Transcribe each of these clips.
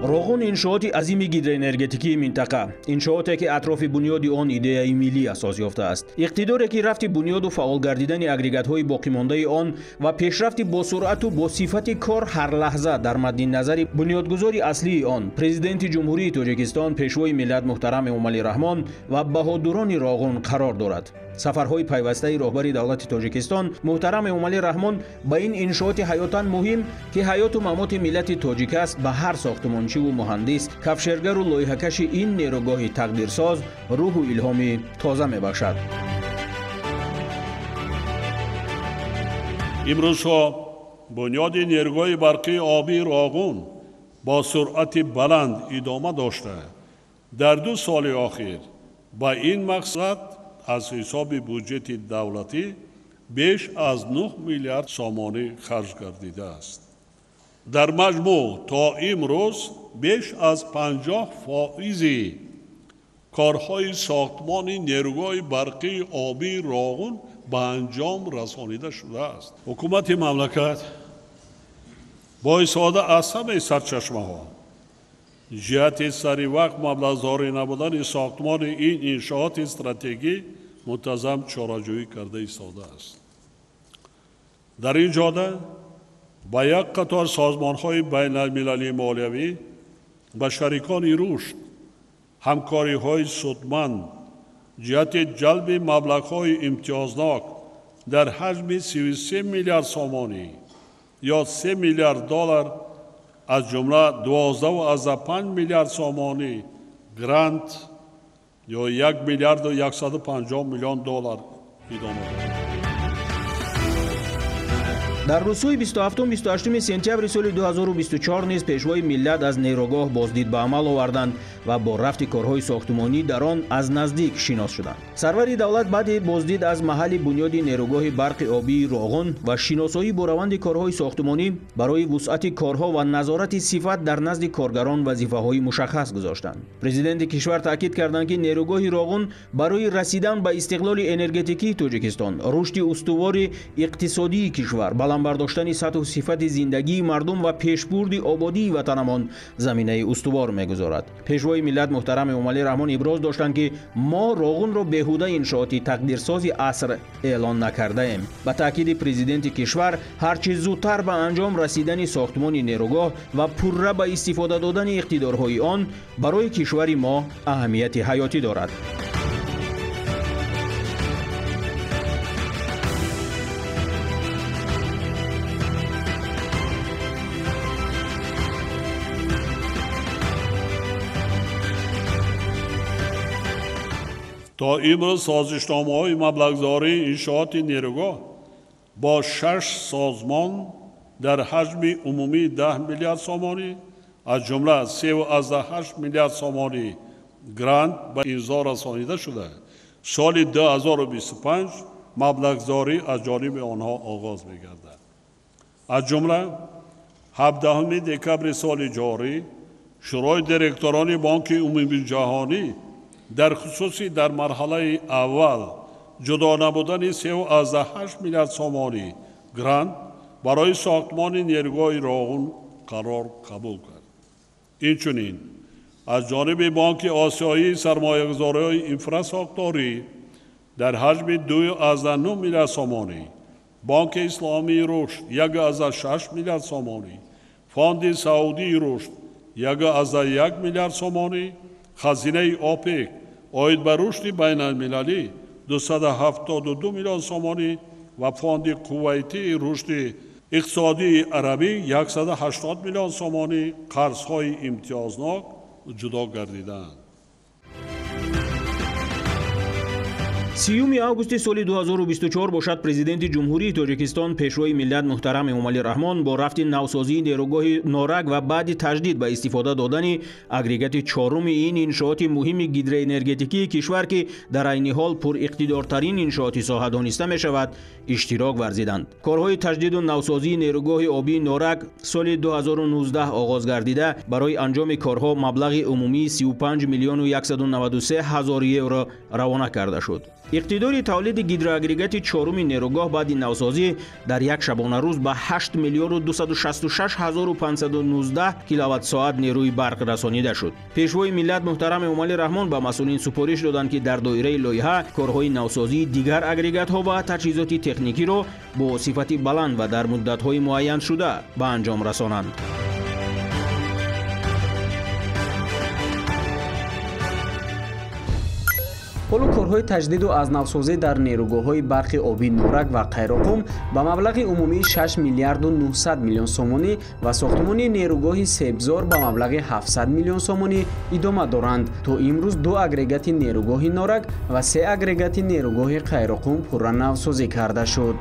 Роғун иншооти азими гидроэнергетикии минтақа, иншооте ки атрофи бунёди он идеяи миллӣ асос ёфтааст. Иқтидоре ки рафти бунёду фаъол гардидани агрегатҳои боқимондаи он ва пешрафти босуръату бо сифати кор ҳар лаҳза дар мадди назари бунёдгузори аслии он, президенти Ҷумҳурии Тоҷикистон, пешвои миллат муҳтарам Эмомалӣ Раҳмон ва баҳодурони Роғун қарор дорад. Сафарҳои пайвастаи роҳбари давлати Тоҷикистон муҳтарам Эмомалӣ Раҳмон ба ин иншооти ҳаётан муҳим, ки ҳаёту мамоти миллати тоҷик аст, ба ҳар сохтумончиву муҳандис, кафшергару лоиҳакаши ин нерӯгоҳи тақдирсоз рӯҳу илҳоми тоза мебахшад. Имрӯзҳо бунёди нерӯгоҳи барқии обии Роғун бо суръати баланд идома дошта, дар 2 соли охир ба ин мақсад аз ҳисоби буҷети давлатӣ беш аз 9 миллиард сомонӣ харҷ гардидааст. Дар маҷмӯъ то имрӯз беш аз 50% корҳои сохтмони нерӯгоҳи барқии обии Роғун ба анҷом расонида шудааст. Ҳукумати мамлакат бо истифода аз ҳамаи сарчашмаҳо ҷиҳати сари вақт маблағгузорӣ намудани сохтмони ин иншооти стратегӣ мунтазам чораҷӯӣ карда истодааст. Дар ин ҷода ба як қатор созмонҳои байналмилалии молиявӣ, ба шарикони рушд ҳамкориҳои судманд ҷиҳати ҷалби маблағҳои имтиёзнок дар ҳаҷми 33 миллиард сомонӣ ё 3 миллиард доллар, аз ҷумла 12,5 миллиард сомонӣ грант ё 1 миллиарду 150 миллион доллар идома дорад. Дар рӯзҳои 27-28 сентябри соли 2024 низ пешвои миллат аз нерӯгоҳ боздид ба амал оварданд ва бо рафти корҳои сохтумонӣ дар он аз наздик шинос шуданд. Сарвари давлат баъди боздид аз маҳалли бунёди нерӯгоҳи барқи обии Роғун ва шиносоӣ бо раванди корҳои сохтумонӣ барои вусъати корҳо ва назорати сифат дар назди коргарон вазифаҳои мушаххас гузоштанд. Президенти кишвар таъкид карданд, ки нерӯгоҳи Роғун барои расидан ба истиқлоли энергетикии Тоҷикистон, рушди устувори иқтисодии кишвар, баланд бардоштани сатҳу сифати зиндагии мардум ва пешбурди ободии ватанамон заминаи устувор мегузорад. Пешвои миллат муҳтарам Эмомалӣ Раҳмон иброз доштанд, ки мо Роғунро беҳуда иншооти тақдирсози аср эълон накардаем. Ба таъкиди президенти кишвар, ҳарчи зудтар ба анҷом расидани сохтмони нерӯгоҳ ва пурра ба истифода додани иқтидорҳои он барои кишвари мо аҳамияти ҳаётӣ дорад. То имрӯз созишномаҳои маблағгузории иншооти нерӯгоҳ бо 6 созмон дар ҳаҷми умумии 10 миллиард сомонӣ, аз ҷумла 3,8 миллиард сомонӣ грант ба имзо расонида шуда, соли 2025 маблағгузорӣ аз ҷониби онҳо оғоз мегардад. Аз ҷумла 17 декабри соли ҷорӣ Шӯрои директорони Бонки Умумиҷаҳонӣ дар хусуси дар марҳалаи аввал ҷудо намудани 3,8 миллиард сомонӣ грант барои сохтмони нерӯгоҳи Роғун қарор қабул кард. Инчунин аз ҷониби Бонки Осиёии сармоягузориҳои инфрасохторӣ дар ҳаҷми 2,9 миллиард сомонӣ, Бонки Исломии рушд 1,6 миллиард сомонӣ, Фонди Саудии рушд 1,1 миллиард сомонӣ, хазинаи ОПЕК оид ба рушди байналмилалӣ 272 миллион сомонӣ ва фонди Кувайтии рушди иқтисодии арабӣ 180 миллион сомонӣ қарзҳои имтиёзнок ҷудо гардиданд. 30 августи соли 2024 бошад, президенти Ҷумҳурии Тоҷикистон, пешвои миллат муҳтарам Эмомалӣ Раҳмон бо рафти навсозии нерӯгоҳи Норак ва баъди таҷдид ба истифода додани агрегати чоруми ин иншооти муҳими гидроэнергетикии кишвар, ки дар айни ҳол пуриқтидортарин иншооти соҳа дониста мешавад, иштирок варзиданд. Корҳои таҷдиду навсозии нерӯгоҳи обии Норак соли 2019 оғоз гардида, барои анҷоми корҳо маблағи умумии 35 193 000 евро равона карда шуд. Иқтидори тавлиди гидроагрегати чоруми нерӯгоҳ баъди навсозӣ дар як шабонарӯз ба 8 миллиону 266 ҳазору 519 киловатт-соат нерӯи барқ расонида шуд. Пешвои миллат муҳтарам Эмомалӣ Раҳмон ба масъулин супориш доданд, ки дар доираи лоиҳа корҳои навсозии дигар агрегатҳо ва таҷҳизоти техникиро бо сифати баланд ва дар муддатҳои муайяншуда ба анҷом расонанд. Ҳоло корҳои таҷдиду аз навсозӣ дар нерӯгоҳҳои барқи обии Норак ва Қайроқум ба маблағи умумии 6 миллиарду 900 миллион сомонӣ ва сохтмони нерӯгоҳи Себзор ба маблағи 700 миллион сомонӣ идома доранд. То имрӯз 2 агрегати нерӯгоҳи Норак ва 3 агрегати нерӯгоҳи Қайроқум пурра навсозӣ карда шуд.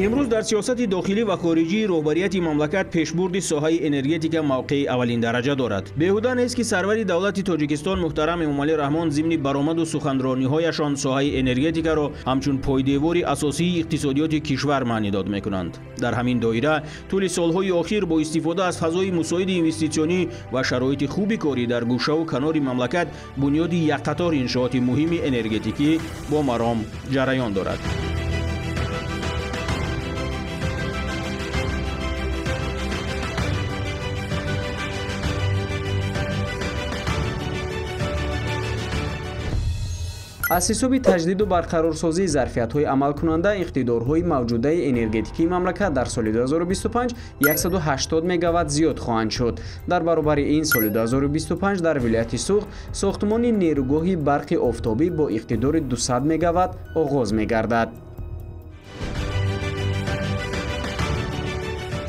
Имрӯз дар сиёсати дохилӣ ва хориҷии роҳбарияти мамлакат пешбурди соҳаи энергетика мавқеи аввалин дараҷа дорад. Беҳуда нест, ки сарвари давлати Тоҷикистон муҳтарам Эмомалӣ Раҳмон зимни баромаду суханрониҳояшон соҳаи энергетикаро ҳамчун пойдевори асосии иқтисодиёти кишвар маънидод мекунанд. Дар ҳамин доира тӯли солҳои охир бо истифода аз фазои мусоиди инвеститсионӣ ва шароити хуби корӣ дар гӯшаву канори мамлакат бунёди якқатор иншооти муҳими энергетикӣ бо маром ҷараён дорад. Аз ҳисоби таҷдиду барқарорсозии зарфиятҳои амалкунанда иқтидорҳои мавҷудаи энергетикии мамлакат дар соли 2025 180 мегаватт зиёд хоҳанд шуд. Дар баробари ин соли 2025 дар вилояти Суғд сохтмони нерӯгоҳи барқи офтобӣ бо иқтидори 200 мегаватт оғоз мегардад.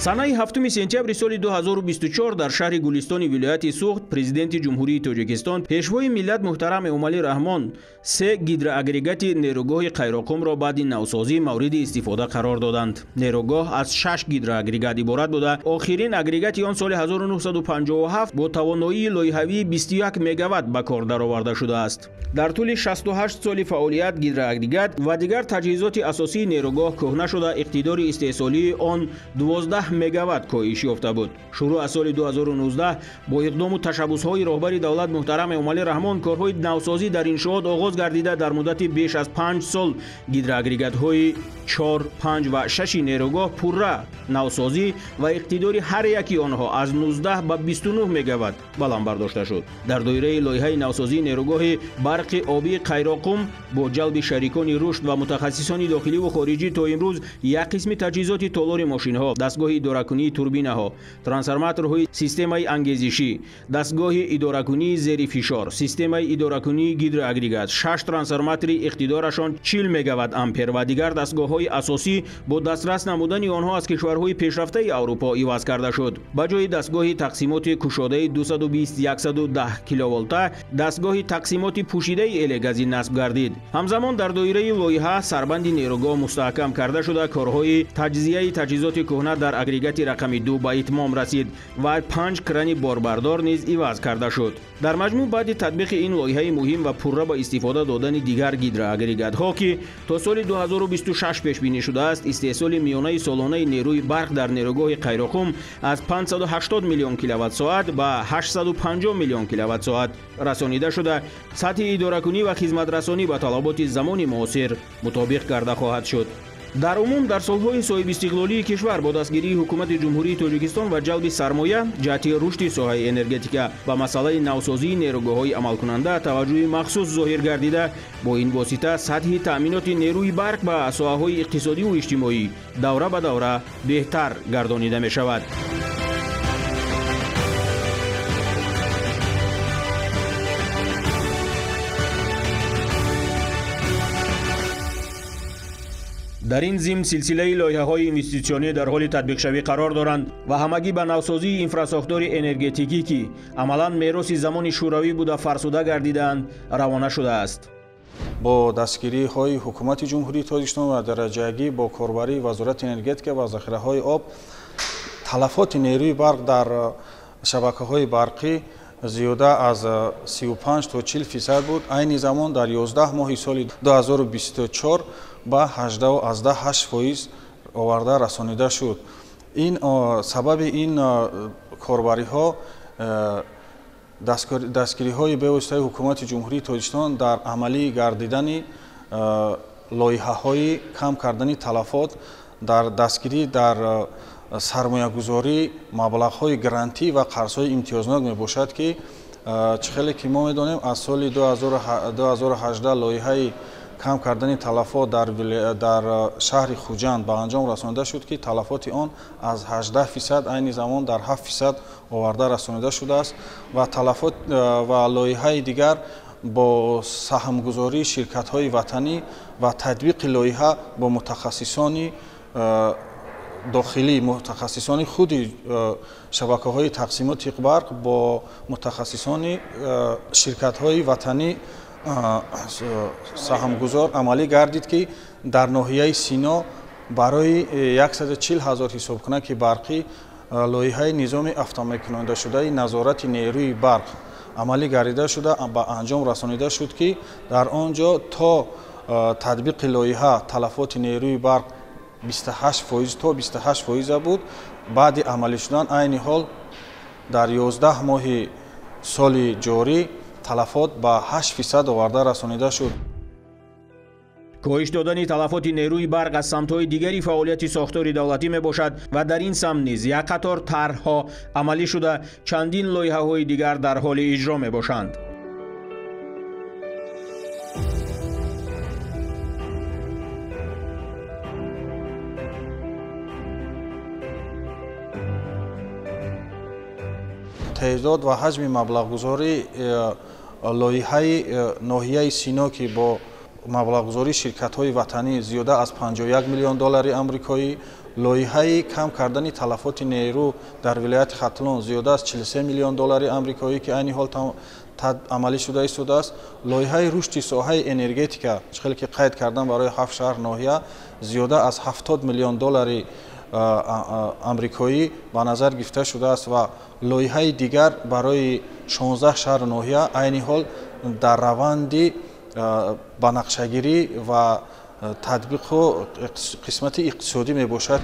Санаи 7 сентябри соли 2024 дар шаҳри Гулистони вилояти Суғд президенти Ҷумҳурии Тоҷикистон пешвои миллат муҳтарам Эмомалӣ Раҳмон 3 гидроагрегати нерӯгоҳи Қайроқумро баъди навсозӣ мавриди истифода қарор доданд. Нерӯгоҳ аз 6 гидроагрегат иборат буда, охирин агрегати он соли 1957 бо тавоноии лоиҳавии 21 мегаватт ба кор дароварда шудааст. Дар тӯли 68 соли фаъолият гидроагрегат ва дигар таҷҳизоти асосии нерӯгоҳ кӯҳна шуда, иқтидори истеҳсолии он 12 мегаватт коҳиш ёфта буд. Шурӯъ аз соли 2019 бо иқдому ташаббусҳои роҳбари давлат муҳтарам Эмомалӣ Раҳмон корҳои навсозӣ дар иншоот оғоз гардида, дар муддати беш аз 5 сол гидроагрегатҳои 4, 5 ва 6 нерӯгоҳ пурра навсозӣ ва иқтидори ҳар яки онҳо аз 19 ба 29 мегаватт баланд бардошта шуд. Дар доираи лоиҳаи навсозии нерӯгоҳи барқи обии Қайроқум бо ҷалби шарикони рушд ва мутахассисони дохилӣ ва хориҷӣ то имрӯз як қисми таҷҳизоти толори мошинҳо, дастгоҳи идоракунии турбинаҳо, трансформаторҳои системаи ангезишӣ, дастгоҳи идоракунии зери фишор, системаи идоракунии гидроагрегат, 6 трансформатори иқтидорашон 40 мегаватт ампер ва дигар дастгоҳҳои асосӣ бо дастрас намудани онҳо аз кишварҳои пешрафтаи Аврупо иваз карда шуд. Ба ҷои дастгоҳи тақсимоти кушодаи 220-110 киловолта дастгоҳи тақсимоти пӯшидаи элегазӣ насб гардид. Ҳамзамон дар доираи лоиҳа сарбанди нерӯгоҳ мустаҳкам карда шуда, корҳои таҷзияи таҷҳизоти кӯҳна дар агрегати рақами 2 ба итмом расид ва 5 крани борбардор низ иваз карда шуд. Дар маҷмӯъ баъди татбиқи ин лоиҳаи муҳим ва пурра ба истифода додани дигар гидроагрегатҳо, ки то соли 2026 пешбинӣ шудааст, истеҳсоли миёнаи солонаи нерӯи барқ дар нерӯгоҳи Қайроқум аз 580 миллион киловатт-соат ба 850 миллион киловатт-соат расонида шуда, сатҳи идоракунӣ ва хизматрасонӣ ба талаботи замони муосир мутобиқ карда хоҳад шуд. Дар умум дар солҳои соҳибистиқлолии кишвар бо дастгирии ҳукумати Ҷумҳурии Тоҷикистон ва ҷалби сармоя ҷиҳати рушди соҳаи энергетика ба масъалаи навсозии нерӯгоҳҳои амалкунанда таваҷҷӯҳи махсус зоҳир гардида, бо ин восита сатҳи таъминоти нерӯи барқ ба соҳаҳои иқтисодиву иҷтимоӣ давра ба давра беҳтар гардонида мешавад. Дар ин зимн силсилаи лоиҳаҳои инвеститсионӣ дар ҳоли татбиқшавӣ қарор доранд ва ҳамагӣ ба навсозии инфрасохтори энергетикӣ, ки амалан мероси замони шӯравӣ буда фарсуда гардидаанд, равона шудааст. Бо дастгириҳои ҳукумати Ҷумҳурии Тоҷикистон ва дараҷагӣ бо корбарии Вазорати энергетика ва захираҳои об талафоти нерӯи барқ дар шабакаҳои барқӣ зиёда аз 35 то 40% буд. Айни замон дар 11 моҳи соли 2024 ба 18,8% оварда расонида шуд. Ин сабаби ин корбариҳо Дастгириҳои бевоситаи ҳукумати Ҷумҳурии Тоҷикистон дар амалӣ гардидани лоиҳаҳои кам кардани талафот, дар дастгирӣ дар сармоягузорӣ, маблағҳои грантӣ ва қарзҳои имтиёзнок мебошад, ки чӣ хеле ки мо медонем, аз соли 2018 лоиҳаи кам кардани талафот дар шаҳри Хуҷанд ба анҷом расонида шуд, ки талафоти он аз 18% айни замон дар 7% оварда расонида шудааст ва талафот ва лоиҳаи дигар бо саҳмгузории ширкатҳои ватанӣ ва татбиқи лоиҳа бо мутахассисони дохилӣ, мутахассисони худи шабакаҳои тақсимоти барқ бо мутахассисони ширкатҳои ватанӣ саҳмгузор амалӣ гардид, ки дар ноҳияи Сино барои 140 ҳазор ҳисобкунаки барқӣ лоиҳаи низоми автоматикунонидашудаи назорати нерӯи барқ амалӣ гардида шуда ба анҷом расонида шуд, ки дар он ҷо то татбиқи лоиҳа талафоти нерӯи барқ 28% то 28% буд. Баъди амалӣ шудан айни ҳол дар 11 моҳи соли ҷорӣ талафот ба 8% оварда расонида шуд. Коҳиш додани талафоти нерӯи барқ аз самтҳои дигари фаъолияти сохтори давлатӣ мебошад ва дар ин самт низ як қатор тарҳҳо амалӣ шуда, чандин лоиҳаҳои дигар дар ҳоли иҷро мебошанд. Теъдод ва ҳаҷми маблағгузории лоиҳаи ноҳияи Сино, ки бо маблағгузории ширкатҳои ватанӣ зиёда аз 51 миллион доллари амрикоӣ, лоиҳаи кам кардани талафоти нерӯ дар вилояти Хатлон зиёда аз 43 миллион доллари амрикоӣ, ки айни ҳол амалӣ шуда истодааст, лоиҳаи рушди соҳаи энергетика, чӣ хеле ки қайд кардам, барои 7 шаҳр ноҳия зиёда аз 70 миллион доллари амрикоӣ ба назар гирифта шудааст ва лоиҳаи дигар барои 16 шаҳру ноҳия айни ҳол дар раванди банақшагирӣ ва татбиқу қисмати иқтисодӣ мебошад.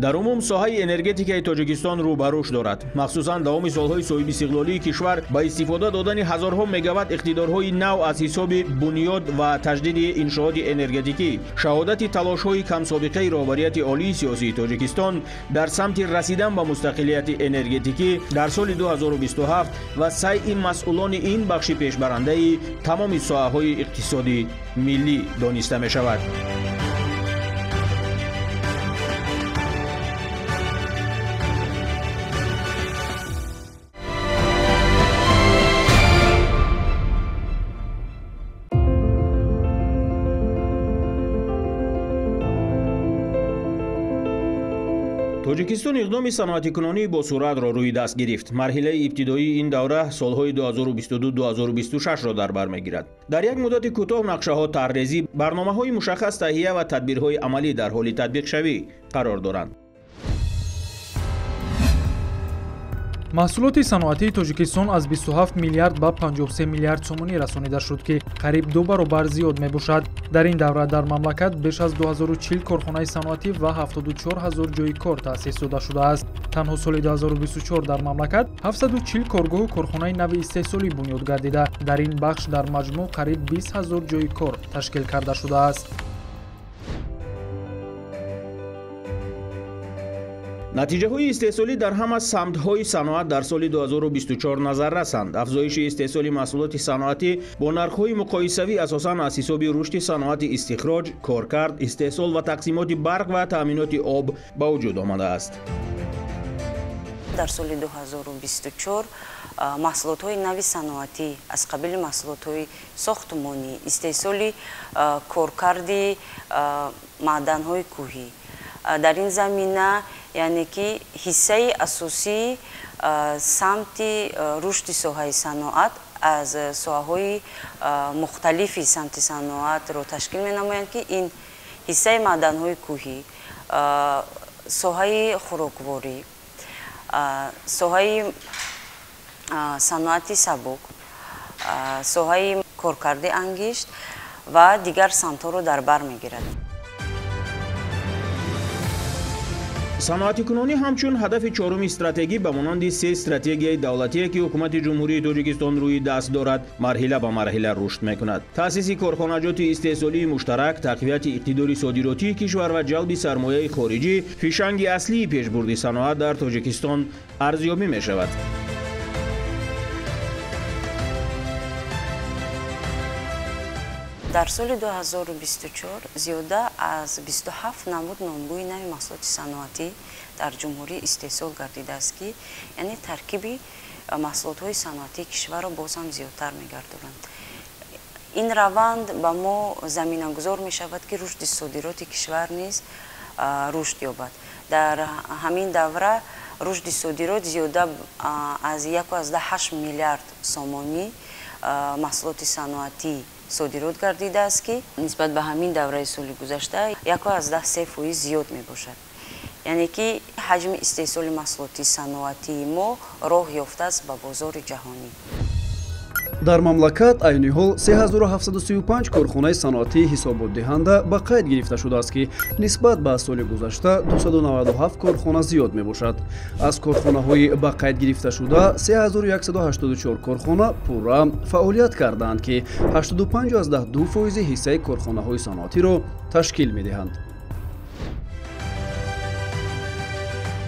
Дар умум соҳаи энергетикаи Тоҷикистон рӯ ба рушд дорад. Махсусан давоми солҳои соҳибистиқлолии кишвар ба истифода додани ҳазорҳо мегаватт иқтидорҳои нав аз ҳисоби бунёд ва таҷдиди иншооти энергетикӣ шаҳодати талошҳои камсобиқаи роҳбарияти олии сиёсии Тоҷикистон дар самти расидан ба мустақилияти энергетикӣ дар соли 2027 ва сайъи масъулони ин бахши пешбарандаи тамоми соҳаҳои иқтисоди миллӣ дониста мешавад. Тоҷикистон иқдоми саноатикунонии босуръатро рӯи даст гирифт. Марҳилаи ибтидоии ин давра солҳои 2022-2026-ро дар бар мегирад. Дар як муддати кӯтоҳ нақшаҳо тарҳрезӣ, барномаҳои мушаххас таҳия ва тадбирҳои амалӣ дар ҳоли татбиқшавӣ қарор доранд. Маҳсулоти саноатии Тоҷикистон аз 27 миллиард ба 53 миллиард сомонӣ расонида шуд, ки қариб 2 баробар зиёд мебошад. Дар ин давра дар мамлакат беш аз 2040 корхонаи саноатӣ ва 74 ҳазор ҷойи кор таъсис дода шудааст. Танҳо соли 2024 дар мамлакат 740 коргоҳу корхонаи нави истеҳсолӣ бунёд гардида, дар ин бахш дар маҷмӯъ қариб 20 ҳазор ҷойи кор ташкил карда шудааст. Натиҷаҳои истеҳсолӣ дар ҳама самтҳои саноат дар соли 2024 назар расанд. Афзоиши истеҳсоли маҳсулоти саноатӣ бо нархҳои муқоисавӣ асосан аз ҳисоби рушди саноати истихроҷ, коркард, истеҳсол ва тақсимоти барқ ва таъминоти об ба вуҷуд омадааст. Дар соли 2024 маҳсулотҳои нави саноатӣ аз қабили маҳсулотҳои сохтмонӣ, истеҳсоли коркарди маъданҳои кӯҳӣ, дар ин замина, яъне ки ҳиссаи асосии самти рушди соҳаи саноат аз соҳаҳои мухталифи самти саноатро ташкил менамоянд, ки ин ҳиссаи маъданҳои кӯҳӣ, соҳаи хӯрокворӣ, соҳаи саноати сабук, соҳаи коркарди ангишт ва дигар самтҳоро дар бар мегирад. Саноатикунонӣ ҳамчун ҳадафи чоруми стратегӣ ба монанди се стратегияи давлатие, ки ҳукумати Ҷумҳурии Тоҷикистон рӯи даст дорад, марҳила ба марҳила рушд мекунад. Таъсиси корхонаҷоти истеҳсолии муштарак, тақвияти иқтидори содиротии кишвар ва ҷалби сармояи хориҷӣ фишанги аслии пешбурди саноат дар Тоҷикистон арзёбӣ мешавад. Дар соли 2024 зиёда аз 27 намуд номгӯи нави маҳсулоти саноатӣ дар ҷумҳурӣ истеҳсол гардидааст, ки яъне таркиби маҳсулотҳои саноатии кишварро боз ҳам зиёдтар мегардонанд. Ин раванд ба мо заминагузор мешавад, ки рушди содироти кишвар низ рушд ёбад. Дар ҳамин давра рушди содирот зиёда аз 1,8 миллиард сомонӣ маҳсулоти саноатӣ содирот гардидааст, ки нисбат ба ҳамин давраи соли гузашта 1,3% зиёд мебошад. Яъне ки ҳаҷми истеҳсоли маҳсулоти саноатии мо роҳ ёфтааст ба бозори ҷаҳонӣ. Дар мамлакат айни ҳол 3735 корхонаи саноатии ҳисоботдиҳанда ба қайд гирифта шудааст, ки нисбат ба соли гузашта 297 корхона зиёд мебошад. Аз корхонаҳои ба қайд гирифташуда 3184 корхона пурра фаъолият кардаанд, ки 85,2% ҳиссаи корхонаҳои саноатиро ташкил медиҳанд.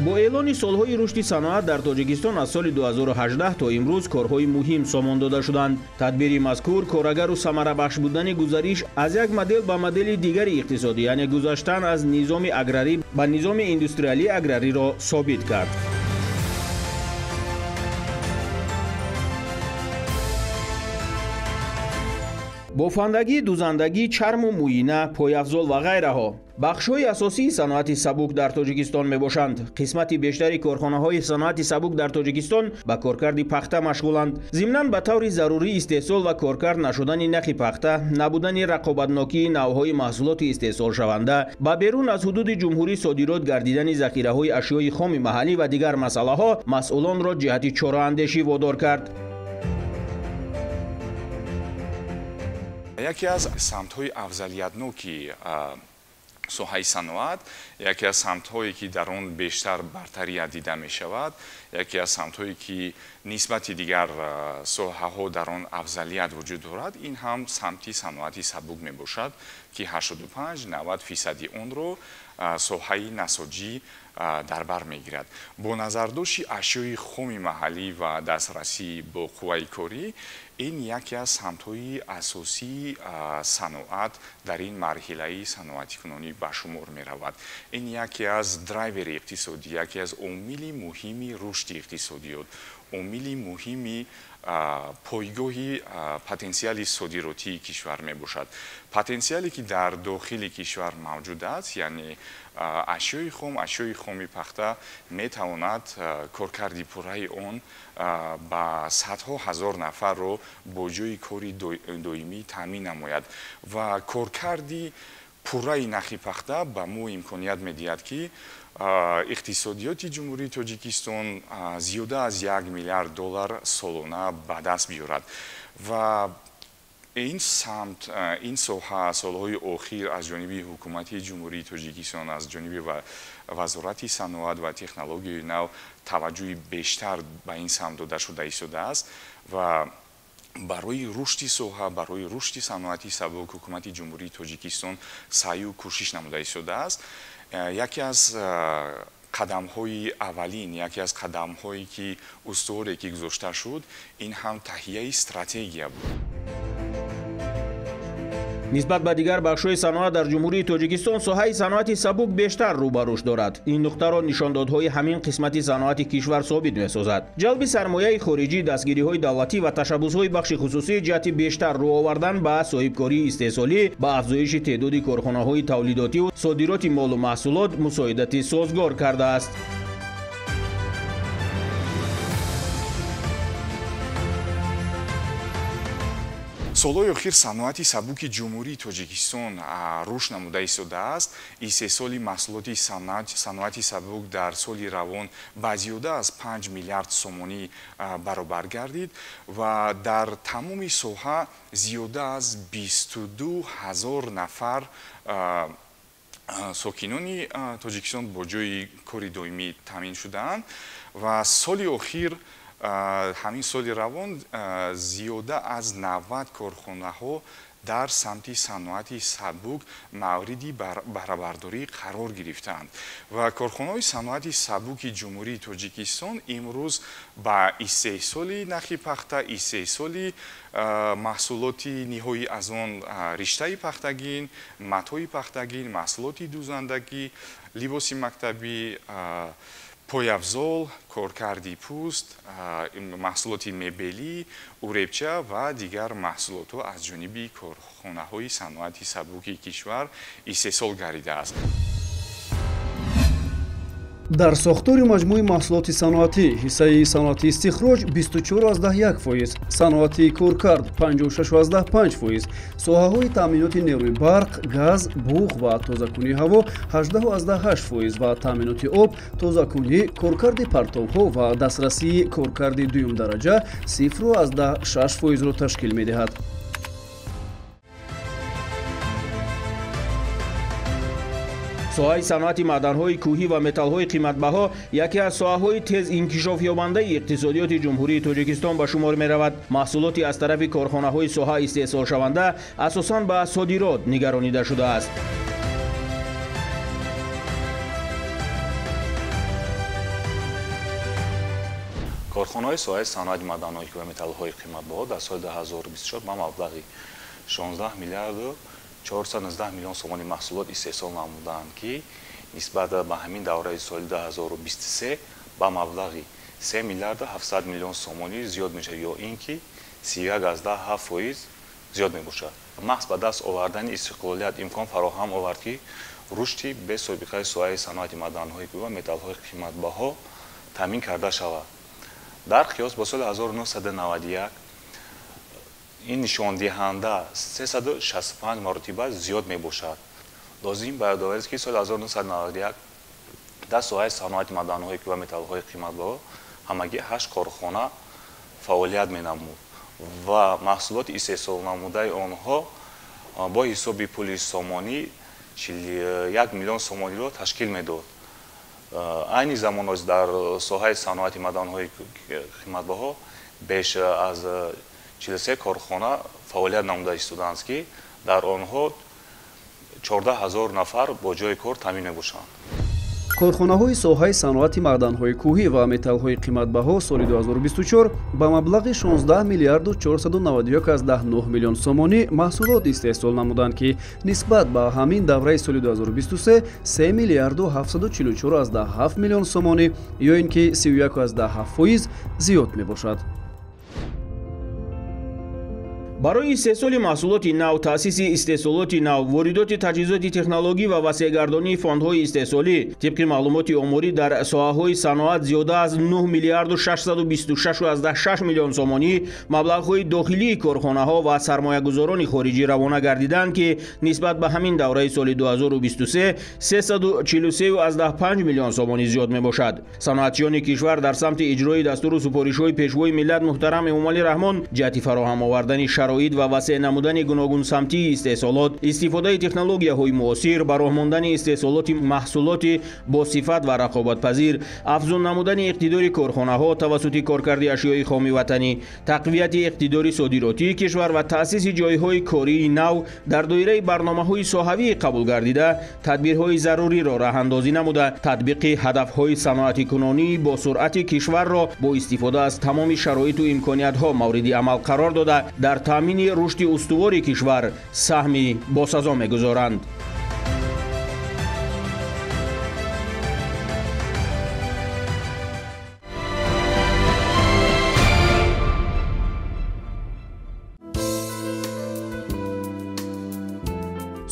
Бо эълони солҳои рушди саноат дар Тоҷикистон аз соли 2018 то имрӯз корҳои муҳим сомон дода шуданд. Тадбири мазкур корагару самарабахш будани гузариш аз як модел ба модели дигари иқтисодӣ, яъне гузаштан аз низоми аграрӣ ба низоми индустриалии аграриро собит кард. Бофандагӣ, дузандагӣ, чарму мӯйина, пойафзол ва ғайраҳо бахшҳои асосии саноати сабук дар Тоҷикистон мебошанд. Қисмати бештари корхонаҳои саноати сабук дар Тоҷикистон ба коркарди пахта машғуланд. Зимнан ба таври зарурӣ истеҳсол ва коркард нашудани нахи пахта, набудани рақобатнокии навъҳои маҳсулоти истеҳсолшаванда, ба берун аз ҳудуди ҷумҳурӣ содирот гардидани захираҳои ашёи хоми маҳаллӣ ва дигар масъалаҳо масъулонро ҷиҳати чораандешӣ водор кард. Яке аз самтҳои афзалиятноки соҳаи саноат, яке аз самтҳое, ки дар он бештар бартарият дида мешавад, яке аз самтҳое, ки нисбати дигар соҳаҳо дар он афзалият вуҷуд дорад, ин ҳам самти саноати сабук мебошад, ки 85-90 фисади онро соҳаи насоҷӣ дар бар мегирад. Бо назардошти ашёи хоми маҳаллӣ ва дастрасӣ бо қувваи корӣ, ин яке аз самтҳои асосии саноат дар ин марҳилаи саноатикунонӣ ба шумор меравад. Ин яке аз драйвери иқтисодӣ, яке аз омили муҳими рушди иқтисодиёт, омили муҳими пойгоҳи потенсиали содиротии кишвар мебошад. Потенсиале, ки дар дохили кишвар мавҷуд аст, яъне ашёи хом, ашёи хоми пахта метавонад коркарди пурраи он ба садҳо ҳазор нафарро бо ҷойи кори доимӣ таъмин намояд ва коркарди пурраи нахи пахта ба мо имконият медиҳад, ки иқтисодиёти Ҷумҳурии Тоҷикистон зиёда аз 1 миллиард доллар солона ба даст биёрад. Ва ин самт, ин соҳа солҳои охир аз ҷониби ҳукумати Ҷумҳурии Тоҷикистон, аз ҷониби Вазорати саноат ва технологияи нав таваҷҷӯҳи бештар ба ин самт дода шуда истодааст ва барои рушди соҳа, барои рушди саноати сабук ҳукумати Ҷумҳурии Тоҷикистон саъю кӯшиш намуда истодааст. Яке аз қадамҳои аввалин, яке аз қадамҳое, ки устуворе ки гузошта шуд, ин ҳам таҳияи стратегия буд. Нисбат ба дигар бахшҳои саноат дар Ҷумҳурии Тоҷикистон соҳаи саноати сабук бештар рӯ ба рушд дорад. Ин нуқтаро нишондодҳои ҳамин қисмати саноати кишвар собит месозад. Ҷалби сармояи хориҷӣ, дастгириҳои давлатӣ ва ташаббусҳои бахши хусусӣ ҷиҳати бештар рӯ овардан ба соҳибкории истеҳсолӣ, ба афзоиши теъдоди корхонаҳои тавлидотиву содироти молу маҳсулот мусоидати созгор кардааст. Солҳои охир саноати сабуки Ҷумҳурии Тоҷикистон рушд намуда истодааст. Истеҳсоли маҳсулоти саноати сабук дар соли равон ба зиёда аз 5 миллиард сомонӣ баробар гардид ва дар тамоми соҳа зиёда аз 22 ҳазор нафар сокинони Тоҷикистон бо ҷойи кори доимӣ таъмин шудаанд ва соли охир, ҳамин соли равон, зиёда аз 90 корхонаҳо дар самти саноати сабук мавриди баҳрабардорӣ қарор гирифтаанд ва корхонаҳои саноати сабуки Ҷумҳурии Тоҷикистон имрӯз ба истеҳсоли нахи пахта, истеҳсоли маҳсулоти ниҳоӣ аз он риштаи пахтагин, матои пахтагин, маҳсулоти дӯзандагӣ, либоси мактабӣ, пойафзол, коркарди пӯст, маҳсулоти мебелӣ, уребча ва дигар маҳсулотҳо аз ҷониби корхонаҳои саноати сабуки кишвар истеҳсол гардидааст. Дар сохтори маҷмӯи маҳсулоти саноатӣ ҳиссаи саноати истихроҷ 24,1%, саноати коркард 56,5%, соҳаҳои таъминоти нерӯи барқ, газ, буғ ва тозакунии ҳаво 18,8% ва таъминоти об, тозакунӣ, коркарди партовҳо ва дастрасии коркарди дуюмдараҷа 0,6%-ро ташкил медиҳад. Соҳаи саноати маъданҳои кӯҳӣ ва металлҳои қиматбаҳо яке аз соҳаҳои тез инкишофёбандаи иқтисодиёти Ҷумҳурии Тоҷикистон ба шумор меравад. Маҳсулоти аз тарафи корхонаҳои соҳа истеҳсолшаванда асосан ба содирот нигаронида шудааст. Корхонаҳои соҳаи саноати маъданҳои кӯҳӣ ва металлҳои қиматбаҳо дар соли 2024 ба маблағи 16 миллиарду 419 миллион сомони маҳсулот истеҳсол намуданд, ки нисбат ба ҳамин давраи соли 2023 ба маблағи 3 миллиарду 700 миллион сомонӣ зиёд мешавад, ё ин ки 31,7% зиёд мебошад. Маҳз ба даст овардани истиқлолият имкон фароҳам овард, ки рушди бесобиқаи соҳаи саноати маъданҳои кӯҳӣ ва металлҳои қиматбаҳо таъмин карда шавад. Дар қиёс бо соли 1991 ин нишондиҳанда 365 маротиба зиёд мебошад. Лозим ба ёдоварист, ки соли 1991 дар соҳаи саноати маъданҳои кӯҳӣ ва металлҳои қиматбаҳо ҳамагӣ 8 корхона фаъолият менамуд ва маҳсулоти истеҳсолнамудаи онҳо бо ҳисоби пули сомонӣ 41 миллион сомониро ташкил медод. Айни замон дар соҳаи саноати маъданҳои қиматбаҳо беш аз 43 корхона фаъолият намуда истодаанд, ки дар онҳо 14 000 нафар бо ҷойи кор таъмин мебошанд. Корхонаҳои соҳаи саноати маъданҳои кӯҳӣ ва металлҳои қиматбаҳо соли 2024 ба маблағи 16 миллиарду 491,9 миллион сомонӣ маҳсулот истеҳсол намуданд, ки нисбат ба ҳамин давраи соли 2023 3 миллиарду 744,7 миллион сомонӣ ё ин ки 31,7% зиёд мебошад. Барои истеҳсоли маҳсулоти нав, таъсиси истеҳсолоти нав, воридоти таҷҳизоти технологӣ ва васеъгардонии фондҳои истеҳсолӣ тибқи маълумоти оморӣ дар соҳаҳои саноат зиёда аз 9 миллиарду 626,6 миллион сомонӣ маблағҳои дохилии корхонаҳо ва сармоягузорони хориҷӣ равона гардиданд, ки нисбат ба ҳамин давраи соли 2023 343,5 миллион сомонӣ зиёд мебошад. Саноатчиёни кишвар дар самти иҷрои дастуру супоришҳои Пешвои миллат муҳтарам Эмомалӣ Раҳмон ҷиҳати фароҳам овардани шароит ва васеъ намудани гуногунсамтии истеҳсолот, истифодаи технологияҳои муосир, ба роҳ мондани истеҳсолоти маҳсулоти бо сифат ва рақобатпазир, афзун намудани иқтидори корхонаҳо тавассути коркарди ашёи хоми ватанӣ, тақвияти иқтидори содиротии кишвар ва таъсиси ҷойҳои кории нав дар доираи барномаҳои соҳавии қабул гардида тадбирҳои заруриро роҳандозӣ намуда, татбиқи ҳадафҳои саноатикунонии бо суръати кишварро бо истифода аз тамоми шароиту имкониятҳо мавриди амал қарор дода, дар таъмини рушди устувори кишвар саҳми босазо мегузоранд.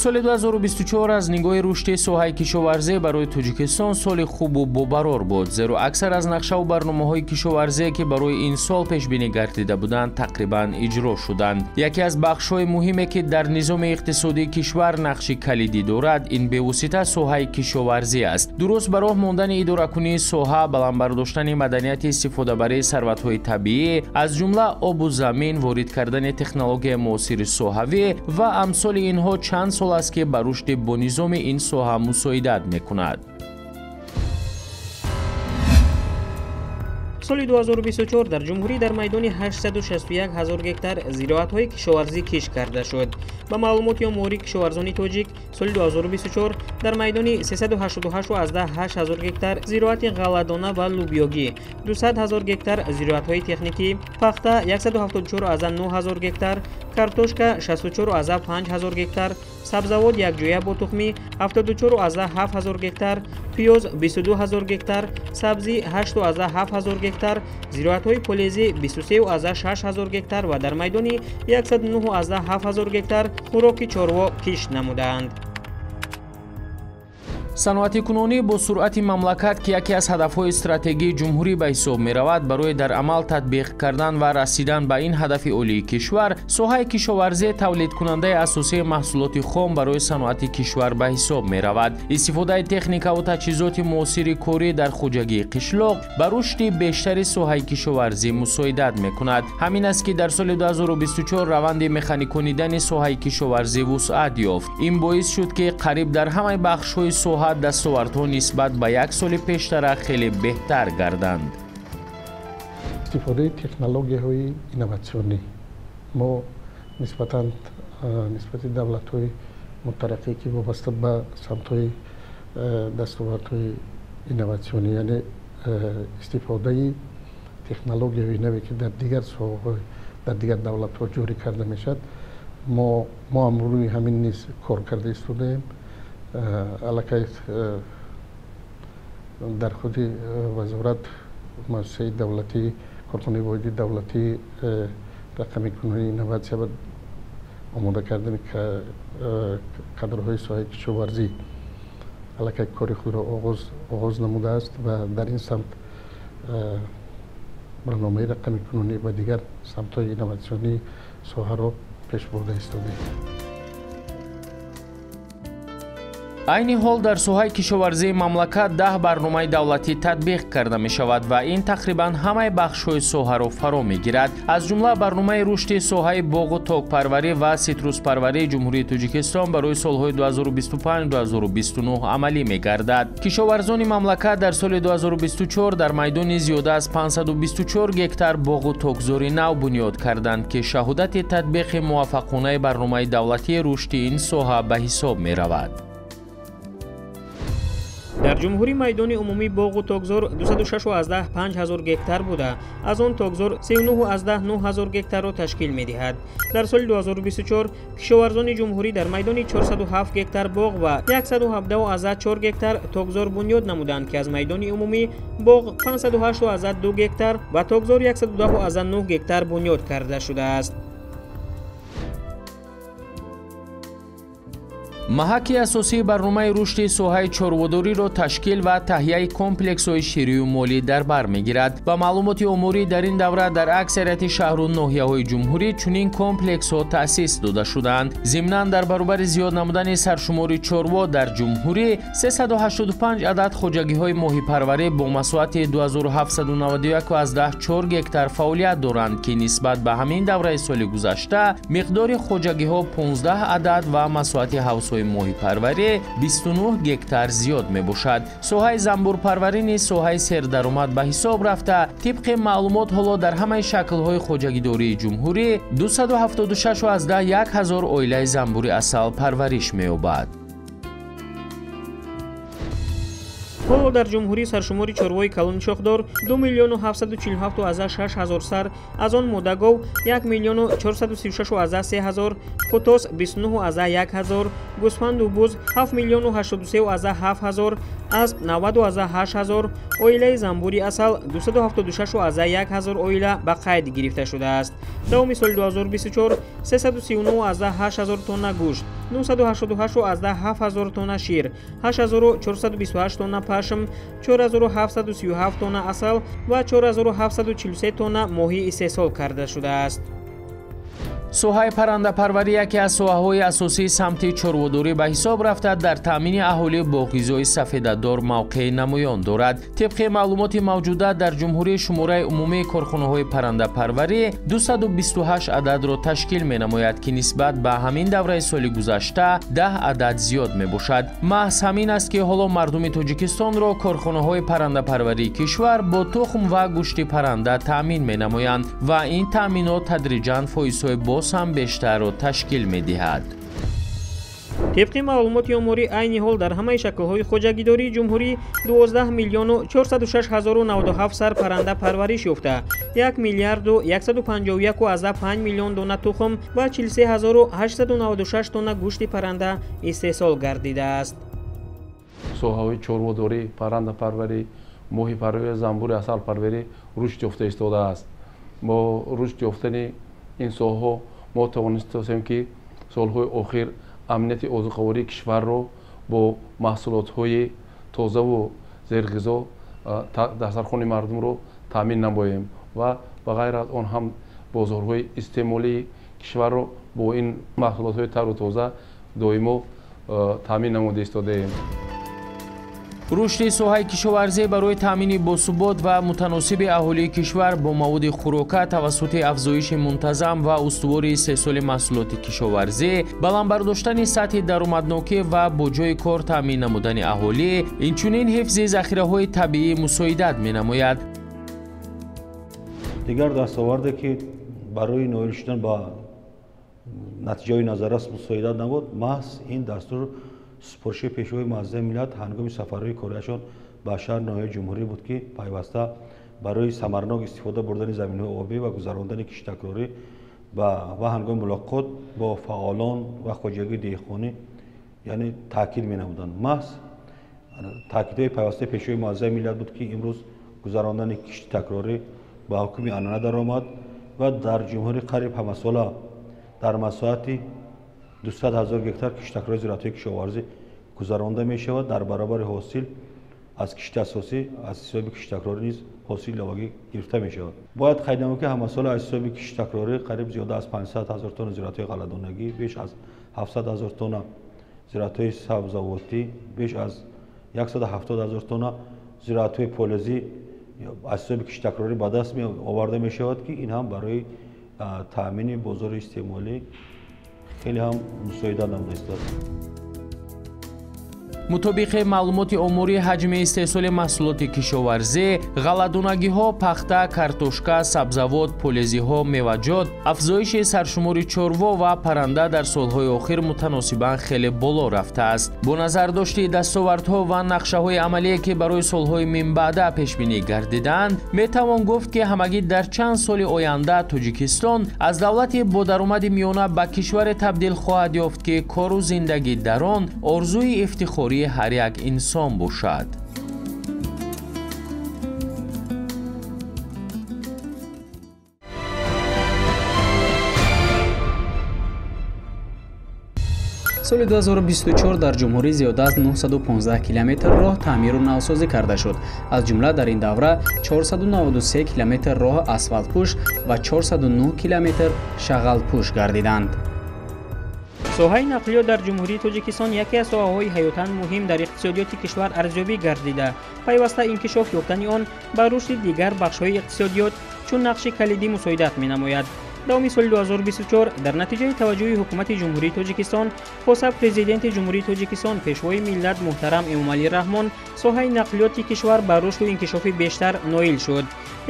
Соли 2024 аз нигоҳи рушди соҳаи кишоварзӣ барои Тоҷикистон соли хубу бобарор буд, зеро аксар аз нақшаву барномаҳои кишоварзие, ки барои ин сол пешбинӣ гардида буданд, тақрибан иҷро шуданд. Яке аз бахшҳои муҳиме, ки дар низоми иқтисодии кишвар нақши калидӣ дорад, ин бевосита соҳаи кишоварзӣ аст. Дуруст ба роҳ мондани идоракунии соҳа, баланд бардоштани маданияти истифодабарии сарватҳои табиӣ, аз ҷумла обу замин, ворид кардани технологияи муосири соҳавӣ ва амсоли инҳо чанд сол аст, ки ба рушди бонизоми ин соҳа мусоидат мекунад. Соли 2024 дар ҷумҳурӣ дар майдони 861 ҳазор гектар зироатҳои кишоварзӣ кишт карда шуд. Ба маълумоти омории кишоварзони тоҷик, соли 2024 дар майдони 388,8 ҳазор гектар зироати ғалладона ва лубиёгӣ, 200 ҳазор гектар зироатҳои техникӣ, пахта 174,9 ҳазор гектар, картошка 64,5 ҳазор гектар, сабзавот якҷоя бо тухмӣ 74,7 ҳазор гектар, пиёз 22 ҳазор гектар, сабзӣ 8,7 ҳазор гектар, зироатҳои полезӣ 23,6 ҳазор гектар ва дар майдони 109,7 ҳазор гектар хӯроки чорво кишт намудаанд. Саноатикунонӣ бо суръати мамлакат, ки яке аз ҳадафҳои стратегии ҷумҳурӣ ба ҳисоб меравад, барои дар амал татбиқ кардан ва расидан ба ин ҳадафи олии кишвар, соҳаи кишоварзӣ тавлидкунандаи асосии маҳсулоти хом барои саноати кишвар ба ҳисоб меравад. Истифодаи техникаву таҷҳизоти муосири корӣ дар хоҷагии қишлоқ ба рушди бештари соҳаи кишоварзӣ мусоидат мекунад. Ҳамин аст, ки дар соли 2024 раванди механиконидани соҳаи кишоварзӣ вусъат ёфт. Ин боис шуд, ки қариб дар ҳамаи бахшҳои соҳа дастовардҳо нисбат ба як соли пештара хеле беҳтар гарданд. Истифодаи технологияҳои инноватсионӣ мо нисбатан нисбати давлатҳои мутараққӣ, ки вобаста ба самтҳои дастовардҳои инноватсионӣ, яъне истифодаи технологияҳои наве, ки дар дигар соҳаҳо, дар дигар давлатҳо ҷорӣ карда мешавад, мо ҳам рӯи ҳамин низ кор карда истодаем. Аллакай дар худи вазорат муассисаи давлатӣ, корхонаи воҳиди давлатии рақамикунонии инноватсия ва омода кардани кадрҳои соҳаи кишоварзӣ аллакай кори худро оғоз намудааст ва дар ин самт барномаи рақамикунонӣ ва дигар самтҳои инноватсионии соҳаро пеш бурда истодаем. Айни ҳол дар соҳаи кишоварзии мамлакат 10 барномаи давлатӣ татбиқ карда мешавад ва ин тақрибан ҳамаи бахшҳои соҳаро фаро мегирад. Аз ҷумла барномаи рушди соҳаи боғу токпарварӣ ва ситруспарварии Ҷумҳурии Тоҷикистон барои солҳои 2025-2029 амалӣ мегардад. Кишоварзони мамлакат дар соли 2024 дар майдони зиёда аз 524 гектар боғу токзори нав бунёд карданд, ки шаҳодати татбиқи муваффақонаи барномаи давлатии рушди ин соҳа ба ҳисоб меравад. Дар ҷумҳурӣ майдони умумии боғу токзор 206,5 ҳазор гектар буда, аз он токзор 39,9 ҳазор гектарро ташкил медиҳад. Дар соли 2024 кишоварзони ҷумҳурӣ дар майдони 407 гектар боғ ва 117,4 гектар токзор бунёд намуданд, ки аз майдони умумӣ боғ 508,2 гектар ва токзор 110,9 гектар бунёд карда шудааст. Маҳаки асосии барномаи рушди соҳаи чорводориро ташкил ва таҳияи комплексҳои ширию молӣ дар бар мегирад. Ба маълумоти оморӣ, дар ин давра дар аксарияти шаҳру ноҳияҳои ҷумҳурӣ чунин комплексҳо таъсис дода шудаанд. Зимнан дар баробари зиёд намудани саршумори чорво дар ҷумҳурӣ 385 адад хоҷагиҳои моҳипарварӣ бо масоҳати 2791,4 гектар фаъолият доранд, ки нисбат ба ҳамин давраи соли гузашта миқдори хоҷагиҳо 15 адад ва масоҳати ҳавзҳои моҳипарварӣ 29 гектар зиёд мебошад. Соҳаи занбурпарварӣ низ соҳаи сердаромад ба ҳисоб рафта, тибқи маълумот ҳоло дар ҳамаи шаклҳои хоҷагидории ҷумҳурӣ 276,1 ҳазор оилаи занбури асал парвариш меёбад. Ҳоло дар ҷумҳурӣ саршумори чорвои калони шохдор 2 747,6 ҳазор сар, аз он модагов 1 436,3 ҳазор, хутос 29,1 ҳазор, гӯсфанду буз 7 083,7 ҳазор, асп 90,8 ҳазор, оилаи занбури асал 276,1 ҳазор оила ба қайд гирифта шудааст. Давоми соли 2024 339,8 ҳазор тонна гӯшт, 988,7 ҳазор тонна шир, 8428 тонна пашм, 4737 тонна асал ва 4743 тонна моҳӣ истеҳсол карда шудааст. Соҳаи паррандапарварӣ яке аз соҳаҳои асосии самти чорводорӣ ба ҳисоб рафта, дар таъмини аҳолӣ бо ғизои сафедадор мавқеи намоён дорад. Тибқи маълумоти мавҷуда дар ҷумҳурӣ шумораи умумии корхонаҳои паррандапарварӣ 228 ададро ташкил менамояд, ки нисбат ба ҳамин давраи соли гузашта 10 адад зиёд мебошад. Маҳз ҳамин аст, ки ҳоло мардуми Тоҷикистонро корхонаҳои паррандапарварии кишвар бо тухм ва гӯшти парранда таъмин менамоянд ва ин таъминот тадриҷан фоизҳои боз ҳам бештарро ташкил медиҳад. Тибқи маълумоти оморӣ, айни ҳол дар ҳамаи шаклҳои хоҷагидории ҷумҳурӣ 12 миллиону 406 ҳазору 97 сар парранда парвариш ёфта, 1 миллиарду 151,5 миллион дона тухм ва 43 ҳазору 896 тонна гӯшти парранда истеҳсол гардидааст. Соҳаҳои чорводорӣ, паррандапарварӣ, моҳипарварӣ, занбури асалпарварӣ рушд ёфта истодааст. Бо рушд ёфтани ин соҳаҳо мо тавонистем, ки солҳои охир амнияти озуқавории кишварро бо маҳсулотҳои тозаву зерғизо дастархони мардумро таъмин намоем ва ба ғайр аз он ҳам бозорҳои истеъмолии кишварро бо ин маҳсулотҳои тару тоза доимо таъмин намуда истодаем. Рушди соҳаи кишоварзӣ барои таъмини босубот ва мутаносиби аҳолии кишвар бо маводи хӯрока тавассути афзоиши мунтазам ва устувори истеҳсоли маҳсулоти кишоварзӣ, баланд бардоштани сатҳи даромаднокӣ ва бо ҷойи кор таъмин намудани аҳолӣ, инчунин ҳифзи захираҳои табиӣ мусоидат менамояд. Дигар дастоварде, ки барои ноил шудан ба натиҷаҳои назаррас мусоидат намуд, маҳз ин дастур супориши пешвои муаззами миллат ҳангоми сафарҳои кориашон ба шаҳр ноҳияи ҷумҳурӣ буд, ки пайваста барои самарнок истифода бурдани заминҳои обӣ ва гузарондани киштакрорӣ ва ҳангоми мулоқот бо фаъолон ва хоҷагии деҳқонӣ, яъне таъкид менамуданд. Маҳз таъкидҳои пайвастаи пешвои муаззами миллат буд, ки имрӯз гузарондани кишти такрорӣ ба ҳукми анъана даромад ва дар ҷумҳурӣ қариб ҳамасола дар масоҳати 200 ҳазор гектар киштакрори зироатҳои кишоварзӣ гузаронда мешавад. Дар баробари ҳосил аз кишти асосӣ аз ҳисоби киштакрорӣ низ ҳосили иловагӣ гирифта мешавад. Бояд қайд намуд, ки ҳамасола аз ҳисоби киштакрорӣ қариб зиёда аз 500 ҳазор тонна зироатҳои ғалладонагӣ, беш аз 700 ҳазор тонна зироатҳои сабзавотӣ, беш аз 170 ҳазор тонна зироатҳои полезӣ аз ҳисоби киштакрорӣ ба даст оварда мешавад, ки ин ҳам барои таъмини бозори истеъмолӣ хеле ҳам мусоидат намуда истодааст. Мутобиқи маълумоти оморӣ, ҳаҷми истеҳсоли маҳсулоти кишоварзӣ, ғалладонагиҳо, пахта, картошка, сабзавот, полезиҳо, меваҷот, афзоиши саршумори чорво ва парранда дар солҳои охир мутаносибан хеле боло рафтааст. Бо назардошти дастовардҳо ва нақшаҳои амалие, ки барои солҳои минбаъда пешбинӣ гардидаанд, метавон гуфт, ки ҳамагӣ дар чанд соли оянда Тоҷикистон аз давлати бо даромади миёна ба кишваре табдил хоҳад ёфт, ки кору зиндагӣ дар он орзуи ифтихорӣ ҳар як инсон бошад. Соли 2024 дар ҷумҳурӣ зиёда аз 915 километр роҳ таъмиру навсозӣ карда шуд. Аз ҷумла дар ин давра 493 километр роҳ асфалтпӯш ва 409 километр шағалпӯш гардиданд. Соҳаи нақлиёт дар Ҷумҳурии Тоҷикистон яке аз соҳаҳои ҳаётан муҳим дар иқтисодиёти кишвар арзёбӣ гардида, пайваста инкишоф ёфтани он ба рушди дигар бахшҳои иқтисодиёт чун нақши калидӣ мусоидат менамояд. Давоми соли 2024 дар натиҷаи таваҷҷӯҳи Ҳукумати Ҷумҳурии Тоҷикистон, хоса Президенти Ҷумҳурии Тоҷикистон, Пешвои миллат муҳтарам Эмомалӣ Раҳмон, соҳаи нақлиёти кишвар ба рушду инкишофи бештар ноил шуд.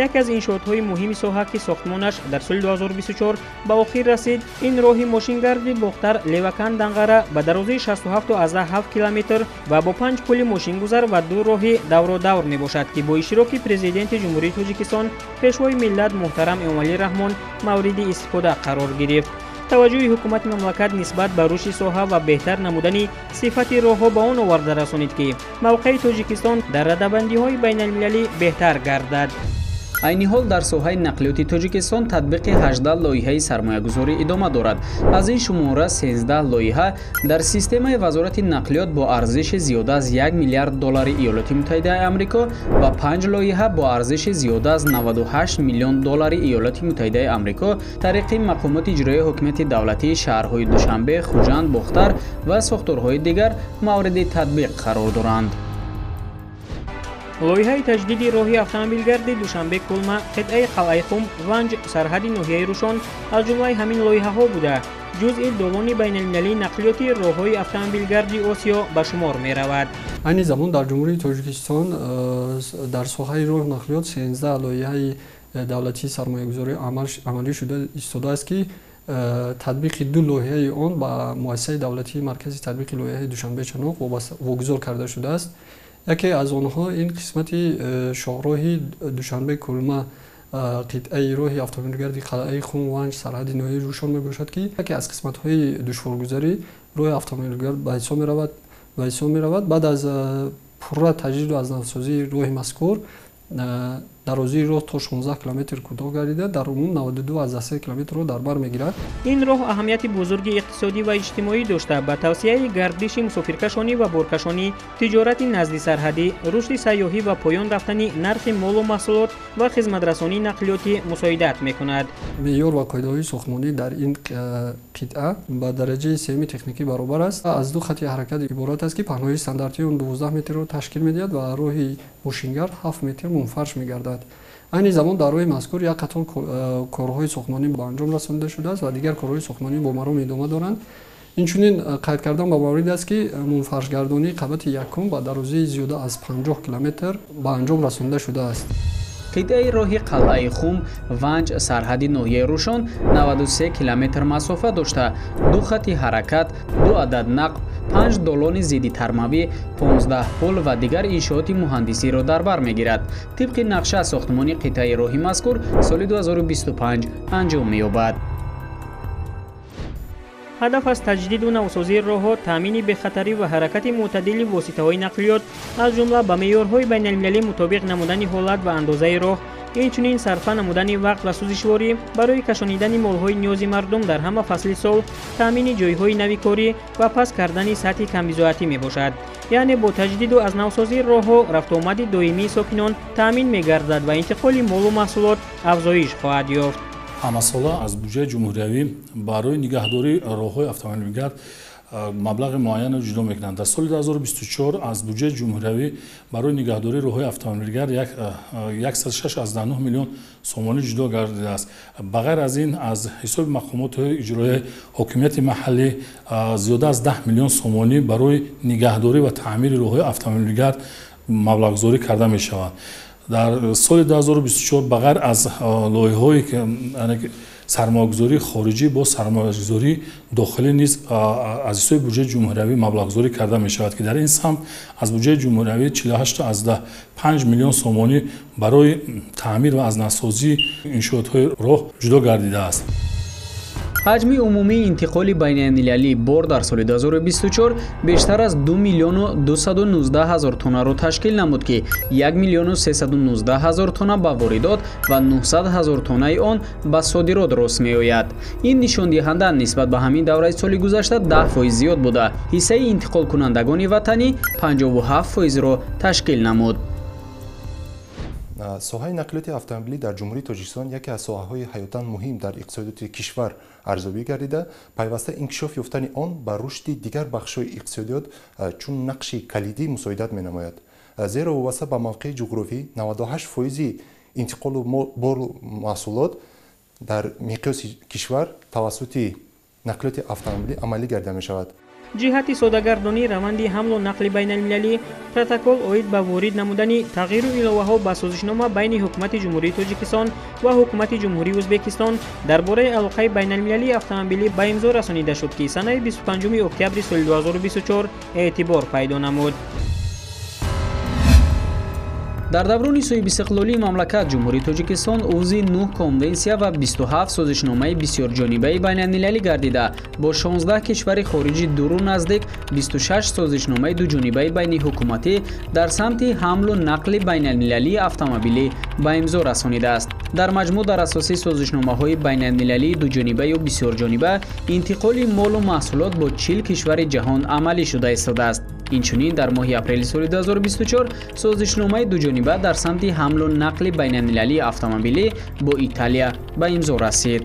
Яке аз иншоотҳои муҳими соҳа, ки сохтмонаш дар соли 2024 ба охир расид, ин роҳи мошингарди Бохтар Левакан Данғара ба дарозии 67,7 километр ва бо 5 пули мошингузар ва 2 роҳи давродавр мебошад, ки бо иштироки Президенти Ҷумҳурии Тоҷикистон, Пешвои миллат муҳтарам Эмомалӣ Раҳмон мавриди истифода қарор гирифт. Таваҷҷӯҳи ҳукумати мамлакат нисбат ба рушди соҳа ва беҳтар намудани сифати роҳҳо ба он оварда расонид, ки мавқеи Тоҷикистон дар радабандиҳои байналмилалӣ беҳтар гардад. Айни ҳол дар соҳаи нақлиёти Тоҷикистон татбиқи 18 лоиҳаи сармоягузорӣ идома дорад. Аз ин шумора 13 лоиҳа дар системаи Вазорати нақлиёт бо арзиши зиёда аз 1 миллиард доллари Иёлоти Муттаҳидаи Амрико ва 5 лоиҳа бо арзиши зиёда аз 98 миллион доллари Иёлоти Муттаҳидаи Амрико тариқи мақомоти иҷроияи ҳукумати давлатии шаҳрҳои Душанбе, Хуҷанд, Бохтар ва сохторҳои дигар мавриди татбиқ қарор доранд. Лоиҳаи таҷдиди роҳи автомобилгарди Душанбе-Кулма, қитъаи Қалъаи-Хум, Ванҷ, сарҳади ноҳияи Рӯшон аз ҷумлаи ҳамин лоиҳаҳо буда, ҷузъи долони байналмилалии нақлиёти роҳҳои автомобилгарди Осиё ба шумор меравад. Айни замон дар Ҷумҳурии Тоҷикистон дар соҳаи роҳ нақлиёт 13 лоиҳаи давлатии сармоягузорӣ амалӣ шуда истодааст, ки татбиқи ду лоиҳаи он ба муассисаи давлатии маркази татбиқи лоиҳаи Душанбе-Чаноқ вогузор карда шудааст. Яке аз онҳо ин қисмати шоҳроҳи Душанбе-Кулма, қитъаи роҳи автомобилгарди Қалъаи-Хум, Ванҷ, сарҳади ноҳияи Рӯшон мебошад, ки яке аз қисматҳои душворгузари роҳи автомобилгард ба ҳисоб меравад. Баъд аз пурра таҷдиду аз навсозии роҳи мазкур дарозии роҳ то 16 километр кӯтоҳ гардида, дар умум 92,3 километрро дар бар мегирад. Ин роҳ аҳамияти бузурги иқтисодӣ ва иҷтимоӣ дошта, ба тавсияи гардиши мусофиркашонӣ ва боркашонӣ, тиҷорати наздисарҳадӣ, рушди сайёҳӣ ва поён рафтани нархи молу маҳсулот ва хизматрасонии нақлиётӣ мусоидат мекунад. Меъёр ва қоидаҳои сохтмонӣ дар ин қитъа ба дараҷаи сеюми техникӣ баробар аст. Аз ду хати ҳаракат иборат аст, ки паҳноии стандартии он 12 метрро ташкил медиҳад ва роҳи мошингард 7 метр мунфарш мегардад. Айни замон дар роҳи мазкур як қатор корҳои сохтмонӣ ба анҷом расонида шудааст ва дигар корҳои сохтмонӣ бо маром идома доранд. Инчунин қайд кардан ба маврид аст, ки мунфаршгардонии қабати якум ба дарозии зиёда аз 50 километр ба анҷом расонида шудааст. Қитъаи роҳи Қалъаи-Хум, Ванҷ, сарҳади ноҳияи Рӯшон 93 километр масофа дошта, ду хати ҳаракат, ду адад нақб, 5 долони зиддитармавӣ, 15 пул ва дигар иншооти муҳандисиро дар бар мегирад. Тибқи нақша сохтмони қитъаи роҳи мазкур соли 2025 анҷом меёбад. Ҳадаф аз таҷдиду навсозии роҳҳо таъмини бехатарӣ ва ҳаракати мӯътадили воситаҳои нақлиёт, аз ҷумла ба меъёрҳои байналмилалӣ мутобиқ намудани ҳолат ва андозаи роҳ, инчунин сарфа намудани вақт ва сӯзишворӣ барои кашонидани молҳои ниёзи мардум дар ҳама фасли сол, таъмини ҷойҳои нави корӣ ва паст кардани сатҳи камбизоатӣ мебошад. Яъне бо таҷдиду аз навсозии роҳҳо рафтуомади доимии сокинон таъмин мегардад ва интиқоли молу маҳсулот афзоиш хоҳад ёфт. Ҳамасола аз буҷаи ҷумҳуриявӣ барои нигаҳдории роҳҳои автомобилгард маблағи муайянро ҷудо мекунанд. Дар соли 2024 аз буҷаи ҷумҳуриявӣ барои нигаҳдории роҳҳои автомобилгард 106,9 миллион сомонӣ ҷудо гардидааст. Ба ғайр аз ин, аз ҳисоби мақомоти иҷроияи ҳокимияти маҳаллӣ зиёда аз 10 миллион сомонӣ барои нигаҳдорӣ ва таъмири роҳҳои автомобилгард маблағгузорӣ карда мешавад. Дар соли 2024 ба ғайр аз лоиҳаҳое ки сармоягузории хориҷӣ бо сармоягузории дохилӣ низ аз ҳисоби буҷаи ҷумҳуриявӣ маблағгузорӣ карда мешавад, ки дар ин самт аз буҷаи ҷумҳуриявӣ 48,5 миллион сомонӣ барои таъмир ва аз навсозии иншоотҳои роҳ ҷудо гардидааст. Ҳаҷми умумии интиқоли байналмилалии бор дар соли 2024 бештар аз 2 219 000 тоннаро ташкил намуд, ки 1 319 000 тонна ба воридот ва 900 000 тоннаи он ба содирот рост меояд. Ин нишондиҳанда нисбат ба ҳамин давраи соли гузашта 10% зиёд буда, ҳиссаи интиқолкунандагони ватанӣ 57%-ро ташкил намуд. Соҳаи нақлиёти автомобилӣ дар Ҷумҳурии Тоҷикистон яке аз соҳаҳои ҳаётан муҳим дар иқтисодиёти кишвар арзёбӣ гардида, пайваста инкишоф ёфтани он ба рушди дигар бахшҳои иқтисодиёт чун нақши калидӣ мусоидат менамояд. Зеро вобаста ба мавқеи ҷуғрофӣ 98% интиқолу бору маҳсулот дар миқёси кишвар тавассути нақлиёти автомобилӣ амалӣ гарда мешавад. Ҷиҳати содагардонии раванди ҳамлу нақли байналмилалӣ протокол оид ба ворид намудани тағйиру иловаҳо ба созишнома байни Ҳукумати Ҷумҳурии Тоҷикистон ва Ҳукумати Ҷумҳурии Ӯзбекистон дар бораи алоқаи байналмилалии автомобилӣ ба имзо расонида шуд, ки санаи 25 октябри соли 2024 эътибор пайдо намуд. Дар даврони соҳибистиқлолии мамлакат Ҷумҳурии Тоҷикистон узви 9 конвенсия ва 27 созишномаи бисёрҷонибаи байналмилалӣ гардида, бо 16 кишвари хориҷи дуру наздик 26 созишномаи дуҷонибаи байниҳукуматӣ дар самти ҳамлу нақли байналмилалии автомобилӣ ба имзо расонидааст. Дар маҷмӯъ дар асоси созишномаҳои байналмилалии дуҷонибаю бисёрҷониба интиқоли молу маҳсулот бо 40 кишвари ҷаҳон амалӣ шуда истодааст. Инчунин дар моҳи апрели соли 2024 созишномаи дуҷониба дар самти ҳамлу нақли байналмилалии автомобилӣ бо Италия ба имзо расид.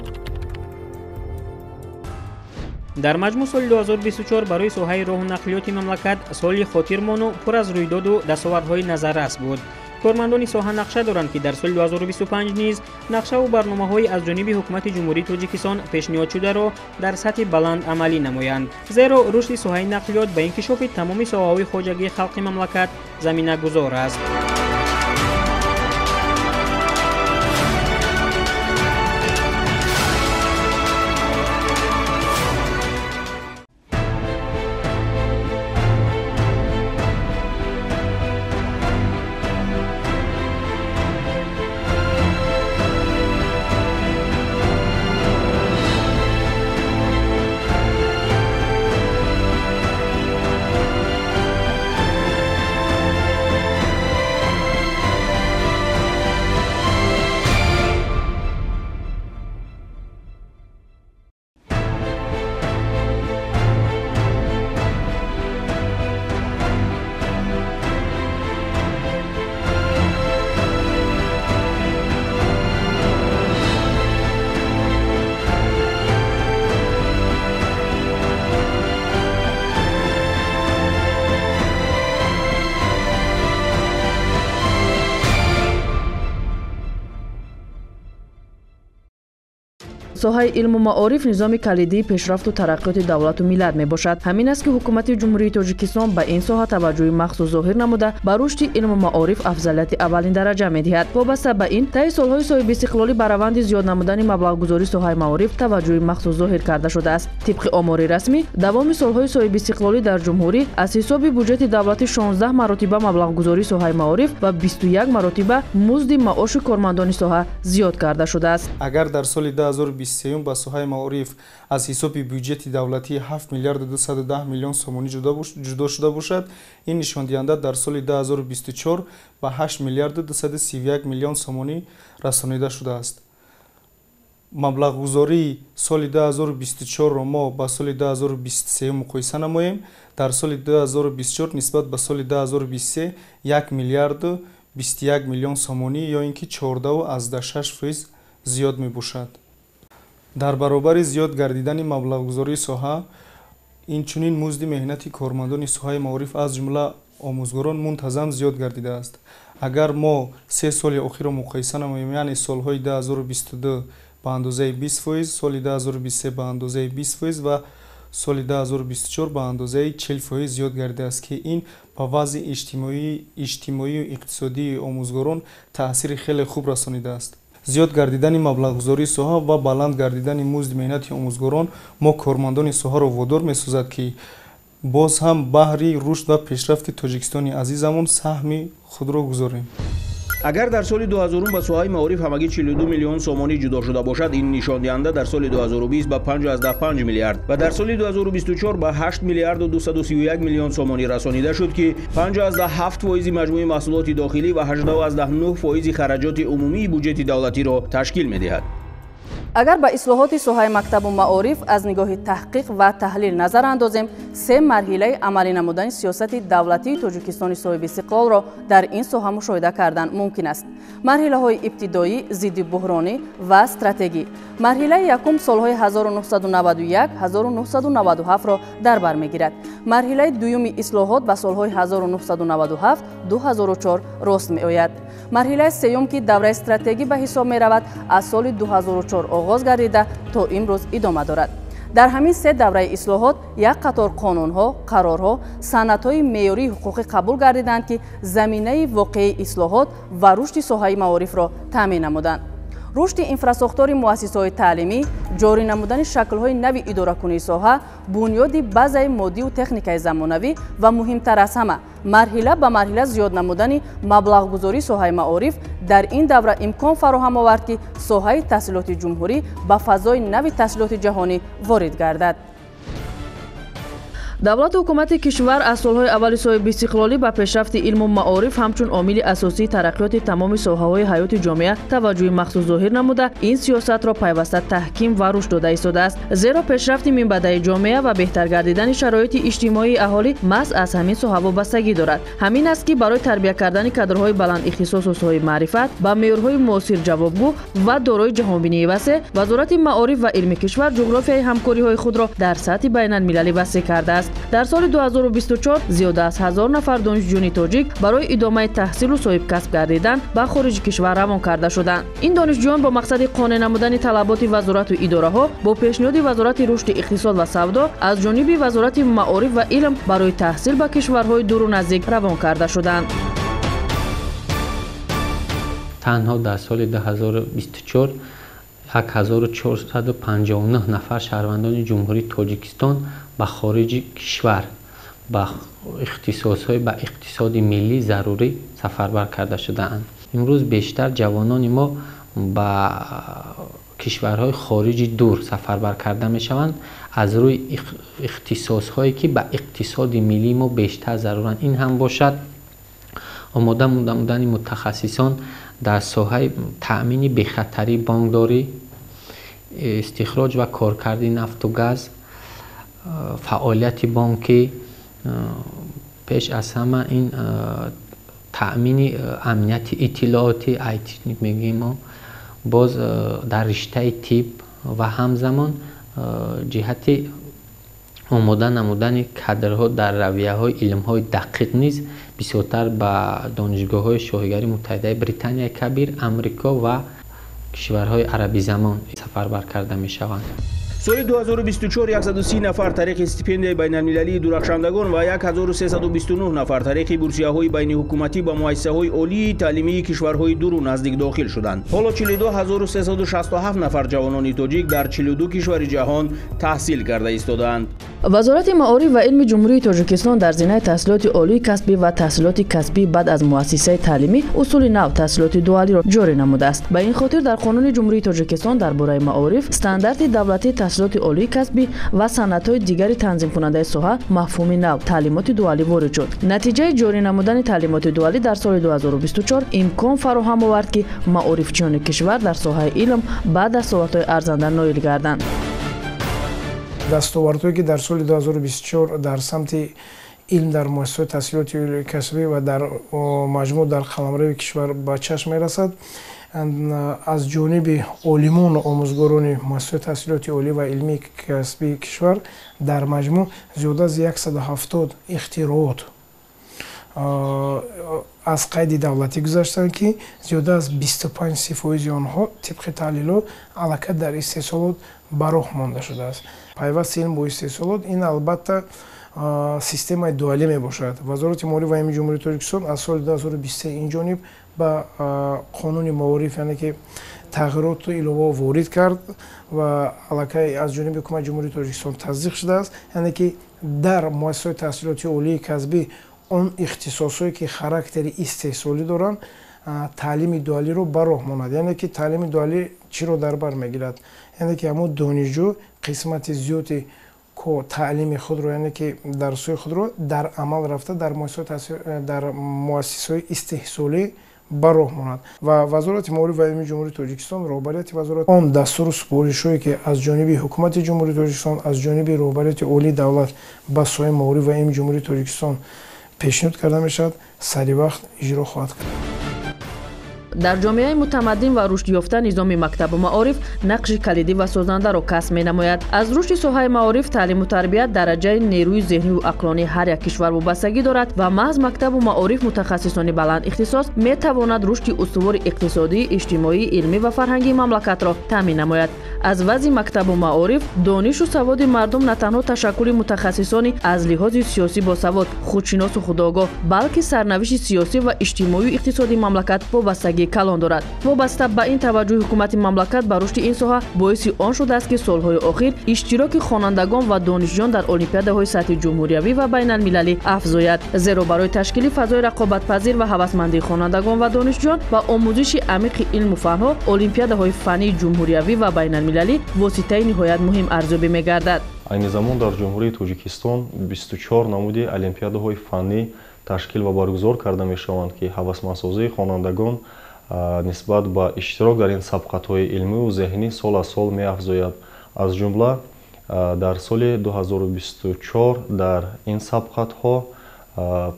Дар маҷмӯъ соли 2024 барои соҳаи роҳу нақлиёти мамлакат соли хотирмону пур аз рӯйдоду дастовардҳои назаррас буд. Кормандони соҳа нақша доранд, ки дар соли 2025 низ нақшаву барномаҳои аз ҷониби ҳукумати Ҷумҳурии Тоҷикистон пешниҳодшударо дар сатҳи баланд амалӣ намоянд. Зеро рушди соҳаи нақлиёт ба инкишофи тамоми соҳаҳои хоҷагии халқи мамлакат заминагузор аст. Соҳаи илму маориф низоми калидии пешрафту тараққиёти давлату миллат мебошад. Ҳамин аст, ки ҳукумати Ҷумҳурии Тоҷикистон ба ин соҳа таваҷҷӯҳи махсус зоҳир намуда, ба рушди илму маориф афзалияти аввалин дараҷа медиҳад. Вобаста ба ин, таи солҳои соҳибистиқлолӣ ба раванди зиёд намудани маблағгузории соҳаи маориф таваҷҷӯҳи махсус зоҳир карда шудааст. Тибқи омори расмӣ, давоми солҳои соҳибистиқлолӣ дар ҷумҳурӣ аз ҳисоби буҷети давлатӣ 16 маротиба маблағгузории соҳаи маориф ва 21 маротиба музди маоши кормандони соҳа зиёд карда шудааст. Агар дар соли 2023 ба соҳаи маориф аз ҳисоби бюҷети давлатӣ 7 миллиарду 210 миллион сомонӣ ҷудо шуда бошад, ин нишондиҳанда дар соли 2024 ба 8 миллиарду 231 миллион сомонӣ расонида шудааст. Маблағгузории соли 2024-ро мо ба соли 2023 муқоиса намоем. Дар соли 2024 нисбат ба соли 2023 1 миллиарду 21 миллион сомонӣ ё ин ки 14,6% зиёд мебошад. Дар баробари зиёд гардидани маблағгузории соҳа, инчунин музди меҳнати кормандони соҳаи маориф аз ҷумла омӯзгорон мунтазам зиёд гардидааст. Агар мо се соли охирро муқоиса намоем, яъне солҳои 2022 ба андозаи 20%, соли 2023 ба андозаи 20% ва соли 2024 ба андозаи 40% зиёд гардидааст, ки ин ба вазъи иҷтимоию иқтисодии омӯзгорон таъсири хеле хуб расонидааст. Зиёд гардидани маблағгузории соҳа ва баланд гардидани музди меҳнати омӯзгорон мо кормандони соҳаро водор месозад, ки боз ҳам баҳри рушд ва пешрафти Тоҷикистони азизамон саҳми худро гузорем. Агар дар соли 2000 ба соҳаи маориф ҳамагӣ 42 миллион сомонӣ ҷудо шуда бошад, ин нишондиҳанда дар соли 2020 ба 5,5 миллиард ва дар соли 2024 ба 8 миллиарду 231 миллион сомонӣ расонида шуд, ки 5,7% маҷмӯи маҳсулоти дохилӣ ва 18,9% хараҷоти умумии буҷети давлатиро ташкил медиҳад. Агар ба ислоҳоти соҳаи мактабу маориф аз нигоҳи таҳқиқ ва таҳлил назар андозем, се марҳилаи амалӣ намудани сиёсати давлатии Тоҷикистони соҳибистиқлолро дар ин соҳа мушоҳида кардан мумкин аст. Марҳилаҳои ибтидоӣ, зидди буҳронӣ ва стратегӣ. Марҳилаи якум солҳои 1991-1997-ро дар бар мегирад. Марҳилаи дуюми ислоҳот ба солҳои 1997-2004 рост меояд. Марҳилаи сеюм, ки давраи стратегӣ ба ҳисоб меравад, аз соли 2004 оғоз гардида то имрӯз идома дорад. Дар ҳамин се давраи ислоҳот як қатор қонунҳо, қарорҳо, санадҳои меъёрии ҳуқуқӣ қабул гардиданд, ки заминаи воқеии ислоҳот ва рушди соҳаи маорифро таъмин намуданд. Рушди инфрасохтори муассисаҳои таълимӣ, ҷорӣ намудани шаклҳои нави идоракунии соҳа, бунёди базаи моддиву техникаи замонавӣ ва муҳимтар аз ҳама марҳила ба марҳила зиёд намудани маблағгузории соҳаи маориф дар ин давра имкон фароҳам овард, ки соҳаи таҳсилоти ҷумҳурӣ ба фазои нави таҳсилоти ҷаҳонӣ ворид гардад. Давлату ҳукумати кишвар аз солҳои аввали соҳибистиқлолӣ ба пешрафти илму маориф ҳамчун омили асосии тараққиёти тамоми соҳаҳои ҳаёти ҷомеа таваҷҷӯҳи махсус зоҳир намуда, ин сиёсатро пайваста таҳким ва рушд дода истодааст. Зеро пешрафти минбаъдаи ҷомеа ва беҳтар гардидани шароити иҷтимоии аҳолӣ маҳз аз ҳамин соҳа вобастагӣ дорад. Ҳамин аст, ки барои тарбия кардани кадрҳои баландихтисосу соҳибмаърифат, ба меъёрҳои муосир ҷавобгӯ ва дорои ҷаҳонбинии васеъ, Вазорати маориф ва илми кишвар ҷуғрофияи ҳамкориҳои худро дар сатҳи байналмилалӣ васеъ кардааст. Дар соли 2024 зиёда аз 1000 нафар донишҷӯёни тоҷик барои идомаи таҳсилу соҳибкасб гардидан ба хориҷи кишвар равон карда шуданд. Ин донишҷӯён бо мақсади қонеъ намудани талаботи вазорату идораҳо бо пешниҳоди Вазорати рушди иқтисод ва савдо аз ҷониби Вазорати маориф ва илм барои таҳсил ба кишварҳои дуру наздик равон карда шуданд. Танҳо дар соли 2024 1459 нафар шаҳрвандони Ҷумҳурии Тоҷикистон ба хориҷи кишвар ба ихтисосҳои ба иқтисоди миллӣ зарурӣ сафарбар карда шудаанд. Имрӯз бештар ҷавонони мо ба кишварҳои хориҷи дур сафарбар карда мешаванд аз рӯи ихтисосҳое ки ба иқтисоди миллии мо бештар заруранд. Ин ҳам бошад омода намудани мутахассисон дар соҳаи таъмини бехатарии бонкдорӣ, истихроҷ ва коркарди нафту газ, фаъолияти бонкӣ, пеш аз ҳама ин таъмини амнияти иттилоотӣ, IT мегӯем мо, боз дар риштаи тиб ва ҳамзамон ҷиҳати омода намудани кадрҳо дар равияҳои илмҳои дақиқ низ бисёртар ба донишгоҳҳои Шоҳигарии Муттаҳидаи Британияи Кабир, Амрико ва кишварҳои арабизамон сафарбар карда мешаванд. Соли 2024 130 нафар тариқи стипендияи байналмилалии дурахшандагон ва 1329 нафар тариқи бурсияҳои байниҳукуматӣ ба муассисаҳои олии таълимии кишварҳои дуру наздик дохил шуданд. Ҳоло 42367 нафар ҷавонони тоҷик дар 42 кишвари ҷаҳон таҳсил карда истодаанд. Вазорати маориф ва илми Ҷумҳурии Тоҷикистон дар зинаи таҳсилоти олии касбӣ ва таҳсилоти касбӣ баъд аз муассисаи таълимӣ усули нав таҳсилоти дуалиро ҷорӣ намудааст. Ба ин хотир дар Қонуни Ҷумҳурии Тоҷикистон дар бораи маориф стандарти давлатии таҳсилоти олии касбӣ ва санадҳои дигари танзимкунандаи соҳа мафҳуми нав таълимоти дуалӣ ворид шуд. Натиҷаи ҷорӣ намудани таълимоти дуалӣ дар соли 2024 имкон фароҳам овард, ки маорифчиёни кишвар дар соҳаи илм ба дастовардҳои арзанда ноил гарданд. Дастовардҳое ки дар соли 2024 дар самти илм дар муассисаҳои таҳсилоти касбӣ ва дар маҷмӯъ дар қаламрави кишвар ба чашм мерасад, аз ҷониби олимону омӯзгорони муассисаҳои таҳсилоти олӣ ва илмии касбии кишвар дар маҷмӯъ зиёда аз 170 ихтироот аз қайди давлатӣ гузаштанд, ки зиёда аз 25% онҳо тибқи таҳлилот аллакай дар истеҳсолот ба роҳ монда шудааст. Пайвасти илм бо истеҳсолот ин албатта системаи дуалӣ мебошад. Вазорати маориф ва илми Ҷумҳурии Тоҷикистон аз соли 2023 ин ҷониб ба қонуни маориф, яъне ки тағйироту иловаҳо ворид кард ва аллакай аз ҷониби ҳукумати Ҷумҳурии Тоҷикистон тасдиқ шудааст, яъне ки дар муассисаҳои таҳсилоти олии касбӣ он ихтисосҳое ки характери истеҳсолӣ доранд таълими дуалиро ба роҳ монад. Яъне ки таълими дуалӣ чиро дар бар мегирад? Яъне ки ҳамон донишҷӯ қисмати зиёди таълими худро, яъне ки дарсҳои худро дар амал рафта дар муассисаҳои истеҳсолӣ ба роҳ монад. Ва Вазорати маориф ва илми Ҷумҳурии Тоҷикистон, роҳбарияти вазорат он дастуру супоришҳое ки аз ҷониби ҳукумати Ҷумҳурии Тоҷикистон, аз ҷониби роҳбарияти олии давлат ба соҳаи маориф ва илми Ҷумҳурии Тоҷикистон пешниҳод карда мешавад, сари вақт иҷро хоҳад кард. Дар ҷомеаи мутамаддин ва рушдёфта низоми мактабу маориф нақши калидӣ ва созандаро касб менамояд. Аз рушди соҳаи маориф таълиму тарбият дараҷаи нерӯи зеҳнию ақлонии ҳар як кишвар вобастагӣ дорад ва маҳз мактабу маориф мутахассисони баланд ихтисос метавонад рушди устувори иқтисодӣ, иҷтимоӣ, илмӣ ва фарҳангии мамлакатро таъмин намояд. Аз вазъи мактабу маориф донишу саводи мардум на танҳо ташаккули мутахассисони аз лиҳози сиёсӣ босавод, худшиносу худогоҳ, балки сарнавишти сиёсӣ ва иҷтимоию иқтисодии мамлакат вобастагии Вобастагии калон дорад. Вобаста ба ин таваҷҷӯҳи ҳукумати мамлакат ба рушди ин соҳа боиси он шудааст, ки солҳои охир иштироки хонандагон ва донишҷӯён дар олимпиадаҳои сатҳи ҷумҳуриявӣ ва байналмилалӣ афзояд. Зеро барои ташкили фазои рақобатпазир ва ҳавасмандии хонандагон ва донишҷӯён ба омӯзиши амиқи илму фанҳо олимпиадаҳои фаннии ҷумҳуриявӣ ва байналмилалӣ воситаи ниҳоят муҳим арзёбӣ мегардад. Айни замон дар Ҷумҳурии Тоҷикистон 24 намуди олимпиадаҳои фаннӣ ташкил ва баргузор карда мешаванд, ки ҳавасмандсозии хонандагон нисбат ба иштирок дар ин сабқатҳои илмиву зеҳнӣ сол аз сол меафзояд. Аз ҷумла дар соли 2024 дар ин сабқатҳо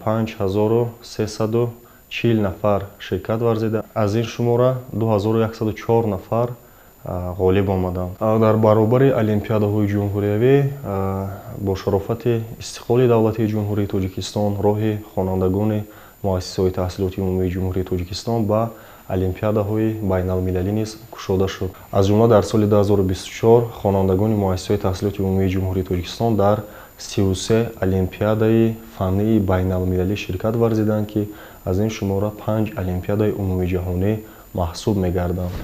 5340 нафар ширкат варзида, аз ин шумора 2104 нафар ғолиб омаданд. Дар баробари олимпиадаҳои ҷумҳуриявӣ бо шарофати истиқлоли давлатии Ҷумҳурии Тоҷикистон роҳи хонандагони муассисаҳои таҳсилоти умумии Ҷумҳурии Тоҷикистон ба олимпиадаҳои байналмилалӣ низ кушода шуд. Аз ҷумла дар соли 2024 хонандагони муассисаҳои таҳсилоти умумии Ҷумҳурии Тоҷикистон дар 33 олимпиадаи фаннии байналмилалӣ ширкат варзиданд, ки аз ин шумора 5 олимпиадаи умумиҷаҳонӣ маҳсуб мегарданд.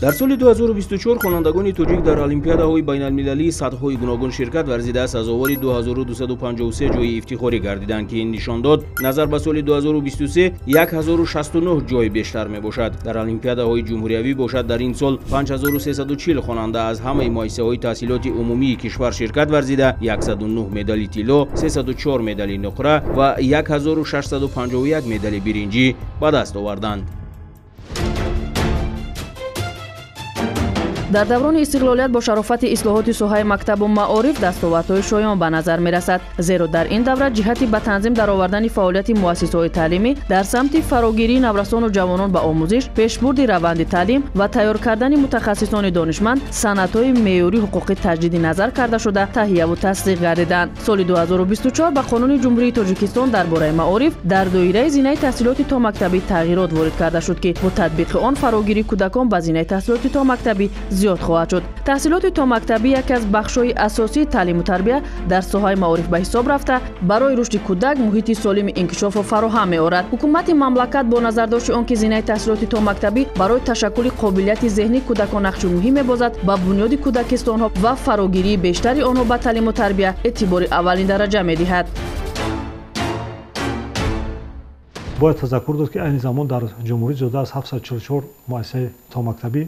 Дар соли 2024 хонандагони тоҷик дар олимпиадаҳои байналмилалии сатҳҳои гуногун ширкат варзида, сазовори 2253 ҷойи ифтихорӣ гардиданд, ки ин нишон дод назар ба соли 2023 1069 ҷой бештар мебошад. Дар олимпиадаҳои ҷумҳуриявӣ бошад дар ин сол 5340 хонанда аз ҳамаи муассисаҳои таҳсилоти умумии кишвар ширкат варзида, 109 медали тилло, 304 медали нуқра ва 1651 медали биринҷӣ ба даст оварданд. Дар даврони истиқлолият бо шарофати ислоҳоти соҳаи мактабу маориф дастовардҳои шоён ба назар мерасад. Зеро дар ин давра ҷиҳати ба танзим даровардани фаъолияти муассисаҳои таълимӣ дар самти фарогирии наврасону ҷавонон ба омӯзиш, пешбурди раванди таълим ва тайёр кардани мутахассисони донишманд санадҳои меъёрии ҳуқуқӣ таҷдиди назар карда шуда, таҳияву тасдиқ гардиданд. Соли 2024 ба Қонуни Ҷумҳурии Тоҷикистон дар бораи маориф дар доираи зинаи таҳсилоти томактабӣ тағйирот ворид карда шуд, ки бо татбиқи он фарогирии кӯдакон ба зинаи таҳсилоти томактабӣ зиёд хоҳад шуд. Таҳсилоти томактабӣ яке аз бахшҳои асосии таълиму тарбия дар соҳаи маориф ба ҳисоб рафта, барои рушди кӯдак муҳити солими инкишофро фароҳам меорад. Ҳукумати мамлакат бо назардошти он ки зинаи таҳсилоти томактабӣ барои ташаккули қобилияти зеҳнии кӯдакон нақши муҳим мебозад, ба бунёди кӯдакистонҳо ва фарогирии бештари онҳо ба таълиму тарбия эътибори аввалин дараҷа медиҳад. Бояд тазаккур дод, ки айни замон дар ҷумҳурӣ зиёда аз 744 муассисаи томактабӣ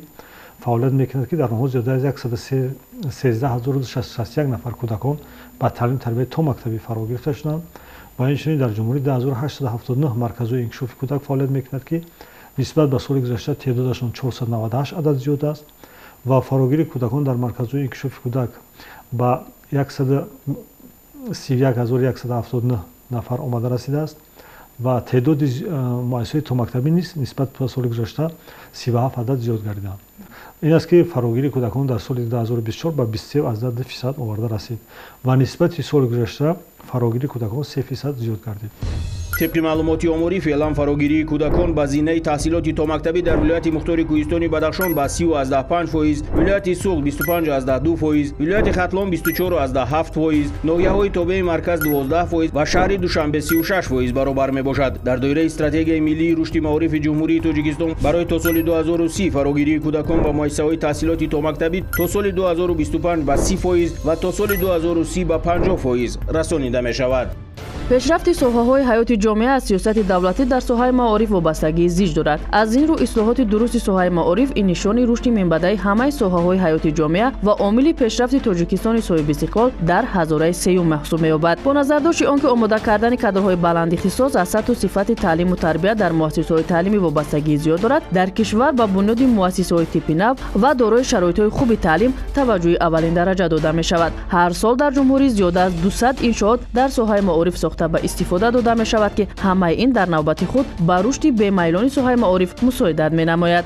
фаъолият мекунад, ки дар онҳо зиёда аз 113061 нафар кӯдакон ба таълиму тарбияи томактабӣ фаро гирифта шуданд ва инчунин дар ҷумҳурӣ 10879 марказҳои инкишофи кӯдак фаъолият мекунад, ки нисбат ба соли гузашта теъдодашон 498 адад зиёд аст ва фарогирии кӯдакон дар марказҳои инкишофи кӯдак ба 131179 нафар омада расидааст ва теъдоди муассисаҳои томактабӣ низ нисбат ба соли гузашта 37 адад зиёд гардиданд. Ин аст, ки фарогирии кӯдакон дар соли 2024 ба 23,2% оварда расид ва нисбати соли гузашта фарогирии кӯдакон 3% зиёд гардид. Тибқи маълумоти оморӣ феълан фарогирии кӯдакон ба зинаи таҳсилоти томактабӣ дар вилояти мухтори Кӯҳистони Бадахшон ба 30,5%, вилояти Суғд 25,2%, вилояти Хатлон 24,7%, ноҳияҳои тобеи марказ 12% ва шаҳри Душанбе 36% баробар мебошад. Дар доираи стратегияи миллии рушди маорифи Ҷумҳурии Тоҷикистон барои то соли 2030 фарогирии кӯдакон ба муассисаҳои таҳсилоти томактабӣ то соли 2025 ба 30% ва то соли 2030 ба 50% расонида мешавад. Пешрафти соҳаҳои ҳаёти ҷомеа аз сиёсати давлатӣ дар соҳаи маориф вобастагии зич дорад. Аз ин рӯ ислоҳоти дурусти соҳаи маориф ин нишони рушди минбаъдаи ҳамаи соҳаҳои ҳаёти ҷомеа ва омили пешрафти Тоҷикистони соҳибистиқлол дар ҳазораи сеюм маҳсуб меёбад. Бо назардошти он ки омода кардани кадрҳои баландихтисос аз сатҳу сифати таълиму тарбия дар муассисаҳои таълимӣ вобастагии зиёд дорад, дар кишвар ба бунёди муассисаҳои типи нав ва дорои шароитҳои хуби таълим таваҷҷӯҳи аввалин дараҷа дода мешавад. Ҳар сол дар ҷумҳурӣ зиёда аз 200 иншоот дар соҳаи маориф сохта ба истифода дода мешавад, ки ҳамаи ин дар навбати худ ба рушди бемайлони соҳаи маориф мусоидат менамояд.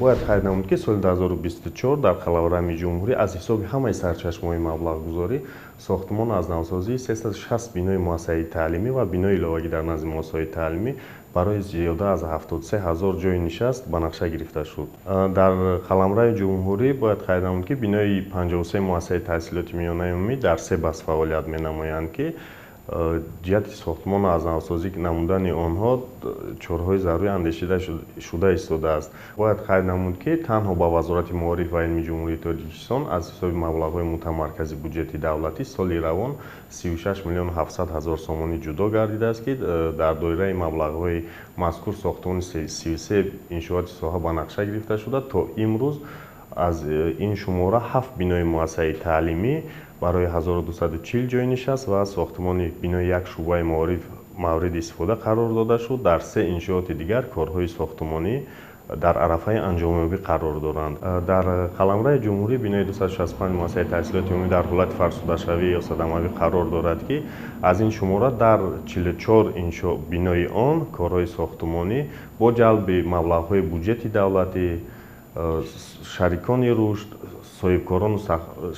Бояд қайд намуд, ки соли 2024 дар қаламрави ҷумҳурӣ аз ҳисоби ҳамаи сарчашмаҳои маблағгузорӣ сохтмон аз навсозии 360 бинои муассисаи таълимӣ ва бинои иловагӣ дар назди муассисаҳои таълимӣ барои зиёда аз 73 ҳазор ҷойи нишаст ба нақша гирифта шуд. Дар қаламрави ҷумҳурӣ бояд қайд намуд, ки бинои 53 муассисаи таҳсилоти миёнаи умумӣ дар се баст фаъолият менамоянд, ки Ҷиҳати сохтмону аз навсозӣ намудани онҳо чораҳои зарурӣ андешида шуда истодааст. Бояд қайд намуд, ки танҳо ба Вазорати маориф ва илми Ҷумҳурии Тоҷикистон аз ҳисоби маблағҳои мутамаркази буҷети давлатӣ соли равон 36 миллион 700 ҳазор сомонӣ ҷудо гардидааст, ки дар доираи маблағҳои мазкур сохтмони 33 иншооти соҳа ба нақша гирифта шуда, то имрӯз аз ин шумора 7 бинои муассисаи таълимӣ барои 1240 ҷой нишаст ва сохтмони бинои як шӯъбаи маориф мавриди истифода қарор дода шуд. Дар 3 иншооти дигар корҳои сохтмонӣ дар арафаи анҷомёбӣ қарор доранд. Дар қаламраи ҷумҳурӣ бинои 265 муассисаи таҳсилоти умумӣ дар ҳолати фарсудашавӣ ё садамавӣ қарор дорад, ки аз ин шумора дар 44 бинои он корҳои сохтмонӣ бо ҷалби маблағҳои буҷети давлатӣ, шарикони рушд, соҳибкорону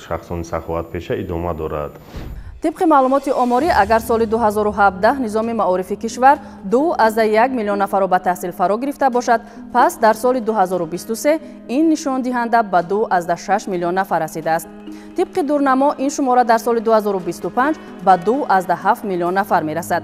шахсони саховатпеша идома дорад. Тибқи маълумоти оморӣ, агар соли 2017 низоми маорифи кишвар 2,1 миллион нафарро ба таҳсил фаро гирифта бошад, пас дар соли 2023 ин нишондиҳанда ба 2,6 миллион нафар расидааст. Тибқи дурнамо, ин шумора дар соли 2025 ба 2,7 миллион нафар мерасад.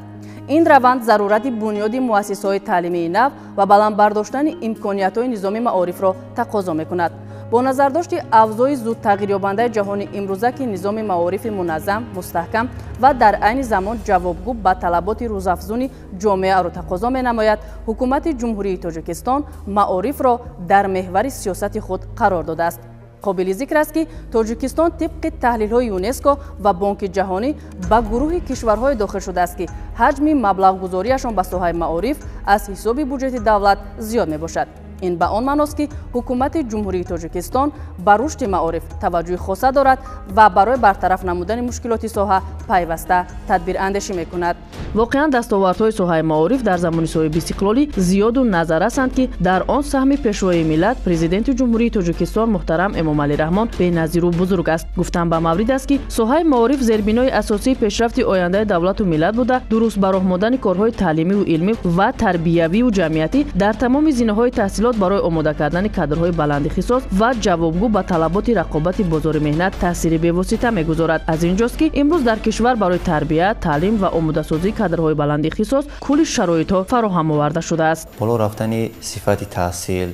Ин раванд зарурати бунёди муассисаҳои таълимии нав ва баланд бардоштани имкониятҳои низоми маорифро тақозо мекунад. Бо назардошти авзои зудтағйирёбандаи ҷаҳони имрӯза, ки низоми маорифи муназзам, мустаҳкам ва дар айни замон ҷавобгӯ ба талаботи рӯзафзуни ҷомеаро тақозо менамояд, ҳукумати Ҷумҳурии Тоҷикистон маорифро дар меҳвари сиёсати худ қарор додааст. Қобили зикр аст, ки Тоҷикистон тибқи таҳлилҳои ЮНЕСКО ва Бонки Ҷаҳонӣ ба гурӯҳи кишварҳое дохил шудааст, ки ҳаҷми маблағгузориашон ба соҳаи маориф аз ҳисоби буҷети давлат зиёд мебошад. Ин ба он маъност, ки ҳукумати Ҷумҳурии Тоҷикистон ба рушди маориф таваҷҷӯҳи хоса дорад ва барои бартараф намудани мушкилоти соҳа пайваста тадбирандешӣ мекунад. Воқеан дастовардҳои соҳаи маориф дар замони соҳибистиқлолӣ зиёду назаррасанд, ки дар он саҳми пешвои миллат, Президенти Ҷумҳурии Тоҷикистон муҳтарам Эмомалӣ Раҳмон беназиру бузург аст. Гуфтан ба маврид аст, ки соҳаи маориф зербинои асосии пешрафти ояндаи давлату миллат буда, дуруст ба роҳ мондани корҳои таълимиву илмӣ ва тарбиявию ҷамъиятӣ дар тамоми зинаҳои таҳсилот барои омода кардани кадрҳои баландихтисос ва ҷавобгӯ ба талаботи рақобати бозори меҳнат таъсири бевосита мегузорад. Аз инҷост, ки имрӯз дар кишвар барои тарбия, таълим ва омодасозии кадрҳои баландихтисос кулли шароитҳо фароҳам оварда шудааст. Боло рафтани сифати таҳсил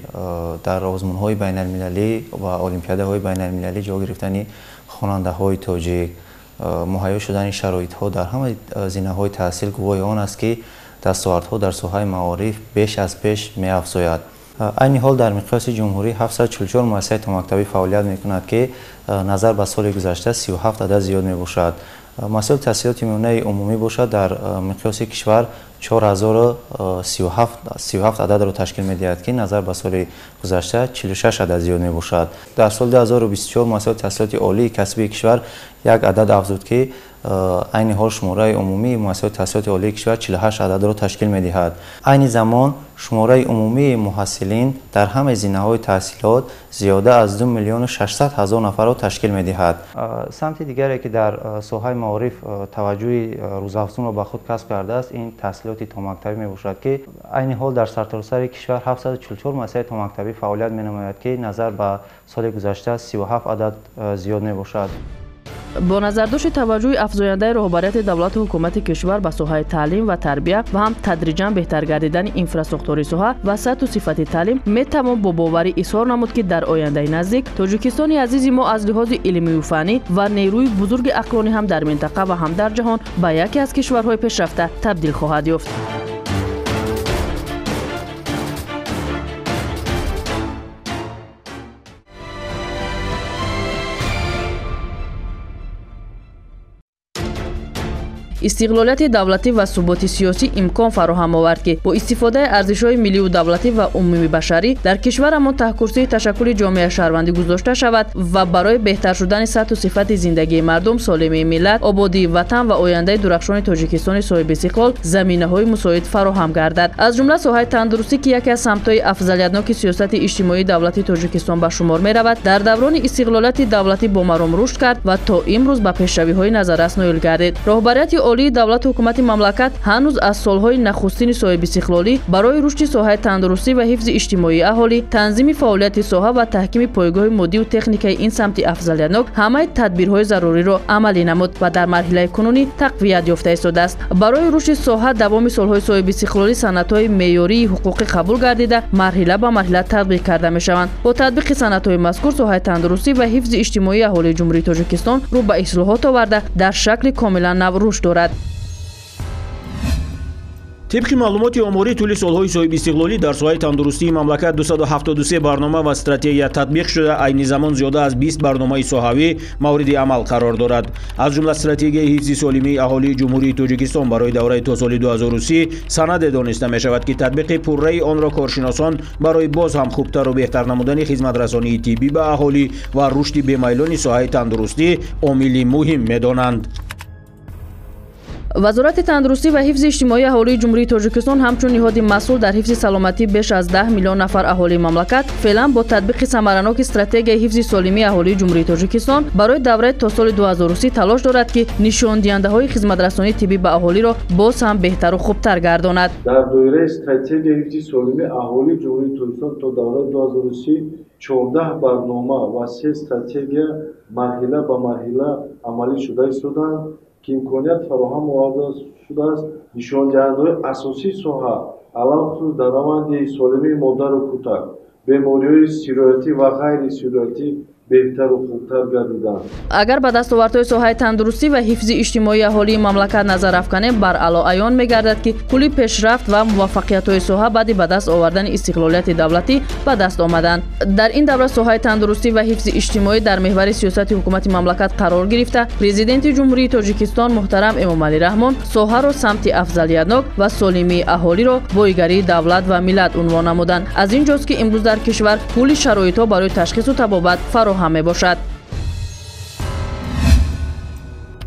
дар озмунҳои байналмилалӣ ва олимпиадаҳои байналмилалӣ ҷой гирифтани хонандаҳои тоҷик, муҳайё шудани шароитҳо дар ҳама зинаҳои таҳсил гувоҳи он аст, ки дастовардҳо дар соҳаи маориф беш аз пеш меафзояд. Айни ҳол дар миқёси ҷумҳурӣ 744 муассисаи томактабӣ фаъолият мекунад, ки назар ба соли гузашта 37 адад зиёд мебошад. Масъули таҳсилоти миёнаи умумӣ бошад, дар миқёси кишвар 4037 ададро ташкил медиҳад, ки назар ба соли гузашта 46 адад зиёд мебошад. Дар соли 2024 муассисаи таҳсилоти олии касбии кишвар як адад афзуд, ки айни ҳол шумораи умумии муассисаҳои таҳсилоти олии кишвар 48 ададро ташкил медиҳад. Айни замон шумораи умумии муҳассилин дар ҳамаи зинаҳои таҳсилот зиёда аз 2 600 000 нафарро ташкил медиҳад. Самти дигаре, ки дар соҳаи маориф таваҷҷӯҳи рӯзафзунро ба худ касб кардааст, ин таҳсилоти томактабӣ мебошад, ки айни ҳол дар сартосари кишвар 744 муассисаи томактабӣ фаъолият менамояд, ки назар ба соли гузашта 37 адад зиёд мебошад. Бо назардошти таваҷҷӯҳи афзояндаи роҳбарияти давлату ҳукумати кишвар ба соҳаи таълим ва тарбия ва ҳам тадриҷан беҳтар гардидани инфрасохтори соҳа ва сатҳу сифати таълим, метавон бо боварӣ изҳор намуд, ки дар ояндаи наздик Тоҷикистони азизи мо аз лиҳози илмию фаннӣ ва нерӯи бузурги ақлонӣ ҳам дар минтақа ва ҳам дар ҷаҳон ба яке аз кишварҳои пешрафта табдил хоҳад ёфт. Истиқлолияти давлатӣ ва суботи сиёсӣ имкон фароҳам овард, ки бо истифодаи арзишҳои миллию давлатӣ ва умумибашарӣ дар кишварамон таҳкурсии ташаккули ҷомеаи шаҳрвандӣ гузошта шавад ва барои беҳтар шудани сатҳу сифати зиндагии мардум, солимии миллат, ободии ватан ва ояндаи дурахшони Тоҷикистони соҳибистиқлол заминаҳои мусоид фароҳам гардад. Аз ҷумла соҳаи тандурустӣ, ки яке аз самтҳои афзалиятноки сиёсати иҷтимоии давлати Тоҷикистон ба шумор меравад, дар даврони истиқлолияти давлатӣ бо маром рушд кард ва то имрӯз ба пешравиҳои назаррас ноил гардид. Роҳбарияти олии давлату ҳукумати мамлакат ҳанӯз аз солҳои нахустини соҳибистиқлолӣ барои рушди соҳаи тандурустӣ ва ҳифзи иҷтимоии аҳолӣ, танзими фаъолияти соҳа ва таҳкими пойгоҳи моддию техникаи ин самти афзалиятнок ҳамаи тадбирҳои заруриро амалӣ намуд ва дар марҳилаи кунунӣ тақвият ёфта истодааст. Барои рушди соҳа давоми солҳои соҳибистиқлолӣ санадҳои меъёрии ҳуқуқӣ қабул гардида, марҳила ба марҳила татбиқ карда мешаванд. Бо татбиқи санадҳои мазкур соҳаи тандурустӣ ва ҳифзи иҷтимоии аҳолии Ҷумҳурии Тоҷикистон рӯ ба ислоҳот оварда, дар шакли комилан нав рушд дорад. Тибқи маълумоти оморӣ, тӯли солҳои соҳибистиқлолӣ дар соҳаи тандурустии мамлакат 273 барнома ва стратегия татбиқ шуда, айни замон зиёда аз 20 барномаи соҳавӣ мавриди амал қарор дорад. Аз ҷумла стратегияи ҳифзи солимии аҳолии Ҷумҳурии Тоҷикистон барои давраи то соли 2030 санаде дониста мешавад, ки татбиқи пурраи онро коршиносон барои боз ҳам хубтару беҳтар намудани хизматрасонии тиббӣ ба аҳолӣ ва рушди бемайлони соҳаи тандурустӣ омили муҳим медонанд. Вазорати тандурустӣ ва ҳифзи иҷтимоии аҳолии Ҷумҳурии Тоҷикистон ҳамчун ниҳоди масъул дар ҳифзи саломатии беш аз 10 миллион нафар аҳолии мамлакат феълан бо татбиқи самараноки стратегияи ҳифзи солимии аҳолии Ҷумҳурии Тоҷикистон барои давраи то соли 2030 талош дорад, ки нишондиҳандаҳои хизматрасонии тиббӣ ба аҳолиро боз ҳам беҳтару хубтар гардонад. Дар доираи стратегияи ҳифзи солимии аҳолии Ҷумҳурии Тоҷикистон то давраи 2030 14 барнома ва 3 стратегия марҳила ба марҳила амалӣ шуда истодаанд, ки имконият фароҳам оварда шудааст нишондиҳандаҳои асосии соҳа, алалхусус дар раванди солимии модару кӯдак, бемориҳои сироятӣ ва ғайрисироятӣ беҳтару хубтар гардиданд. Агар ба дастовардҳои соҳаи тандурустӣ ва ҳифзи иҷтимоии аҳолии мамлакат назар афканем, баръало аён мегардад, ки кулли пешрафт ва муваффақиятҳои соҳа баъди ба даст овардани истиқлолияти давлатӣ ба даст омаданд. Дар ин давра соҳаи тандурустӣ ва ҳифзи иҷтимоӣ дар меҳвари сиёсати ҳукумати мамлакат қарор гирифта, Президенти Ҷумҳурии Тоҷикистон муҳтарам Эмомалӣ Раҳмон соҳаро самти афзалиятнок ва солимии аҳолиро боигарии давлат ва миллат унвон намуданд. Аз ин ҷост, ки имрӯз дар кишвар кулли шароитҳо барои ташхису табобат фароҳам мебошад.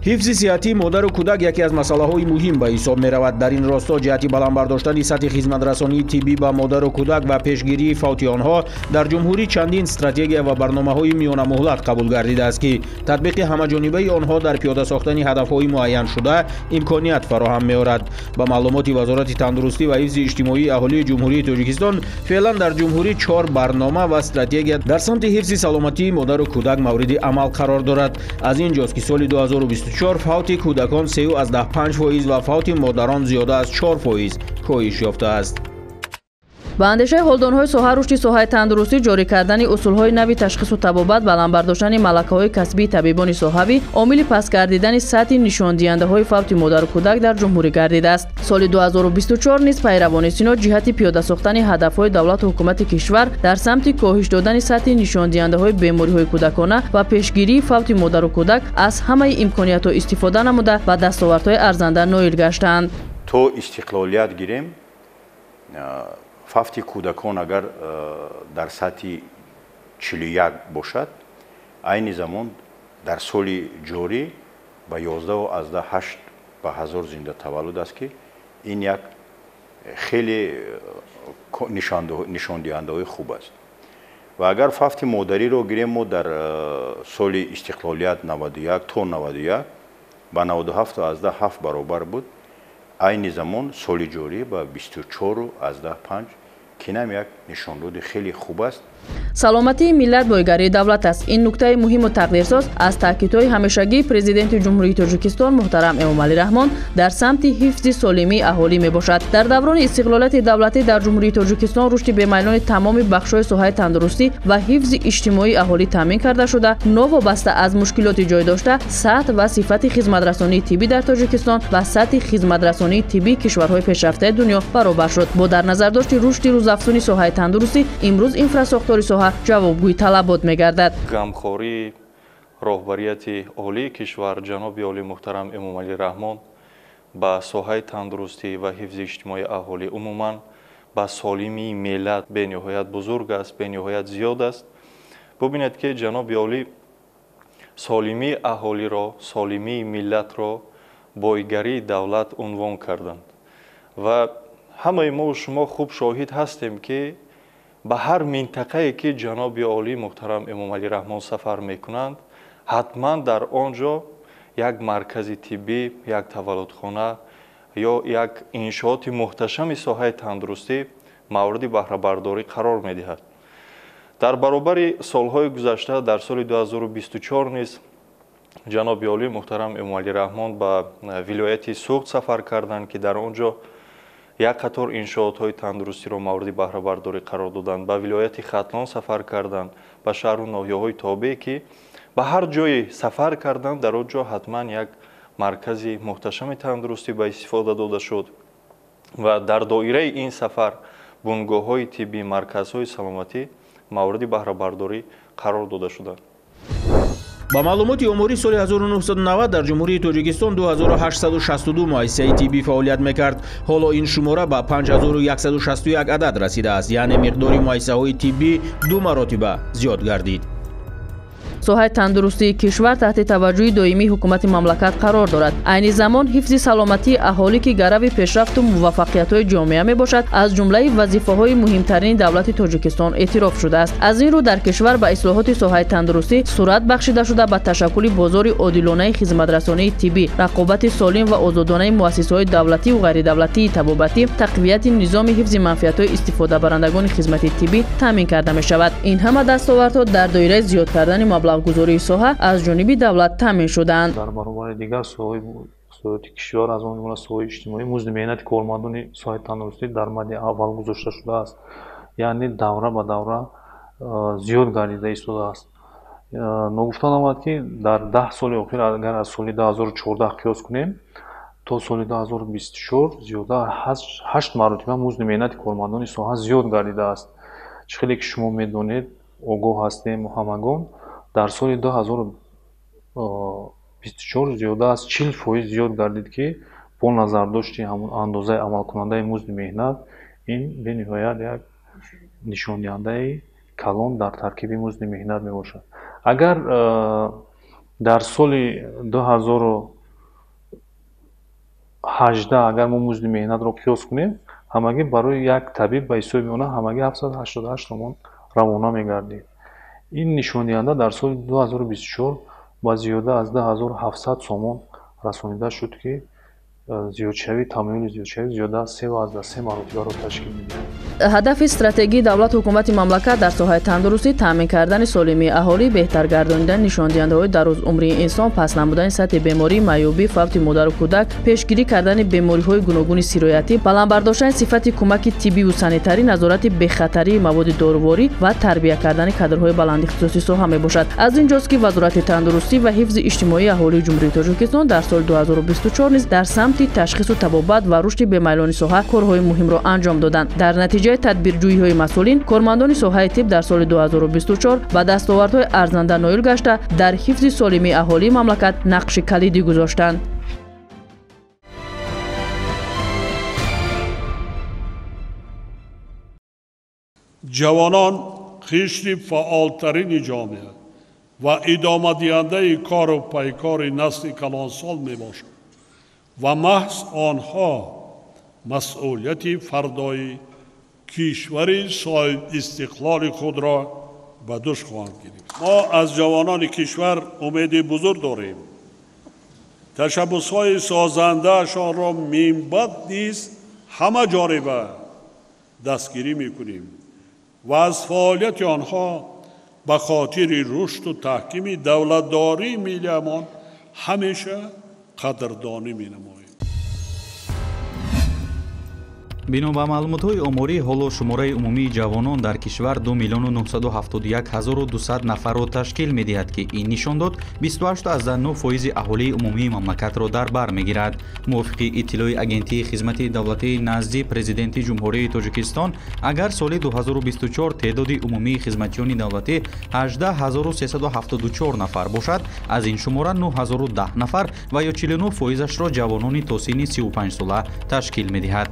Ҳифзи сиҳатии модару кӯдак яке аз масъалаҳои муҳим ба ҳисоб меравад. Дар ин росто ҷиҳати баланд бардоштани сатҳи хизматрасонии тиббӣ ба модару кӯдак ва пешгирии фавти онҳо дар ҷумҳурӣ чандин стратегия ва барномаҳои миёнамуҳлат қабул гардидааст, ки татбиқи ҳамаҷонибаи онҳо дар пиёда сохтани ҳадафҳои муайяншуда имконият фароҳам меорад. Ба маълумоти Вазорати тандурустӣ ва ҳифзи иҷтимоии аҳолии Ҷумҳурии Тоҷикистон феълан дар ҷумҳурӣ 4 барнома ва стратегия дар самти ҳифзи саломатии модару кӯдак мавриди амал қарор дорад. Аз ин ҷост, ки соли 2024 фавти кӯдакон 3,5% ва фавти модарон зиёда аз 4% коҳиш ёфтааст. Ба андешаи ҳолдонҳои соҳа, рушди соҳаи тандурустӣ, ҷорӣ кардани усулҳои нави ташхису табобат, баланд бардоштани малакаҳои касбии табибони соҳавӣ омили паст гардидани сатҳи нишондиҳандаҳои фавти модару кӯдак дар ҷумҳурӣ гардидааст. Соли 2024 низ пайравони сино ҷиҳати пиёда сохтани ҳадафҳои давлату ҳукумати кишвар дар самти коҳиш додани сатҳи нишондиҳандаҳои бемориҳои кӯдакона ва пешгирии фавти модару кӯдак аз ҳамаи имкониятҳо истифода намуда ба дастовардҳои арзанда ноил гаштаанд. То истиқлолият гирем, фавти кӯдакон агар дар сатҳи 41 бошад, айни замон дар соли ҷорӣ ба 11,8 ба ҳазор зинда таваллуд аст, ки ин як хеле нишондиҳандаҳои хуб аст. Ва агар фавти модариро гирем, мо дар соли истиқлолият 91 то 91 ба 97,7 баробар буд, айни замон соли ҷорӣ ба 24,5, ки инам як нишондоди хеле хуб аст. Саломатии миллат бойгарии давлат аст. Ин нуктаи муҳиму тақдирсоз аз таъкидҳои ҳамешагии Президенти Ҷумҳурии Тоҷикистон муҳтарам Эмомалӣ Раҳмон дар самти ҳифзи солимии аҳолӣ мебошад. Дар даврони истиқлолияти давлатӣ дар Ҷумҳурии Тоҷикистон рушди бемайлони тамоми бахшҳои соҳаи тандурустӣ ва ҳифзи иҷтимоии аҳолӣ таъмин карда шуда, новобаста аз мушкилоти ҷой дошта, сатҳ ва сифати хизматрасонии тиббӣ дар Тоҷикистон ба сатҳи хизматрасонии тиббии кишварҳои пешрафтаи дунё баробар шуд. Бо дар назардошти рушди рӯзафзуни соҳаи тандурустӣ имрӯз инфрасохтори соҳа ҷавобгӯи талабот мегардад. Ғамхории роҳбарияти олии кишвар ҷаноби олии муҳтарам Эмомалӣ Раҳмон ба соҳаи тандурустӣ ва ҳифзи иҷтимоии аҳолӣ, умуман ба солимии миллат бениҳоят бузург аст, бениҳоят зиёд аст. Бубинед, ки ҷаноби олӣ солимии аҳолиро, солимии миллатро бойгарии давлат унвон карданд ва ҳамаи мо шумо хуб шоҳид ҳастем, ки ба ҳар минтақае ки ҷаноби олӣ муҳтарам Эмомалӣ Раҳмон сафар мекунанд, ҳатман дар он ҷо Як маркази тиббӣ, як таваллудхона ё як иншооти муҳташами соҳаи тандурустӣ мавриди баҳрабардорӣ қарор медиҳад. Дар баробари солҳои гузашта дар соли 2024 низ ҷаноби олӣ муҳтарам Эмомалӣ Раҳмон ба вилояти Суғд сафар карданд, ки дар он ҷо як қатор иншоотҳои тандурустиро мавриди баҳрабардорӣ қарор доданд. Ба вилояти Хатлон сафар карданд, ба шаҳру ноҳияҳои тобеъ, ки ба ҳар ҷое сафар карданд, дар он ҷо ҳатман як маркази муҳташами тандурустӣ ба истифода дода шуд ва дар доираи ин сафар бунгоҳҳои тиббӣ, марказҳои саломатӣ мавриди баҳрабардорӣ қарор дода шуданд. Ба маълумоти оморӣ соли 1990 дар Ҷумҳурии Тоҷикистон 2862 муассисаи тиббӣ фаъолият мекард. Ҳоло ин шумора ба 5161 адад расидааст, яъне миқдори муассисаҳои тиббӣ 2 маротиба зиёд гардид. Соҳаи тандурустии кишвар таҳти таваҷҷӯҳи доимии ҳукумати мамлакат қарор дорад. Айни замон ҳифзи саломатии аҳолӣ, ки гарави пешрафту муваффақиятҳои ҷомеа мебошад, аз ҷумлаи вазифаҳои муҳимтарини давлати Тоҷикистон эътироф шудааст. Аз ин рӯ дар кишвар ба ислоҳоти соҳаи тандурустӣ суръат бахшида шуда, ба ташаккули бозори одилонаи хизматрасонии тиббӣ, рақобати солим ва озодонаи муассисаҳои давлативу ғайридавлатии табобатӣ, тақвияти низоми ҳифзи манфиатҳои истифодабарандагони хизмати тиббӣ таъмин карда мешавад. Ин ҳама дастовардҳо дар доираи зиёд кардани маблағгузории соҳа аз ҷониби давлат таъмин шудаанд. Дар баробари дигар соҳаҳои иқтисодиёти кишвар, аз он ҷумла соҳаи иҷтимоӣ, музди меҳнати кормандони соҳаи тандурустӣ дар мадди аввал гузошта шудааст, яъне давра ба давра зиёд гардида истодааст. Ногуфта намояд, ки дар 10 соли охир, агар аз соли 2014 қиёс кунем то соли 2024, зиёда 8 маротиба музди меҳнати кормандони соҳа зиёд гардидааст. Чӣ хеле ки шумо медонед, огоҳ ҳастем ҳамагон, дар соли 2024 зиёда аз 40% зиёд гардид, ки бо назардошти ҳамон андозаи амалкунандаи музди меҳнат ин бениҳоят як нишондиҳандаи калон дар таркиби музди меҳнат мебошад. Агар дар соли 2018 агар мо музди меҳнатро қиёс кунем, ҳамагӣ барои як табиб ба ҳисоби миёна ҳамагӣ 788 сомон равона мегардид. Ин нишондиҳанда дар соли 2024 ба зиёда аз 10700 сомон расонида шуд, ки зиёдшавӣ, тамоюли зиёдшавӣ зиёда аз 3,3 маротибаро ташкил медиҳад. Ҳадафи стратегии давлат ҳукумати мамлакат дар соҳаи тандурустӣ таъмин кардани солимии аҳолӣ, беҳтар гардонидани нишондиҳандаҳои дарозумрии инсон, паст намудани сатҳи беморӣ, маъюбӣ, фавти модару кӯдак, пешгирӣ кардани бемориҳои гуногуни сироятӣ, баланд бардоштани сифати кӯмаки тиббиву санитарӣ, назорати бехатарии маводи доруворӣ ва тарбия кардани кадрҳои баландихтисоси соҳа мебошад. Аз ин ҷост, ки Вазорати тандурустӣ ва ҳифзи иҷтимоии аҳолии Ҷумҳурии Тоҷикистон дар соли 2024 низ дар самти ташхису табобат ва рушди бемайлони соҳа корҳои муҳимро анҷом доданд. Дар натиҷаи тадбирҷӯиҳои масъулин, кормандони соҳаи тиб дар соли 2024 ба дастовардҳои арзанда ноил гашта, дар ҳифзи солимии аҳолии мамлакат нақши калидӣ гузоштанд. Ҷавонон қишри фаъолтарини ҷомеа ва идомадиҳандаи кору пайкори насли калонсол мебошанд ва маҳз онҳо масъулияти фардои кишвари соҳибистиқлоли худро ба дӯш хоҳанд гирифт. Мо аз ҷавонони кишвар умеди бузург дорем. Ташаббусҳои созандаашонро минбаъд низ ҳама ҷониба дастгирӣ мекунем ва аз фаъолияти онҳо ба хотири рушду таҳкими давлатдории миллиамон ҳамеша қадрдонӣ менамоем. Бино ба маълумотҳои оморӣ, ҳоло шумораи умумии ҷавонон дар кишвар 2 971 200 нафарро ташкил медиҳад, ки ин нишондод 28,9 фоизи аҳолии умумии мамлакатро дар бар мегирад. Мувофиқи иттилои Агентии хизмати давлатии назди Президенти Ҷумҳурии Тоҷикистон, агар соли 2024 теъдоди умумии хизматчиёни давлатӣ 18374 нафар бошад, аз ин шумора 9010 нафар ва ё 49 фоизашро ҷавонони то синни 35 сола ташкил медиҳад.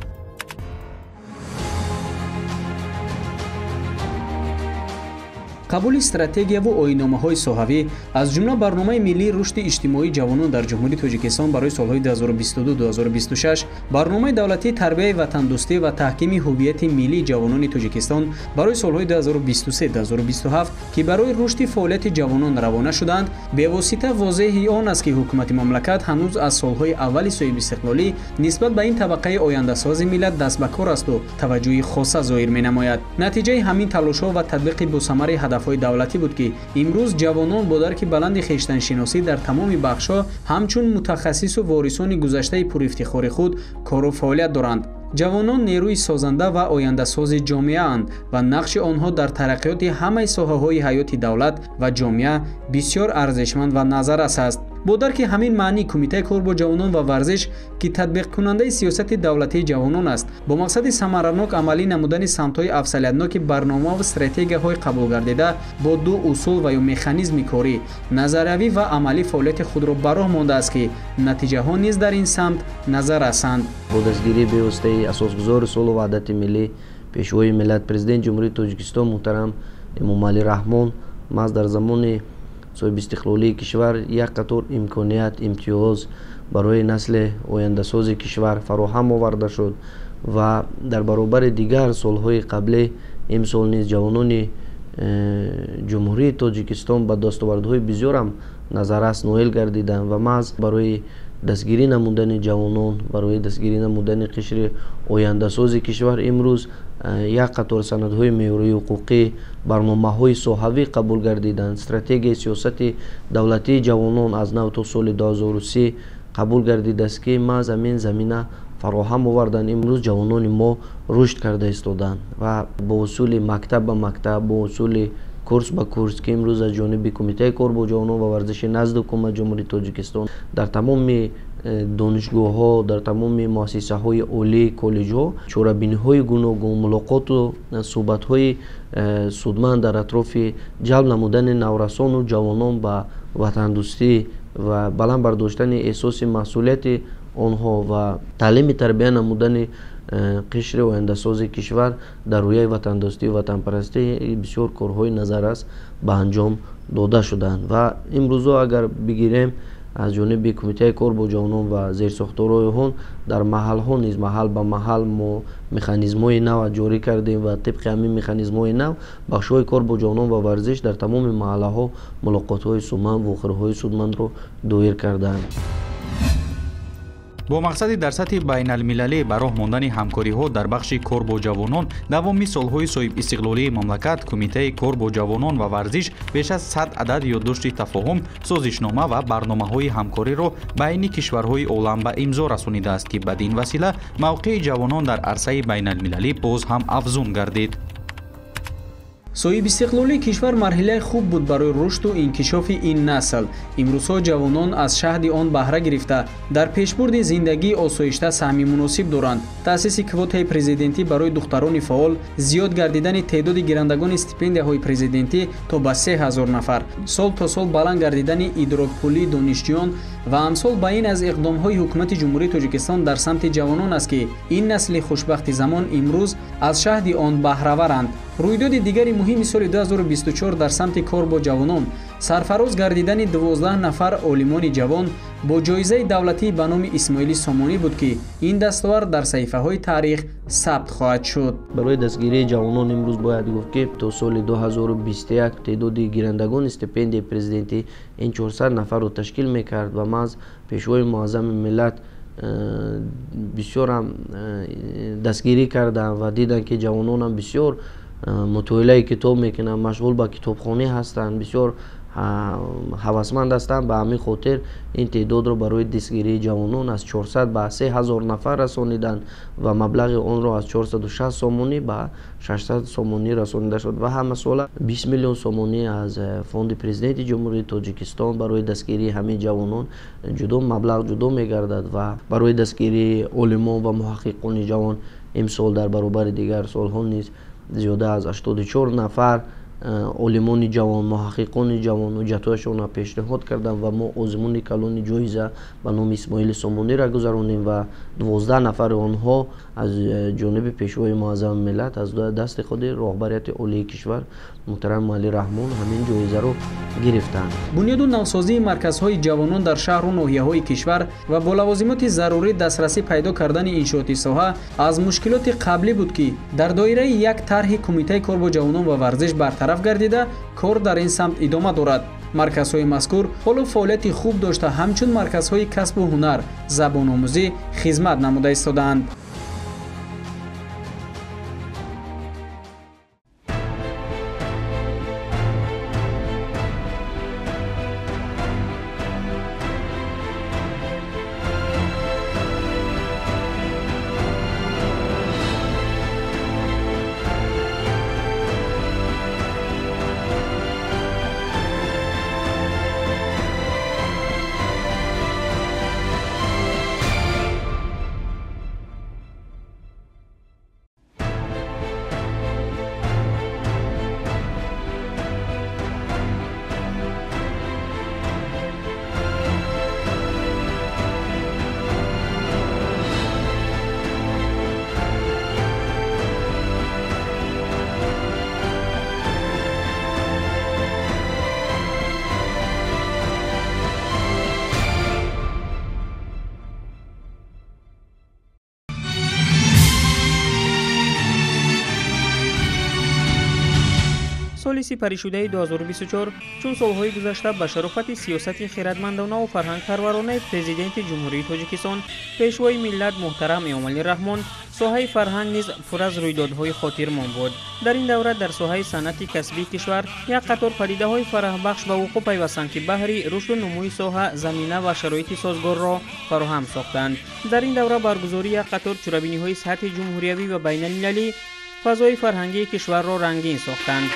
Қабули стратегияву оинномаҳои соҳавӣ, аз ҷумла барномаи миллии рушди иҷтимоии ҷавонон дар Ҷумҳурии Тоҷикистон барои солҳои 2022-2026, барномаи давлатии тарбияи ватандӯстӣ ва таҳкими ҳуввияти миллии ҷавонони Тоҷикистон барои солҳои 2023-2027, ки барои рушди фаъолияти ҷавонон равона шуданд, бевосита возеҳи он аст, ки ҳукумати мамлакат ҳанӯз аз солҳои аввали соҳибистиқлолӣ нисбат ба ин табақаи ояндасози миллат даст ба кор асту таваҷҷӯҳи хоса зоҳир менамояд. Натиҷаи ҳамин талошҳо ва татбиқи босамари ҳадафҳои давлатӣ буд, ки имрӯз ҷавонон бо дарки баланди хештаншиносӣ дар тамоми бахшҳо ҳамчун мутахассису ворисони гузаштаи пурэфтихори худ кору фаъолият доранд. Ҷавонон нерӯи созанда ва ояндасози ҷомеаанд ва нақши онҳо дар тараққиёти ҳамаи соҳаҳои ҳаёти давлат ва ҷомеа бисёр арзишманд ва назаррас аст. Бо дарки ҳамин маънӣ, Кумитаи кор бо ҷавонон ва варзиш, ки татбиқкунандаи сиёсати давлатии ҷавонон аст, бо мақсади самаранок амалӣ намудани самтҳои афзалиятноки барнома ва стратегияҳои қабулгардида бо ду усул ва ё механизми корӣ, назариявӣ ва амалӣ фаъолияти худро ба роҳ мондааст, ки натиҷаҳо низ дар ин самт назаррасанд. Бо дастгирии бевоситаи асосгузори сулҳу ваҳдати миллӣ, Пешвои миллат, Президенти Ҷумҳурии Тоҷикистон муҳтарам Эмомалӣ Раҳмон, маҳз дар замони соҳибистиқлолии кишвар як қатор имконият, имтиёз барои насли ояндасози кишвар фароҳам оварда шуд ва дар баробари дигар солҳои қаблӣ имсол низ ҷавонони Ҷумҳурии Тоҷикистон ба дастовардҳои бисёрам назаррас ноил гардиданд ва маҳз барои дастгирӣ намудани ҷавонон, барои дастгирӣ намудани қишри ояндасози кишвар имрӯз як қатор санадҳои меъёрии ҳуқуқӣ, барномаҳои соҳавӣ қабул гардиданд. Стратегияи сиёсати давлатии ҷавонон аз нав то соли 2030 қабул гардидааст, ки маҳз ҳамин замина фароҳам оварданд. Имрӯз ҷавонони мо рушд карда истоданд ва бо усули мактаб ба мактаб, бо усули курс ба курс, ки имрӯз аз ҷониби Кумитаи кор бо ҷавонон ва варзиши назди ҳукумати Ҷумҳурии Тоҷикистон дар тамоми донишгоҳҳо, дар тамоми муассисаҳои олӣ, коллеҷҳо чорабиниҳои гуногун, мулоқоту суҳбатҳои судманд дар атрофи ҷалб намудани наврасону ҷавонон ба ватандӯстӣ ва баланд бардоштани эҳсоси масъулияти онҳо ва таълими тарбия намудани қишри ояндасози кишвар дар рӯяи ватандӯстӣ ва ватанпарастӣ бисёр корҳои назаррас ба анҷом дода шуданд. Ва имрӯзо агар бигирем, аз ҷониби Кумитаи кор бо ҷавонон ва зерсохторҳои он дар маҳалҳо низ маҳал ба маҳал мо механизмҳои нав ҷорӣ кардем ва тибқи ҳамин механизмҳои нав бахшҳои кор бо ҷавонон ва варзиш дар тамоми маҳаллаҳо мулоқотҳои судманд, вохӯриҳои судмандро доир карданд. Бо мақсади дар сатҳи байналмилалӣ ба роҳ мондани ҳамкориҳо дар бахши кор бо ҷавонон давоми солҳои соҳибистиқлолии мамлакат, Кумитаи кор бо ҷавонон ва варзиш беш аз 100 адад ёддошти тафоҳум, созишнома ва барномаҳои ҳамкориро байни кишварҳои олам ба имзо расонидааст, ки бадин васила мавқеи ҷавонон дар арсаи байналмилалӣ боз ҳам афзун гардид. Соҳибистиқлолии кишвар марҳилаи хуб буд барои рушду инкишофи ин насл. Имрӯзҳо ҷавонон аз шаҳди он баҳра гирифта, дар пешбурди зиндагии осоишта саҳми муносиб доранд. Таъсиси квотаи президентӣ барои духтарони фаъол, зиёд гардидани теъдоди гирандагони стипендияҳои президентӣ то ба 3000 нафар, сол то сол баланд гардидани идрокпулии донишҷӯён ва амсол ба ин аз иқдомҳои ҳукумати Ҷумҳурии Тоҷикистон дар самти ҷавонон аст, ки ин насли хушбахти замон имрӯз аз шаҳди он баҳраваранд. Рӯйдоди дигари муҳими соли 2024 дар самти кор бо ҷавонон сарфароз гардидани 12 нафар олимони ҷавон бо ҷоизаи давлатӣ ба номи Исмоили Сомонӣ буд, ки ин дастовард дар саҳифаҳои таърих сабт хоҳад шуд. Барои дастгирии ҷавонон имрӯз бояд гуфт, ки то соли 2021 теъдоди гирандагони стипендияи президентӣ ин 400 нафарро ташкил мекард ва маҳз Пешвои муаззами миллат бисёрам дастгирӣ карданд ва диданд, ки ҷавононам бисёр мутолиаи китоб мекунанд, машғул ба китобхонӣ ҳастанд, бисёр ҳавасманд ҳастанд. Ба ҳамин хотир ин теъдодро барои дастгирии ҷавонон аз 400 ба 3000 нафар расониданд ва маблағи онро аз 460 сомонӣ ба 600 сомонӣ расонида шуд ва ҳамасола 20 миллион сомонӣ аз фонди Президенти Ҷумҳурии Тоҷикистон барои дастгирии ҳамин ҷавонон ҷудо маблағ ҷудо мегардад ва барои дастгирии олимон ва муҳаққиқони ҷавон имсол дар баробари дигар солҳо низ зиёда аз 84 нафар Олимони ҷавон, муҳаққиқони ҷавон ҳуҷҷатҳояшонро пешниҳод карданд ва мо озмуни калони ҷоиза ба номи Исмоили Сомониро гузаронем ва 12 нафари онҳо аз ҷониби Пешвои муаззами миллат, аз дасти худи роҳбарияти олии кишвар муҳтарам Эмомалӣ Раҳмон ҳамин ҷоизаро гирифтанд. Бунёду навсозии марказҳои ҷавонон дар шаҳру ноҳияҳои кишвар ва бо лавозимоти зарурӣ дастрасӣ пайдо кардани иншооти соҳа аз мушкилоти қаблӣ буд, ки дар доираи як тарҳи Кумитаи кор бо ҷавонон ва варзиш бартараф гардида, кор дар ин самт идома дорад. Марказҳои мазкур ҳоло фаъолияти хуб дошта, ҳамчун марказҳои касбу ҳунар, забономӯзӣ хизмат намуда истодаанд. Соли сипаришудаи 2024 чун солҳои гузашта ба шарофати сиёсати хиратмандонаву фарҳангпарваронаи Президенти Ҷумҳурии Тоҷикистон, Пешвои миллат муҳтарам Эмомалӣ Раҳмон, соҳаи фарҳанг низ пур аз рӯйдодҳои хотирмон буд. Дар ин давра дар соҳаи санъати касбии кишвар як қатор падидаҳои фараҳбахш ба вуқӯъ пайвастанд, ки баҳри рушду нумӯи соҳа замина ва шароити созгорро фароҳам сохтанд. Дар ин давра баргузории як қатор чорабиниҳои сатҳи ҷумҳуриявӣ ва байналмилалӣ фазои фарҳангии кишварро рангин сохтанд.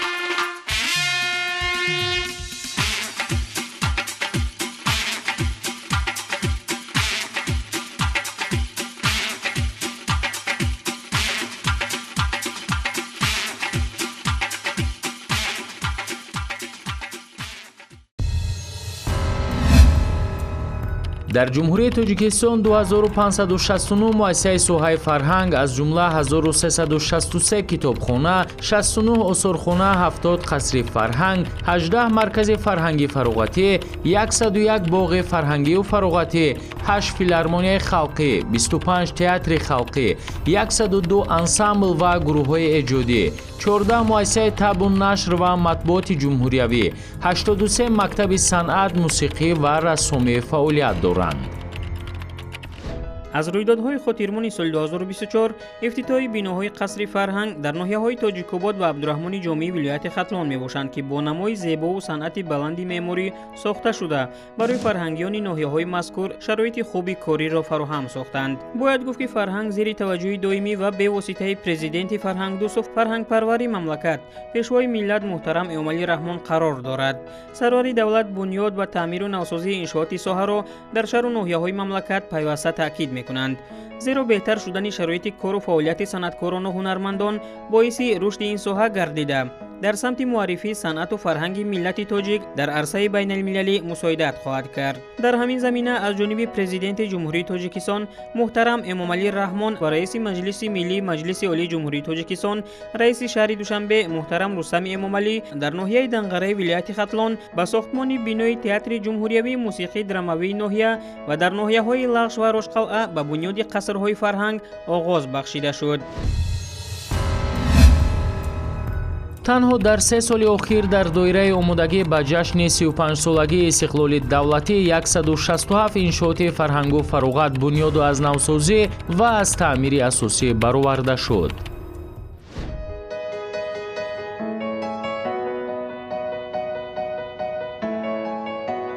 Дар Ҷумҳурии Тоҷикистон 2569 муассисаи соҳаи фарҳанг, аз ҷумла 1363 китобхона, 69 осорхона, 70 қасри фарҳанг, 18 маркази фарҳанги фароғатӣ, 101 боғи фарҳангию фароғатӣ, 8 филармонияи халқӣ, 25 театри халқӣ, 102 ансамбл ва гурӯҳҳои эҷодӣ, 14 муассисаи табу нашр ва матбуоти ҷумҳуриявӣ, 83 мактаби санъат, мусиқӣ ва рассомӣ фаъолият доранд. Аз рӯйдодҳои хотирмони соли 2024 ифтитоҳи биноҳои қасри фарҳанг дар ноҳияҳои Тоҷикобод ва Абдураҳмони Ҷомии вилояти Хатлон мебошанд, ки бо намои зебову санъати баланди меъморӣ сохта шуда, барои фарҳангиёни ноҳияҳои мазкур шароити хуби кориро фароҳам сохтанд. Бояд гуфт, ки фарҳанг зери таваҷҷӯҳи доимӣ ва бевоситаи президенти фарҳангдӯсту фарҳангпарвари мамлакат, Пешвои миллат муҳтарам Эмомалӣ Раҳмон қарор дорад. Сарвари давлат бунёд ва таъмиру навсозии иншооти соҳаро дар шаҳру ноҳияҳои мамлакат пайваста таъкид мекунанд, зеро беҳтар шудани шароити кору фаъолияти санъаткорону ҳунармандон боиси рушди ин соҳа гардида, дар самти муаррифии санъату фарҳанги миллати тоҷик дар арсаи байналмилалӣ мусоидат хоҳад кард. Дар ҳамин замина аз ҷониби Президенти Ҷумҳурии Тоҷикистон муҳтарам Эмомалӣ Раҳмон ва раиси Маҷлиси Миллии Маҷлиси Олии Ҷумҳурии Тоҷикистон, раиси шаҳри Душанбе муҳтарам Рустами Эмомалӣ дар ноҳияи Данғараи вилояти Хатлон ба сохтмони бинои театри ҷумҳуриявии мусиқии драмавии ноҳия ва дар ноҳияҳои Лағж ва Рошқалъа ба бунёди қасрҳои фарҳанг оғоз бахшида шуд. Танҳо дар 3 соли охир дар доираи омодагӣ ба ҷашни 35-солагии истиқлоли давлатӣ 167 иншооти фарҳангу фароғат бунёду аз навсозӣ ва аз таъмири асосӣ бароварда шуд.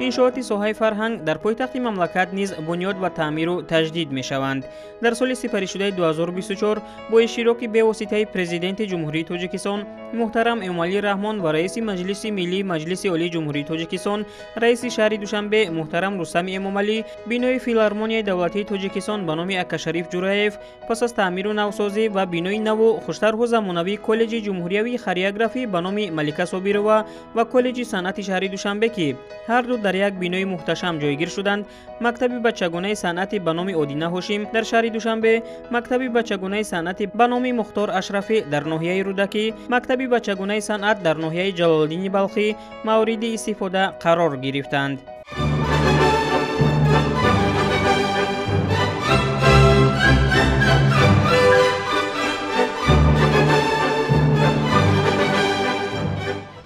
Иншооти соҳаи фарҳанг дар пойтахти мамлакат низ бунёд ва таъмиру таҷдид мешаванд. Дар соли сипаришудаи 2024 бо иштироки бевоситаи Президенти Ҷумҳурии Тоҷикистон, Муҳтарам Эмомалӣ Раҳмон ва раиси Маҷлиси Миллии Маҷлиси Олии Ҷумҳурии Тоҷикистон, раиси шаҳри Душанбе муҳтарам Рустами Эмомалӣ бинои филармонияи давлатии Тоҷикистон ба номи Акашариф Ҷураев пас аз таъмиру навсозӣ ва бинои наву хуштарҳу замонавии коллеҷи ҷумҳуриявии хореографӣ ба номи Малика Собирова ва коллеҷи санъати шаҳри Душанбе, ки ҳарду дар як бинои муҳташам ҷойгир шуданд, мактаби бачагонаи санъати ба номи Одина Ҳошим дар шаҳри Душанбе, мактаби бачагонаи санъати ба номи Мухтор Ашрафӣ дар ноҳияи Рӯдакӣ, мактаби бачагонаи санъат дар ноҳияи Ҷалолиддини Балхӣ мавриди истифода қарор гирифтанд.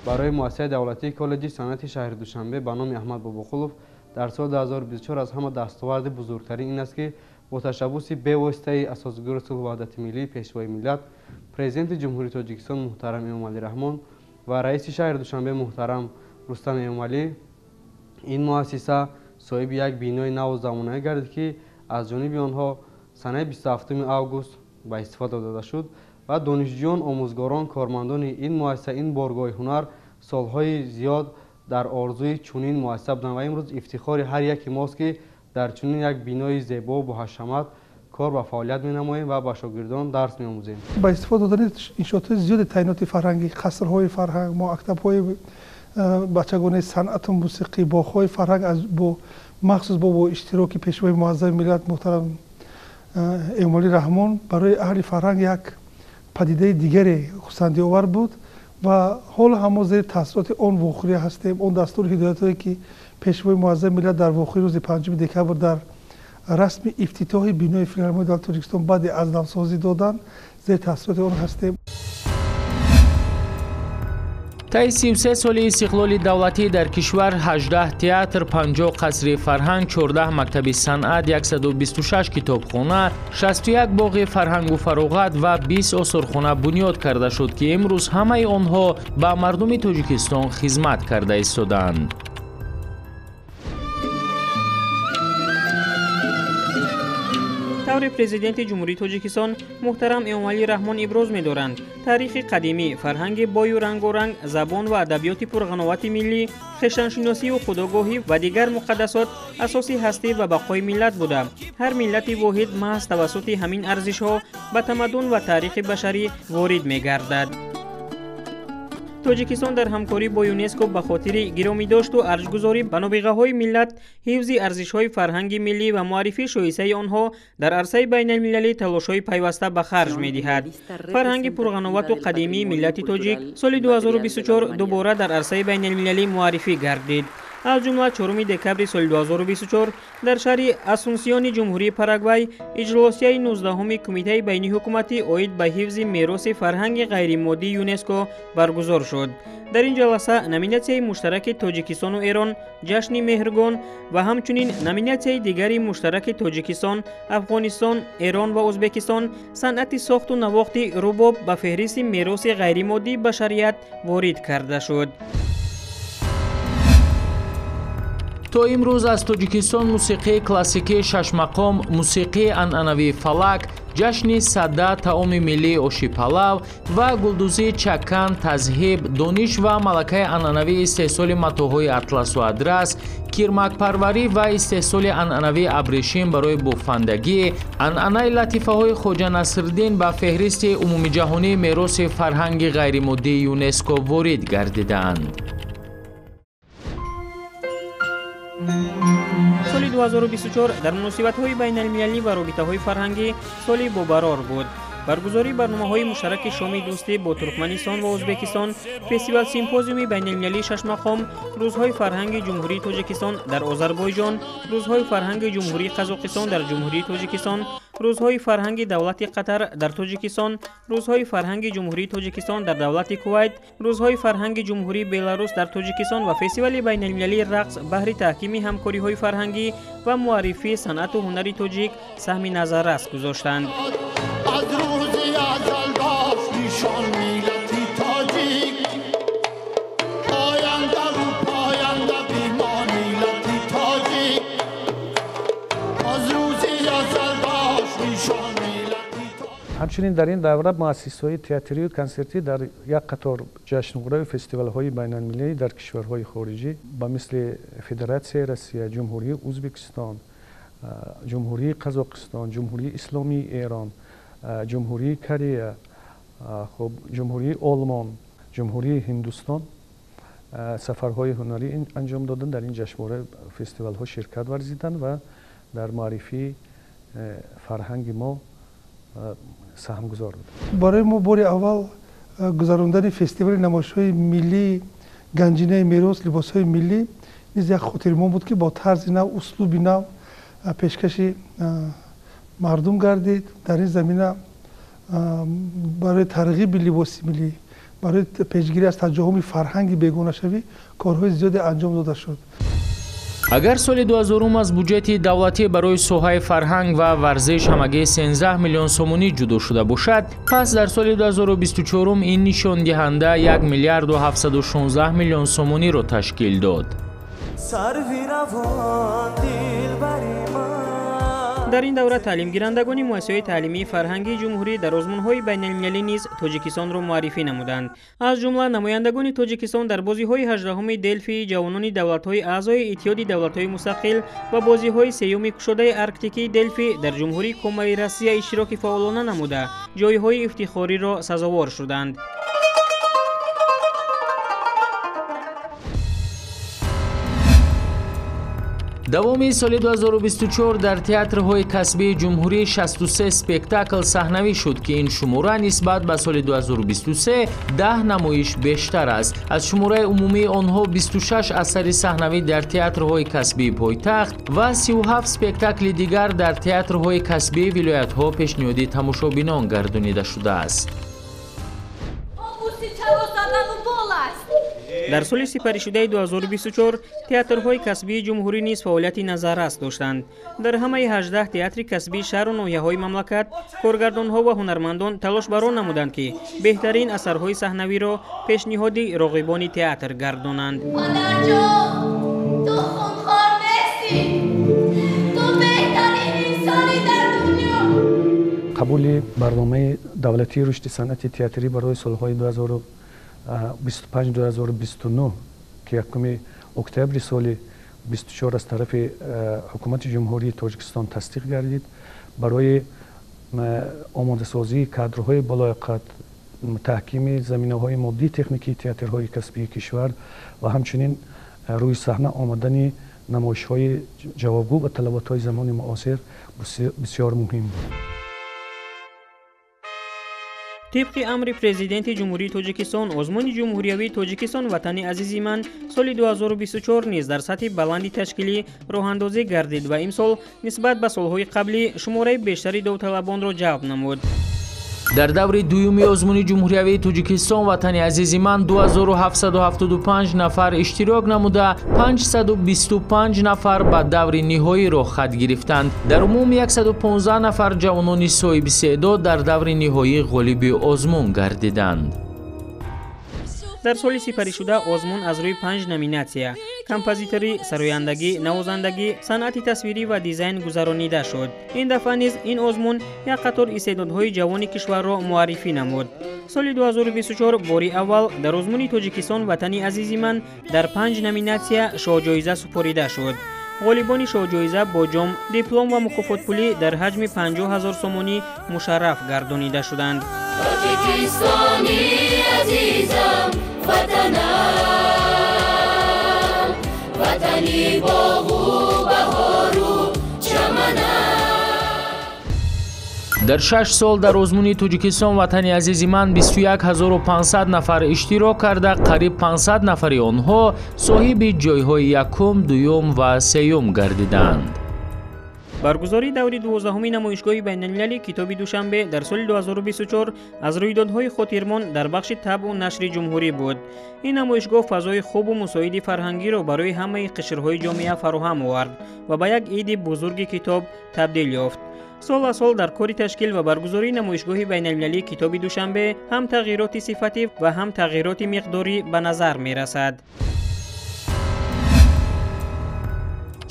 Барои муассисаи давлатии коллеҷи санъати шаҳри Душанбе ба номи Аҳмад Бобоқулов дар соли 2024 аз ҳама дастоварди бузургтарин ин аст, ки бо ташаббуси бевоситаи асосгузори сулҳу ваҳдати миллӣ, пешвои миллат, президенти Ҷумҳурии Тоҷикистон муҳтарам Эмомалӣ Раҳмон ва раиси шаҳри Душанбе муҳтарам Рустам Эмомалӣ ин муассиса соҳиби як бинои наву замонавӣ гардид, ки аз ҷониби онҳо санаи 27 август ба истифода дода шуд ва донишҷӯён, омӯзгорон, кормандони ин муассиса, ин боргоҳи ҳунар солҳои зиёд дар орзуи чунин муассиса буданд ва имрӯз ифтихори ҳар яке мост, ки дар чунин як бинои зебо бо ҳашамат кор ва фаъолият менамоем ва ба шогирдон дарс меомӯзем. Ба истифода додани иншоотҳои зиёди таъиноти фарҳангӣ, қасрҳои фарҳанг, мактабҳои бачагонаи санъату мусиқӣ, боғҳои фарҳанг махсус бо иштироки пешвои муаззами миллат муҳтарам Эмомалӣ Раҳмон барои аҳли фарҳанг як падидаи дигаре хусандиовар буд ва ҳоло ҳам мо зери таъсироти он вохӯрӣ ҳастем. Он дастуру ҳидоятҳое, ки пешвои муаззами миллат дар вохӯрии рӯзи 5 декабр дар расми ифтитоҳи бинои филармонияи давлати Тоҷикистон баъди аз навсозӣ доданд, зери таъсироти он ҳастем. Таи 33 соли истиқлоли давлатӣ дар кишвар 18 театр, 50 қасри фарҳанг, 14 мактаби санъат, 126 китобхона, 61 боғи фарҳангу фароғат ва 20 осорхона бунёд карда шуд, ки имрӯз ҳамаи онҳо ба мардуми Тоҷикистон хизмат карда истодаанд. Таври президенти Ҷумҳурии Тоҷикистон муҳтарам Эмомалӣ Раҳмон иброз медоранд, таърихи қадимӣ, фарҳанги бою рангоранг, забон ва адабиёти пурғановати миллӣ, хештаншиносию худогоҳӣ ва дигар муқаддасот асоси ҳастӣ ва бақои миллат буда. Ҳар миллати воҳид маҳз тавассути ҳамин арзишҳо ба тамаддун ва таърихи башарӣ ворид мегардад. Тоҷикистон дар ҳамкорӣ бо ЮНЕСКО ба хотири гиромидошту арҷгузорӣ ба нобиғаҳои миллат, ҳифзи арзишҳои фарҳанги миллӣ ва муаррифии шоистаи онҳо дар арсаи байналмилалӣ талошҳои пайваста ба харҷ медиҳад. Фарҳанги пурғановату қадимии миллати тоҷик соли 2024 дубора дар арсаи байналмилалӣ муаррифӣ гардид. Аз ҷумла 4 декабри соли 2024 дар шаҳри Асунсиони Ҷумҳурии Парагвай иҷлосияи 19-уми Кумитаи байниҳукуматӣ оид ба ҳифзи мероси фарҳанги ғайримоддии ЮНЕСКО баргузор шуд. Дар ин ҷаласа номинатсияи муштараки Тоҷикистону Эрон, ҷашни Меҳргон ва ҳамчунин номинатсияи дигари муштараки Тоҷикистон, Афғонистон, Эрон ва Ӯзбекистон санъати сохту навохти рубоб ба феҳристи мероси ғайримоддии башарият ворид карда шуд. То имрӯз аз Тоҷикистон мусиқии классикии шашмақом, мусиқии анъанавии фалак, ҷашни сада, таоми миллии оши палав ва гулдӯзии чакан, тазҳиб, дониш ва малакаи анъанавии истеҳсоли матоъҳои атласу адрас, кирмакпарварӣ ва истеҳсоли анъанавии абрешим барои бофандагӣ, анъанаи латифаҳои Хоҷа Насриддин ба феҳристи умумиҷаҳонии мероси фарҳанги ғайримоддии ЮНЕСКО ворид гардидаанд. Соли 2024 дар муносибатҳои байналмилалӣ ва робитаҳои фарҳангӣ соли бобарор буд. Баргузории барномаҳои муштараки шоми дӯстӣ бо Туркманистон ва Ӯзбекистон, фестивал симпозиуми байналмилалии шашмақом, рӯзҳои фарҳанги Ҷумҳурии Тоҷикистон дар Озарбойҷон, рӯзҳои фарҳанги Ҷумҳурии Қазоқистон дар Ҷумҳурии Тоҷикистон, рӯзҳои фарҳанги давлати Қатар дар Тоҷикистон, рӯзҳои фарҳанги Ҷумҳурии Тоҷикистон дар давлати Кувайт, рӯзҳои фарҳанги Ҷумҳурии Беларус дар Тоҷикистон ва фестивали байналмилалии рақс баҳри таҳкими ҳамкориҳои фарҳангӣ ва муаррифии санъату ҳунари тоҷик саҳми назаррас гузоштанд. Ҳамчунин дар ин давра муассисаҳои театрию консертӣ дар як қатор ҷашнвораю фестивалҳои байналмилалӣ дар кишварҳои хориҷӣ ба мисли Федератсияи Россия, Ҷумҳурии Ӯзбекистон, Ҷумҳурии Қазоқистон, Ҷумҳурии Исломии Эрон, Ҷумҳурии Корея, хуб, Ҷумҳурии Олмон, Ҷумҳурии Ҳиндустон сафарҳои ҳунарӣ анҷом доданд, дар ин ҷашнвора фестивалҳо ширкат варзиданд ва дар муаррифии фарҳанги мо саҳмгузор буданд. Барои мо бори аввал гузарондани фестивали намоишҳои миллии ганҷинаи мерос, либосҳои миллӣ низ як хотирмон буд, ки бо тарзи нав, услуби нав пешкаши мардум гардид. Дар ин замина барои тарғиби либоси миллӣ, барои пешгирӣ аз таҷоҳуми фарҳанги бегонашавӣ корҳои зиёде анҷом дода шуд. Агар соли 2000 аз буҷети давлатӣ барои соҳаи фарҳанг ва варзиш ҳамагӣ 13 миллион сомонӣ ҷудо шуда бошад, пас дар соли 2024 ин нишондиҳанда 1 миллиарду 716 миллион сомониро ташкил дод. Дар ин давра таълимгирандагони муассисаҳои таълимии фарҳангии ҷумҳурӣ дар озмунҳои байналмилалӣ низ Тоҷикистонро муаррифӣ намуданд. Аз ҷумла намояндагони Тоҷикистон дар бозиҳои 18-уми Делфии ҷавонони давлатҳои аъзои Иттиҳоди давлатҳои мустақил ва бозиҳои сеюми кушодаи Арктикии Делфи дар Ҷумҳурии Комаи Россия иштироки фаъолона намуда, ҷойҳои ифтихориро сазовор шуданд. Давоми соли 2024 дар театрҳои касбии ҷумҳурӣ 63 спектакл саҳнавӣ шуд, ки ин шумора нисбат ба соли 2023 10 намоиш бештар аст. Аз шумораи умумии онҳо 26 асари саҳнавӣ дар театрҳои касбии пойтахт ва 37 спектакли дигар дар театрҳои касбии вилоятҳо пешниҳоди тамошобинон гардонида шудааст. Дар соли сипаришудаи 2024 театрҳои касбии ҷумҳурӣ низ фаъолияти назаррас доштанд. Дар ҳамаи 18 театри касбии шаҳру ноҳияҳои мамлакат коргардонҳо ва ҳунармандон талош барон намуданд, ки беҳтарин асарҳои саҳнавиро пешниҳоди роғибони театр гардонанд. Қабули барномаи давлатии рушди санъати театрӣ барои солҳои 2025-2029, ки 1 октябри соли 24 аз тарафи ҳукумати Ҷумҳурии Тоҷикистон тасдиқ гардид, барои омодасозии кадрҳои болояқат, таҳкими заминаҳои моддии техникии театрҳои касбии кишвар ва ҳамчунин рӯи саҳна омадани намоишҳои ҷавобгӯ ба талаботҳои замони муосир бисёр муҳим буд. Тибқи амри Президенти Ҷумҳурии Тоҷикистон, озмуни ҷумҳуриявии Тоҷикистон Ватани азизи ман соли 2024 низ дар сатҳи баланди ташкилӣ роҳандозӣ гардид ва имсол нисбат ба солҳои қаблӣ шумораи бештари довталабонро ҷалб намуд. Дар даври дуюми озмуни ҷумҳуриявии Тоҷикистон Ватани азизи ман 2775 нафар иштирок намуда, 525 нафар ба даври ниҳоӣ роҳхат гирифтанд. Дар умум 115 нафар ҷавонони соҳибистеъдод дар даври ниҳоӣ ғолиби озмун гардиданд. Дар соли сипаришуда озмун аз рӯи 5 номинатсия композиторӣ, сарояндагӣ, навозандагӣ, санъати тасвирӣ ва дизайн гузаронида шуд. Ин дафъа низ ин озмун як қатор истеъдодҳои ҷавони кишварро муаррифӣ намуд. Соли 2024 бори аввал дар озмуни Тоҷикистон Ватани азизи ман дар 5 номинатсия шоҳҷоиза супорида шуд. Ғолибони шоҳҷоиза бо ҷом, диплом ва мукофотпулӣ дар ҳаҷми 50 000 сомонӣ мушарраф гардонида шуданд. Тоҷикистони азизам, ватанам, ватани боғу баҳору чаманам. Дар 6 сол дар озмуни Тоҷикистон Ватани азизи ман 21500 нафар иштирок карда, қариб 500 нафари онҳо соҳиби ҷойҳои якум, дуюм ва сеюм гардиданд. Баргузории даври 12-уми намоишгоҳи байналмилалии китоби Душанбе дар соли 2024 аз рӯйдодҳои хотирмон дар бахши табъу нашри ҷумҳурӣ буд. Ин намоишгоҳ фазои хубу мусоиди фарҳангиро барои ҳамаи қишрҳои ҷомеа фароҳам овард ва ба як иди бузурги китоб табдил ёфт. Сол аз сол дар кори ташкил ва баргузории намоишгоҳи байналмилалии китоби Душанбе ҳам тағйироти сифатӣ ва ҳам тағйироти миқдорӣ ба назар мерасад.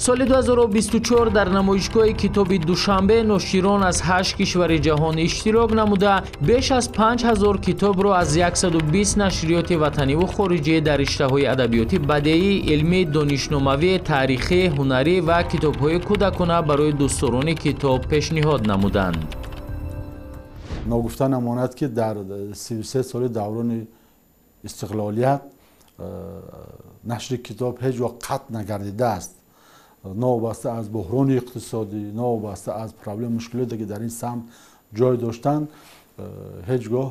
Соли 2024 дар намоишгоҳи китоби Душанбе ноширон аз 8 кишвари ҷаҳон иштирок намуда, беш аз 5000 китобро аз 120 нашриёти ватаниву хориҷӣ дар риштаҳои адабиёти бадеӣ, илмӣ, донишномавӣ, таърихӣ, ҳунарӣ ва китобҳои кӯдакона барои дӯстдорони китоб пешниҳод намуданд. Ногуфта намонад, ки дар 33 соли даврони истиқлолият нашри китоб ҳеҷ гоҳ қатъ нагардидааст. Новобаста аз буҳрони иқтисодӣ, новобаста аз проблем мушкилоте ки дар ин самт ҷой доштанд, ҳеҷ гоҳ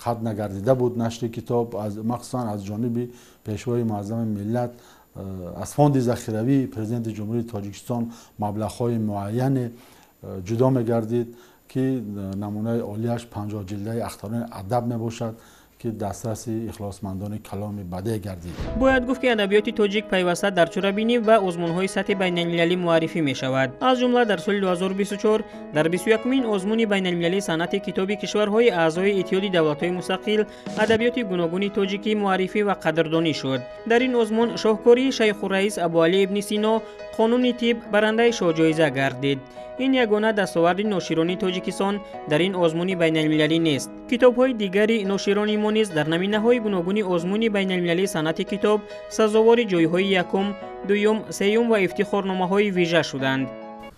қатъ нагардида буд нашри китоб, махсусан аз ҷониби Пешвои муаззами миллат аз фонди захиравии Президенти Ҷумҳурии Тоҷикистон маблағҳои муайяне ҷудо мегардид, ки намунаи олияш 50 ҷилдаи Ахтарони адаб мебошад, ки дастраси ихлосмандони каломи бадеъ гардид. Бояд гуфт, ки адабиёти тоҷик пайваста дар чорабинӣ ва озмунҳои сатҳи байналмилалӣ муаррифӣ мешавад. Аз ҷумла дар соли 2024 дар 21-мин озмуни байналмилалии санъати китоби кишварҳои аъзои Иттиҳоди давлатҳои мустақил адабиёти гуногуни тоҷикӣ муаррифӣ ва қадрдонӣ шуд. Дар ин озмун шоҳкории Шайхурраис Абуалӣ ибни Сино «Қонуни тиб» барандаи шоҳҷоиза гардид. Ин ягона дастоварди ноширони Тоҷикистон дар ин озмуни байналмилалӣ нест. Китобҳои дигари ноширони мо низ дар наминаҳои гуногуни озмуни байналмилалии санъати китоб сазовори ҷойҳои якум, дуюм, сеюм ва ифтихорномаҳои вижа шуданд.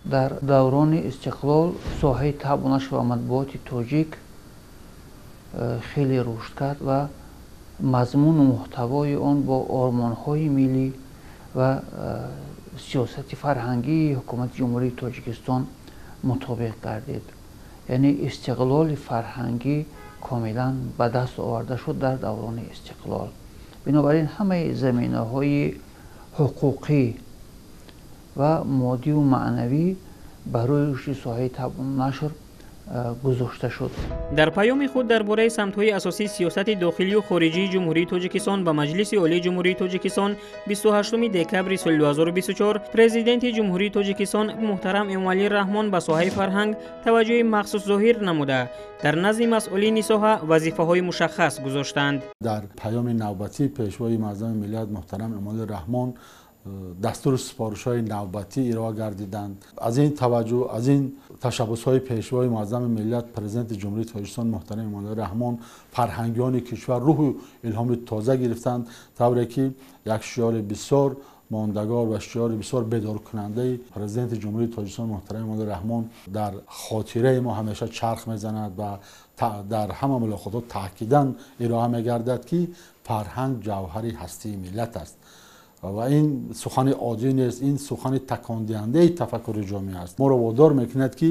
Дар даврони истиқлол соҳаи табъу нашр ва матбуоти тоҷик хеле рушд кард ва мазмуну муҳтавои он бо ормонҳои миллӣ ва сиёсати фарҳангии ҳукумати Ҷумҳурии Тоҷикистон мутобиқ гардид. Яъне истиқлоли фарҳангӣ комилан ба даст оварда шуд дар даврони истиқлол. Бинобар ин ҳамаи заминаҳои ҳуқуқӣ ва моддиву маънавӣ барои рушди соҳаи табъу нашр гузошта шуд. Дар паёми худ дар бораи самтҳои асосии сиёсати дохилию хориҷии Ҷумҳурии Тоҷикистон ба Маҷлиси Олии Ҷумҳурии Тоҷикистон 28 декабри соли 2024 Президенти Ҷумҳурии Тоҷикистон муҳтарам Эмомалӣ Раҳмон ба соҳаи фарҳанг таваҷҷӯҳи махсус зоҳир намуда, дар назди масъулини соҳа вазифаҳои мушаххас гузоштанд. Дар паёми навбатии Пешвои муаззами миллат муҳтарам Эмомалӣ Раҳмон дастуру супоришҳои навбатӣ ироа гардиданд. Аз ин таваҷҷӯҳ, аз ин ташаббусҳои Пешвои муаззами миллат Президенти Ҷумҳурии Тоҷикистон муҳтарам Эмомалӣ Раҳмон фарҳангиёни кишвар рӯҳу илҳоми тоза гирифтанд, тавре ки як шиёри бисёр мондагор ва шиёри бисёр бедоркунандаи Президенти Ҷумҳурии Тоҷикистон муҳтарам Эмомалӣ Раҳмон дар хотираи мо ҳамеша чарх мезанад ва дар ҳама мулоқотҳо таъкидан ироа мегардад, ки фарҳанг ҷавҳари ҳастии миллат аст. Ва ин сухани оддӣ нест, ин сухани такондиҳандаи тафаккури ҷомеа аст. Моро водор мекунад, ки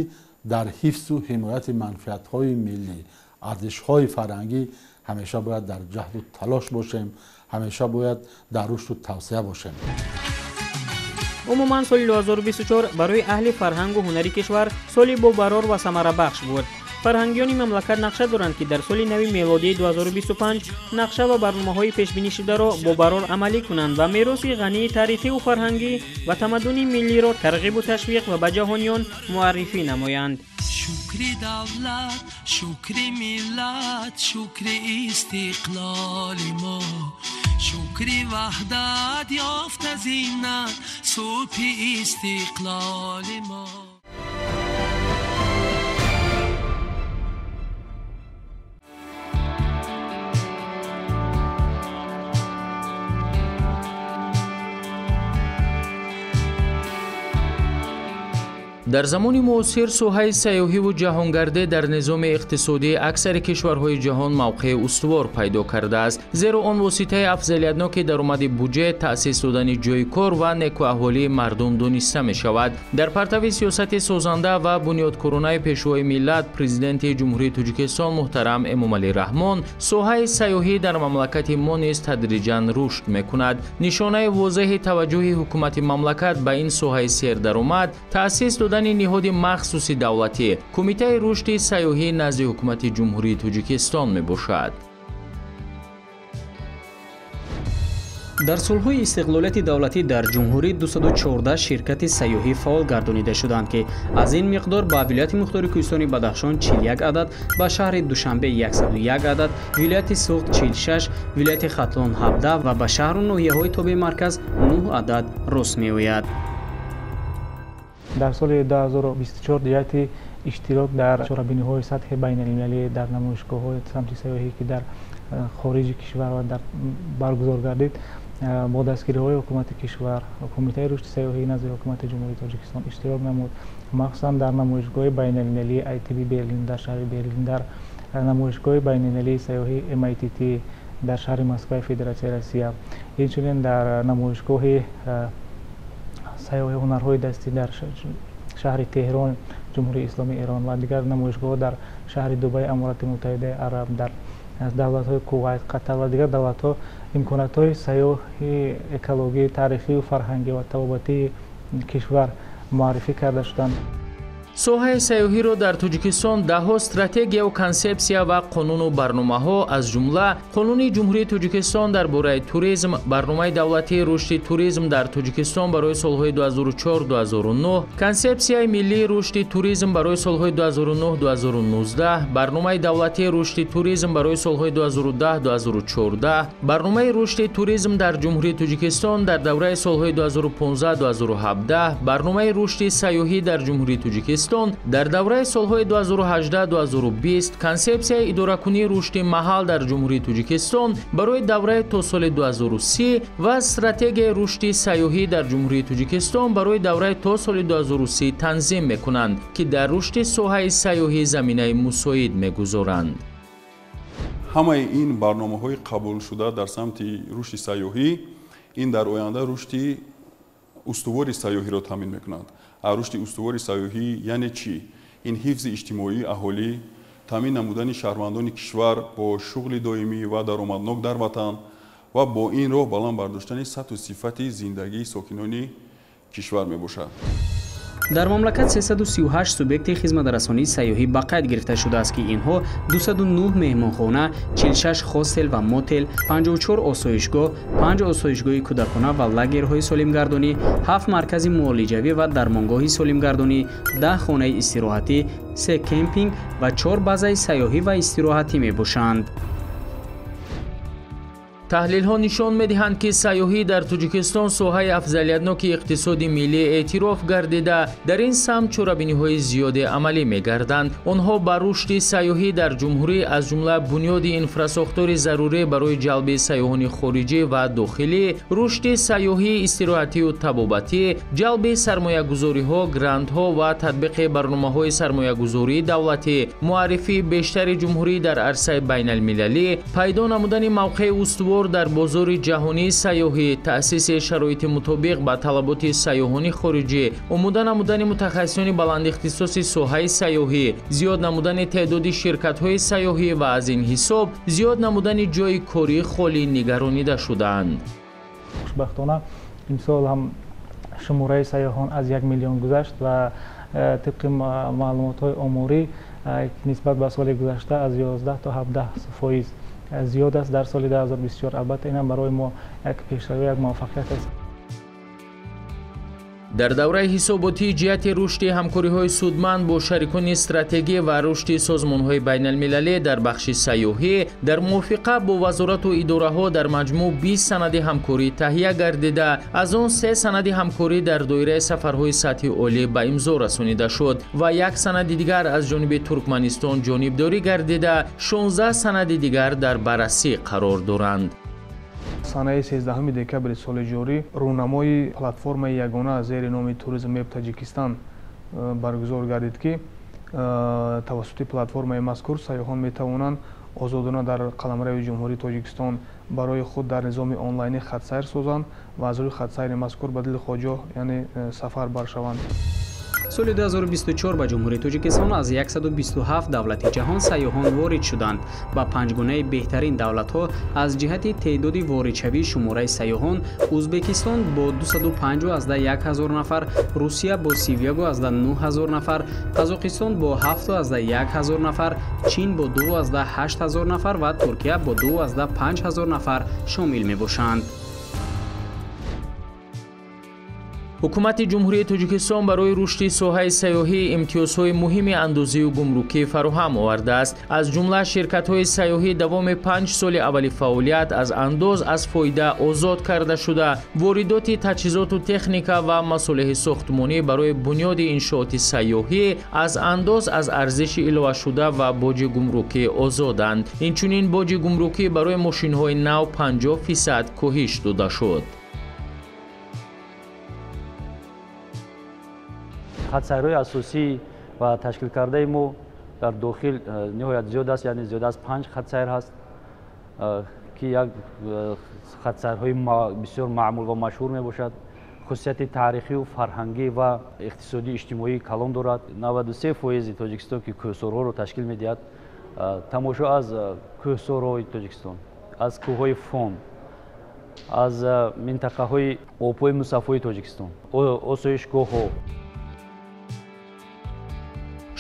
дар ҳифзу ҳимояти манфиатҳои миллӣ, арзишҳои фарҳангӣ ҳамеша бояд дар ҷаҳду талош бошем, ҳамеша бояд дар рушду тавсеа бошем. Умуман соли 2024 барои аҳли фарҳангу ҳунари кишвар соли бобарор ва самарабахш буд. Фарҳангиёни мамлакат нақша доранд, ки дар соли нави мелодии 2025 нақша ва барномаҳои пешбинишударо бобарор амалӣ кунанд ва мероси ғании таърихиву фарҳангӣ ва тамаддуни миллиро тарғибу ташвиқ ва ба ҷаҳониён муаррифӣ намоянд. Шукри давлат, шукри миллат, шукри истиқлоли мо, шукри ваҳдат ёфта зинат, субҳи истиқлоли мо. Дар замони муосир соҳаи сайёҳиву ҷаҳонгардӣ дар низоми иқтисодии аксари кишварҳои ҷаҳон мавқеи устувор пайдо кардааст, зеро он воситаи афзалиятноки даромади буҷет, таъсис додани ҷойи кор ва некуаҳволии мардум дониста мешавад. Дар партави сиёсати созанда ва бунёдкоронаи Пешвои миллат, Президенти Ҷумҳурии Тоҷикистон муҳтарам Эмомалӣ Раҳмон, соҳаи сайёҳӣ дар мамлакати мо низ тадриҷан рушд мекунад. Нишонаи возеҳи таваҷҷӯҳи ҳукумати мамлакат ба ин соҳаи сердаромад таъсис додани ниҳоди махсуси давлатӣ Кумитаи рушди сайёҳӣ назди ҳукумати Ҷумҳурии Тоҷикистон мебошад. Дар солҳои истиқлолияти давлатӣ дар ҷумҳурӣ 214 ширкати сайёҳӣ фаъол гардонида шуданд, ки аз ин миқдор ба вилояти мухтори Кӯҳистони Бадахшон 41 адад, ба шаҳри Душанбе 101 адад, вилояти Суғд 46, вилояти Хатлон 17 ва ба шаҳру ноҳияҳои тобеи марказ 9 адад рост меояд. Дар соли 2024 ҷиҳати иштирок дар чорабиниҳои сатҳи байналмилалӣ, дар намоишгоҳҳои самти сайёҳӣ, ки дар хориҷи кишвар ва дар баргузор гардид, бо дастгириҳои ҳукумати кишвар, Кумитаи рушди сайёҳии назди ҳукумати Ҷумҳурии Тоҷикистон иштирок намуд. Махсусан дар намоишгоҳи байналмилалии ITB Берлин дар шаҳри Берлин, дар намоишгоҳи байналмилалии сайёҳии MITT дар шаҳри Москваи Федератсияи Россия, инчунин дар намоишгоҳи сайёҳи ҳунарҳои дастӣ дар шаҳри Теҳрон, Ҷумҳурии Исломии Эрон ва дигар намоишгоҳҳо дар шаҳри Дубай, Аморати Муттаҳидаи Араб, дар давлатҳои Кувайт, Қатар ва дигар давлатҳо имкониятҳои сайёҳи экологӣ, таърихию фарҳангӣ ва табобатии кишвар муаррифӣ карда шуданд. Соҳаи сайёҳиро дар Тоҷикистон даҳҳо стратегияву консепсия ва қонуну барномаҳо, аз ҷумла Қонуни Ҷумҳурии Тоҷикистон дар бораи туризм, Барномаи давлатии рушди туризм дар Тоҷикистон барои солҳои 2004-2009, Консепсияи миллии рушди туризм барои солҳои 2009-2019, Барномаи давлатии рушди туризм барои солҳои 2010-2014, Барномаи рушди туризм дар Ҷумҳурии Тоҷикистон дар давраи солҳои 2015-2017, Барномаи рушди сайёҳӣ дар Ҷумҳурии Тоҷикистон дар давраи солҳои 2018-2020, Консепсияи идоракунии рушди маҳал дар Ҷумҳурии Тоҷикистон барои давраи то соли 2030 ва Стратегияи рушди сайёҳӣ дар Ҷумҳурии Тоҷикистон барои давраи то соли 2030 танзим мекунанд, ки дар рушди соҳаи сайёҳӣ заминаи мусоид мегузоранд. Ҳамаи ин барномаҳои қабулшуда дар самти рушди сайёҳӣ ин дар оянда рушди устувори сайёҳиро таъмин мекунанд. Рушди устувори сайёҳӣ яъне чӣ? Ин ҳифзи иҷтимоии аҳолӣ, таъмин намудани шаҳрвандони кишвар бо шуғли доимӣ ва даромаднок дар ватан ва бо ин роҳ баланд бардоштани сатҳу сифати зиндагии сокинони кишвар мебошад. Дар мамлакат 338 субъекти хизматрасонии сайёҳӣ ба қайд гирифта шудааст, ки инҳо 209 меҳмонхона, 46 хостел ва мотел, 54 осоишгоҳ, 5 осоишгоҳи кӯдакона ва лагерҳои солимгардонӣ, 7 маркази муолиҷавӣ ва дармонгоҳи солимгардонӣ, 10 хонаи истироҳатӣ, 3 кемпинг ва 4 базаи сайёҳӣ ва истироҳатӣ мебошанд. Таҳлилҳо нишон медиҳанд, ки сайёҳӣ дар Тоҷикистон соҳаи афзалиятноки иқтисоди миллӣ эътироф гардида, дар ин самт чорабиниҳои зиёде амалӣ мегарданд. Онҳо ба рушди сайёҳӣ дар ҷумҳурӣ, аз ҷумла бунёди инфрасохтори зарурӣ барои ҷалби сайёҳони хориҷӣ ва дохилӣ, рушди сайёҳӣ, истироҳатию табобатӣ, ҷалби сармоягузориҳо, грантҳо ва татбиқи барномаҳои сармоягузории давлатӣ, муаррифии бештари ҷумҳурӣ дар арсаи байналмилалӣ, пайдо намудани мавқеи устувор дар бозори ҷаҳонии сайёҳӣ, таъсиси шароити мутобиқ ба талаботи сайёҳони хориҷӣ, омода намудани мутахассисони баландихтисоси соҳаи сайёҳӣ, зиёд намудани теъдоди ширкатҳои сайёҳӣ ва аз ин ҳисоб зиёд намудани ҷойи кории холӣ нигаронида шудаанд. Хушбахтона имсол ҳам шумораи сайёҳон аз 1 миллион гузашт ва тибқи маълумотҳои оморӣ нисбат ба соли гузашта аз 11 то 17% зиёд аст дар соли 2024. Албатта ин ҳам барои мо як пешравӣ, як муваффақият аст. Дар давраи ҳисоботӣ ҷиҳати рушди ҳамкориҳои судманд бо шарикони стратегӣ ва рушди созмонҳои байналмилалӣ дар бахши сайёҳӣ дар мувофиқа бо вазорату идораҳо дар маҷмӯъ 20 санади ҳамкорӣ таҳия гардида, аз он 3 санади ҳамкорӣ дар доираи сафарҳои сатҳи олӣ ба имзо расонида шуд ва як санади дигар аз ҷониби Туркманистон ҷонибдорӣ гардида, 16 санади дигар дар баррасӣ қарор доранд. Санаи 13 декабри соли ҷорӣ рӯнамои платформаи ягона зери номи Туризм Меп Таҷикистан баргузор гардид, ки тавассути платформаи мазкур сайёҳон метавонанд озодона дар қаламрави Ҷумҳурии Тоҷикистон барои худ дар низоми онлайнӣ хатсайр созанд ва аз рӯи хатсайри мазкур ба дили хоҷоҳ, яъне сафар баршаванд. Соли 2024 ба Ҷумҳурии Тоҷикистон аз 127 давлати ҷаҳон сайёҳон ворид шуданд. Ба панҷгунаи беҳтарин давлатҳо аз ҷиҳати теъдоди воридшавии шумораи сайёҳон Ӯзбекистон бо 205,1 ҳазор нафар, Русия бо 31,9 ҳазор нафар, Қазоқистон бо 7,1 ҳазор нафар, Чин бо 2,8 ҳазор нафар ва Туркия бо 2,5 ҳазор нафар шомил мебошанд. Ҳукумати Ҷумҳурии Тоҷикистон барои рушди соҳаи сайёҳӣ имтиёзҳои муҳими андозию гумрукӣ фароҳам овардааст. Аз ҷумла ширкатҳои сайёҳӣ давоми 5 соли аввали фаъолият аз андоз аз фоида озод карда шуда, воридоти таҷҳизоту техника ва масолеҳи сохтмонӣ барои бунёди иншооти сайёҳӣ аз андоз аз арзиши иловашуда ва боҷи гумрукӣ озоданд. Инчунин боҷи гумрукӣ барои мошинҳои нав 50% коҳиш дода шуд. Хатсайрҳои асосӣ ва ташкилкардаи мо дар дохил ниҳоят зиёд аст, яъне зиёд аз 5 хатсайр ҳаст, ки як хатсайрҳои бисёр маъмул ва машҳур мебошад. Хусусияти таърихию фарҳангӣ ва иқтисодию иҷтимоии калон дорад. 93% Тоҷикистон, ки кӯҳсорҳоро ташкил медиҳад, тамошо аз кӯҳсорҳои Тоҷикистон, аз кӯҳҳои Фон, аз минтақаҳои обҳои мусаффои Тоҷикистон, осоишгоҳҳо.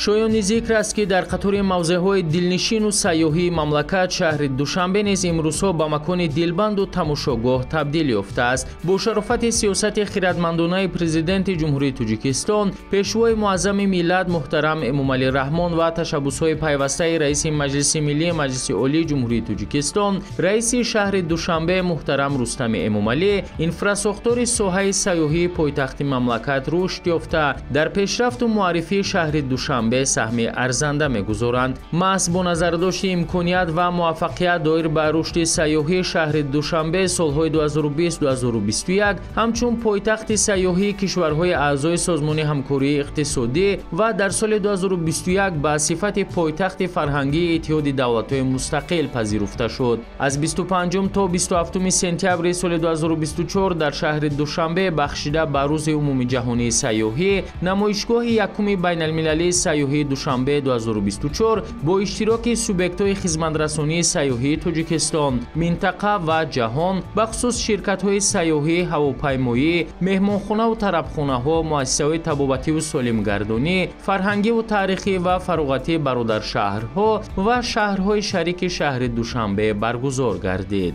Шоёни зикр аст, ки дар қатори мавзеъҳои дилнишину сайёҳии мамлакат шаҳри Душанбе низ имрӯзҳо ба макони дилбанду тамошогоҳ табдил ёфтааст. Бо шарофати сиёсати хиратмандонаи Президенти Ҷумҳурии Тоҷикистон, Пешвои муаззами миллат муҳтарам Эмомалӣ Раҳмон ва ташаббусҳои пайвастаи Раиси Маҷлиси Миллии Маҷлиси Олии Ҷумҳурии Тоҷикистон, Раиси шаҳри Душанбе муҳтарам Рустами Эмомалӣ, инфрасохтори соҳаи сайёҳии пойтахти мамлакат рушд ёфта, дар пешрафту муаррифии шаҳри Душанбе саҳми арзанда мегузоранд. Маҳз бо назардошти имконият ва муваффақият доир ба рушди сайёҳии шаҳри Душанбе солҳои 2020-2021 ҳамчун пойтахти сайёҳии кишварҳои аъзои Созмони ҳамкории иқтисодӣ ва дар соли 2021 ба сифати пойтахти фарҳангии Иттиҳоди давлатҳои мустақил пазируфта шуд. Аз 25 то 27 сентябри соли 2024 дар шаҳри Душанбе бахшида ба Рӯзи умумиҷаҳонии сайёҳӣ намоишгоҳи якуми байналмилалии сайёҳии Душанбе 2024 бо иштироки субъектҳои хизматрасонии сайёҳии Тоҷикистон, минтақа ва ҷаҳон, бахусус ширкатҳои сайёҳӣ, ҳавопаймоӣ, меҳмонхонаву тарабхонаҳо, муассисаҳои табобативу солимгардонӣ, фарҳангиву таърихӣ ва фароғатии бародаршаҳрҳо ва шаҳрҳои шарики шаҳри Душанбе баргузор гардид.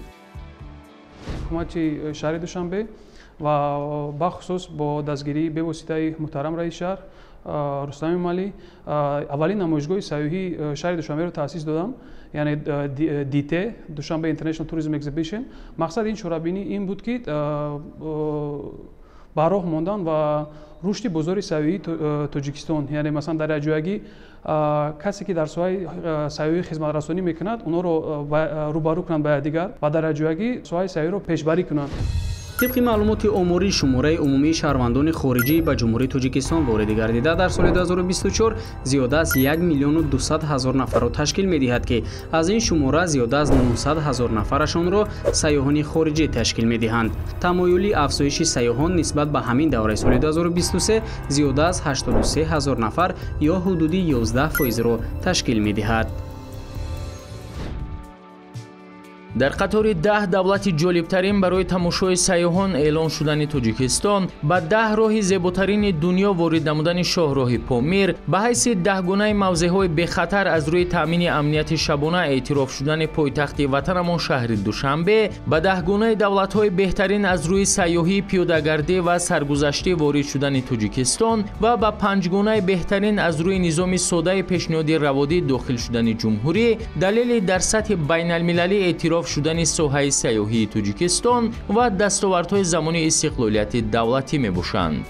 Ҳукумати шаҳри Душанбе ва бахусус бо дастгирии бевоситаи муҳтарам раиси шаҳр Рустам Эмомалӣ аввалин намоишгоҳи сайёҳии шаҳри Душанберо таъсис додам, яъне ДИТЕ, Душанбе International Tourism Exhibition. Мақсади ин чорабинӣ ин буд, ки ба роҳ мондан ва рушди бозори сайёҳии Тоҷикистон, яъне масалан дар якҷоягӣ касе ки дар соҳаи сайёҳӣ хизматрасонӣ мекунад, онҳоро рӯбарӯ кунанд ба якдигар ва дар якҷоягӣ соҳаи сайёҳиро пешбарӣ кунанд. Тибқи маълумоти оморӣ, шумораи умумии шаҳрвандони хориҷӣ ба Ҷумҳурии Тоҷикистон ворид гардида дар соли 2024 зиёда аз 1 200 000 нафарро ташкил медиҳад, ки аз ин шумора зиёда аз 900 000 нафарашонро сайёҳони хориҷӣ ташкил медиҳанд. Тамоюли афзоиши сайёҳон нисбат ба ҳамин давраи соли 2023 зиёда аз 83 000 нафар ё ҳудуди 11%-ро ташкил медиҳад. Дар қатори 10 давлати ҷолибтарин барои тамошои сайёҳон эълон шудани Тоҷикистон, ба 10 роҳи зеботарини дунё ворид намудани шоҳроҳи Помир, ба ҳайси 10гунаи мавзеъҳои бехатар аз рӯи таъмини амнияти шабона эътироф шудани пойтахти ватанамон шаҳри Душанбе, ба 10гунаи давлатҳои беҳтарин аз рӯи сайёҳӣ, пиёдагардӣ ва саргузаштӣ ворид шудани Тоҷикистон ва ба 5гунаи беҳтарин аз рӯи низоми содаи пешниҳоди раводид дохил шудани ҷумҳурӣ, далели дар сатҳи байналмилалӣ эътироф шудани соҳаи сайёҳии Тоҷикистон ва дастовардҳои замони истиқлолияти давлатӣ мебошанд.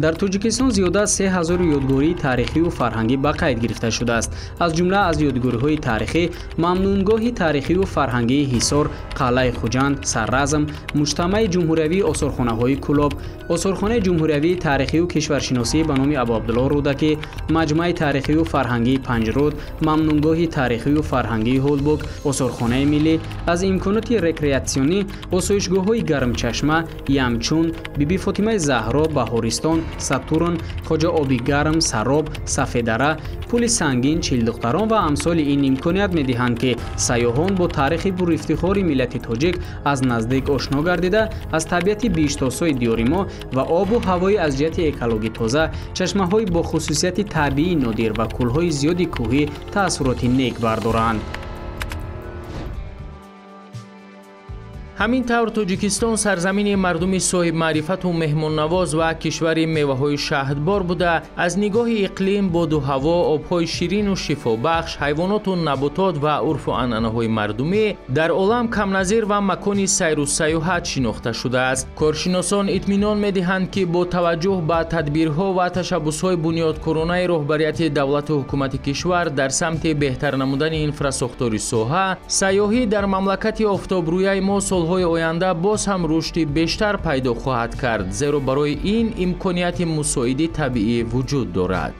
Дар Тоҷикистон зиёда аз 3000 ёдгории таърихию фарҳангӣ ба қайд гирифта шудааст. Аз ҷумла аз ёдгориҳои таърихӣ мамнунгоҳи таърихию фарҳангии Ҳисор, Қалъаи Хуҷанд, Сарразм, Муҷтамаи ҷумҳуриявии осорхонаҳои Кӯлоб, осорхонаи ҷумҳуриявии таърихию кишваршиносӣ ба номи Абуабдуллоҳ Рӯдакӣ, маҷмӯаи таърихию фарҳангии Панҷруд, мамнунгоҳи таърихию фарҳангии Ҳулбук, осорхонаи миллӣ, аз имконоти рекреатсионӣ осоишгоҳҳои Гармчашма, Ямчун, Биби Фотимаи Заҳро, Баҳористон, Сатурн, Хоҷа оби гарм, Сароб, Сафедара, Пули сангин, Чилдухтарон ва амсоли ин имконият медиҳанд, ки сайёҳон бо таърихи пурифтихори миллати тоҷик аз наздик ошно гардида, аз табиати биҳиштосои диёри мо ва обу ҳавои аз ҷиҳати экологӣ тоза, чашмаҳои бо хусусияти табиии нодир ва кӯлҳои зиёди кӯҳӣ таассуроти нек бардоранд. Ҳамин тавр Тоҷикистон сарзамини мардуми соҳибмаърифату меҳмоннавоз ва кишвари меваҳои шаҳдбор буда, аз нигоҳи иқлим, боду ҳаво, обҳои ширину шифобахш, ҳайвоноту наботот ва урфу анъанаҳои мардумӣ дар олам камназир ва макони сайру сайёҳат шинохта шудааст. Коршиносон итминон медиҳанд, ки бо таваҷҷӯҳ ба тадбирҳо ва ташаббусҳои бунёдкоронаи роҳбарияти давлату ҳукумати кишвар дар самти беҳтар намудани инфрасохтори соҳа, сайёҳӣ дар мамлакати офтобрӯяи мо солҳои оянда боз ҳам рушди бештар пайдо хоҳад кард, зеро барои ин имконияти мусоиди табиӣ вуҷуд дорад.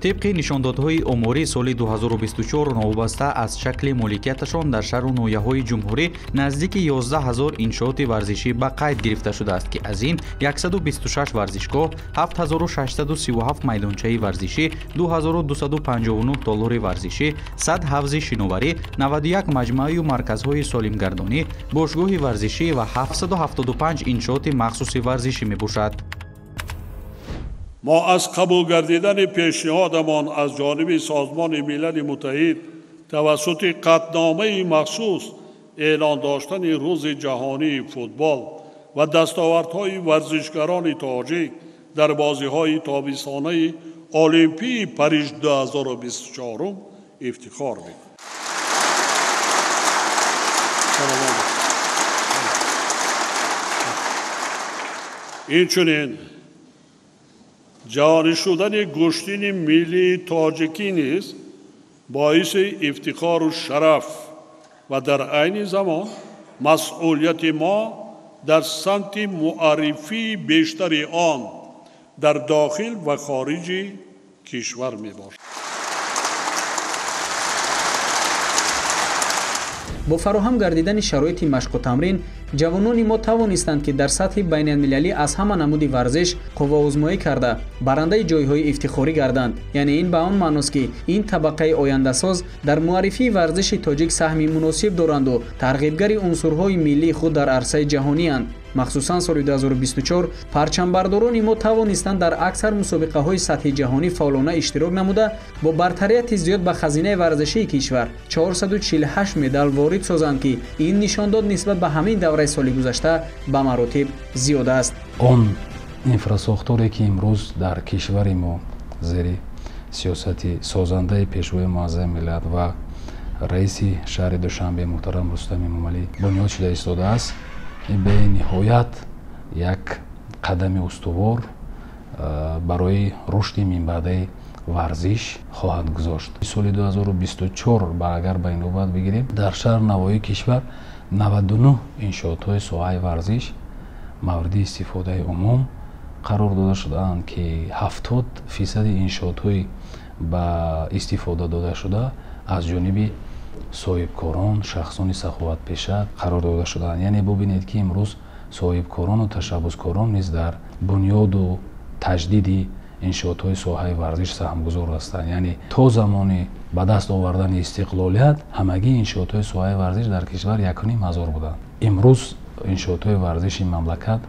Тибқи нишондодҳои омории соли 2024 новобаста аз шакли моликияташон дар шаҳру ноҳияҳои ҷумҳурӣ наздики 11 ҳазор иншооти варзишӣ ба қайд гирифта шудааст, ки аз ин 126 варзишгоҳ, 7637 майдончаи варзишӣ, 2259 толори варзишӣ, 100 ҳавзи шиноварӣ, 91 маҷмӯаю марказҳои солимгардонӣ, бошгоҳи варзишӣ ва 775 иншооти махсуси варзишӣ мебошад. Мо аз қабул гардидани пешниҳодамон аз ҷониби Созмони Милали Муттаҳид тавассути қатъномаи махсус эълон доштани Рӯзи ҷаҳонии футбол ва дастовардҳои варзишгарони тоҷик дар бозиҳои тобистонаи Олимпии Париж 2024 ифтихор мекунем. Инчунин ҷорӣ шудани гӯштини миллии тоҷикӣ низ боиси ифтихору шараф ва дар айни замон масъулияти мо дар самти муаррифии бештари он дар дохил ва хориҷи кишвар мебошад. Бо фароҳам гардидани шароити машқу тамрин, ҷавонони мо тавонистанд, ки дар сатҳи байналмилалӣ аз ҳама намуди варзиш қувваозмоӣ карда, барандаи ҷойҳои ифтихорӣ гарданд. Яъне ин ба он маъност, ки ин табақаи ояндасоз дар муаррифии варзиши тоҷик саҳми муносиб доранду тарғибгари унсурҳои миллии худ дар арсаи ҷаҳонианд. Махсусан соли 2024 парчамбардорони мо тавонистанд дар аксар мусобиқаҳои сатҳи ҷаҳонӣ фаъолона иштирок намуда, бо бартарияти зиёд ба хазинаи варзишии кишвар 448 медал ворид созанд, ки ин нишондод нисбат ба ҳамин давраи соли гузашта ба маротиб зиёд аст. Он инфрасохторе, ки имрӯз дар кишвари мо зери сиёсати созандаи Пешвои Муаззами миллат ва раиси шаҳри Душанбе муҳтарам Рустам Эмомалӣ бунёд шуда истодааст, бениҳоят як қадами устувор барои рушди минбаъдаи варзиш хоҳад гузошт. Соли 2024 агар ба инобат бигирем, дар шаҳр навоии кишвар 99 иншоотҳои соҳаи варзиш мавриди истифодаи умум қарор дода шудаанд, ки 70% иншоотҳои ба истифода додашуда аз ҷониби соҳибкорон, шахсони саховатпеша қарор дода шудаанд. Яъне бубинед, ки имрӯз соҳибкорону ташаббускорон низ дар бунёду таҷдиди иншоотҳои соҳаи варзиш саҳмгузор ҳастанд. Яъне то замони ба даст овардани истиқлолият ҳамагии иншоотҳои соҳаи варзиш дар кишвар 1,5 ҳазор буданд. Имрӯз иншоотҳои варзиши мамлакат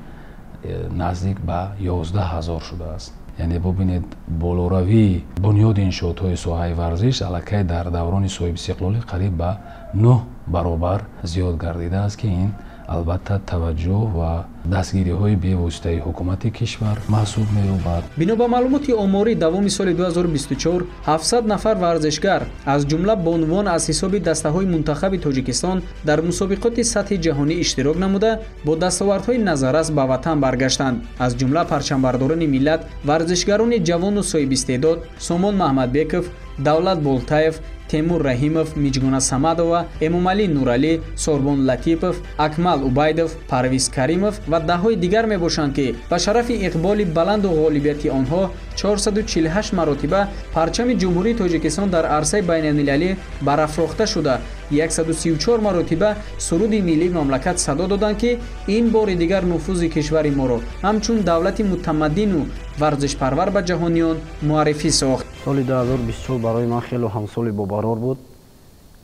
наздик ба 11 ҳазор шудааст. Яъне бубинед, болоравии бунёди иншоотҳои соҳаи варзиш аллакай дар даврони соҳибистиқлолӣ қариб ба 9 баробар зиёд гардидааст, ки ин албатта таваҷҷӯҳ ва дастгириҳои бевоситаи ҳукумати кишвар маҳсуб меёбад. Бино ба маълумоти оморӣ, давоми соли 2024 700 нафар варзишгар, аз ҷумла бонувон, аз ҳисоби дастаҳои мунтахаби Тоҷикистон дар мусобиқоти сатҳи ҷаҳонӣ иштирок намуда, бо дастовардҳои назаррас ба ватан баргаштанд. Аз ҷумла парчамбардорони миллат, варзишгарони ҷавону соҳибистеъдод Сомон Маҳмадбеков, Давлат Болтаев, Темур Раҳимов, Миҷгуна Самадова, Эмомалӣ Нуралӣ, Сорбон Латипов, Акмал Убайдов, Парвиз Каримов ва даҳҳои дигар мебошанд, ки ба шарафи иқболи баланду ғолибияти онҳо 448 маротиба парчами Ҷумҳурии Тоҷикистон дар арсаи байналмилалӣ барафрохта шуда, 134 маротиба суруди миллии мамлакат садо доданд, ки ин бори дигар нуфузи кишвари моро ҳамчун давлати мутамаддину варзишпарвар ба ҷаҳониён муаррифӣ сохт. Соли 2024 барои ман хеле ҳамсоли бобарор буд.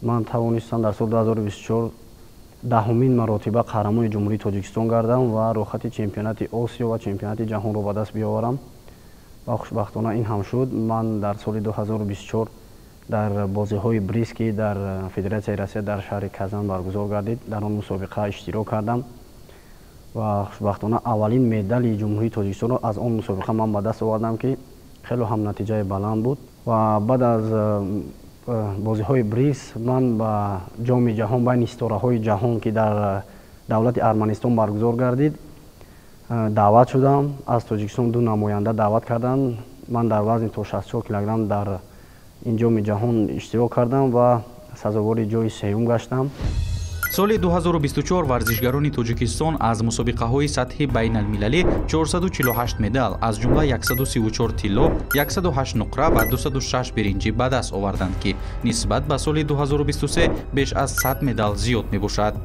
Ман тавонистам дар соли 2024 10-умин маротиба қаҳрамони Ҷумҳурии Тоҷикистон гардам ва роҳхати чемпионати Осиё ва чемпионати ҷаҳонро ба даст биёварам ва хушбахтона ин ҳам шуд. Ман дар соли 2024 дар бозиҳои Бриз, ки дар Федератсияи Россия дар шаҳри Казан баргузор гардид, дар он мусобиқа иштирок кардам ва хушбахтона аввалин медали Ҷумҳурии Тоҷикистонро аз он мусобиқа ман ба даст овардам, ки хеле ҳам натиҷаи баланд буд. Ва баъд аз бозиҳои Бриз ман ба ҷоми ҷаҳон байни ситораҳои ҷаҳон, ки дар давлати Арманистон баргузор гардид, даъват шудам. Аз Тоҷикистон 2 намоянда даъват карданд. Ман дар вазни то 64 килограмм дар ин ҷоми ҷаҳон иштирок кардам ва сазовори ҷои сеюм гаштам. Соли 2024 варзишгарони Тоҷикистон аз мусобиқаҳои сатҳи байналмилалӣ 448 медал, аз ҷумла 134 тилло, 108 нуқра ва 206 биринҷӣ ба даст оварданд, ки нисбат ба соли 2023 беш аз 100 медал зиёд мебошад.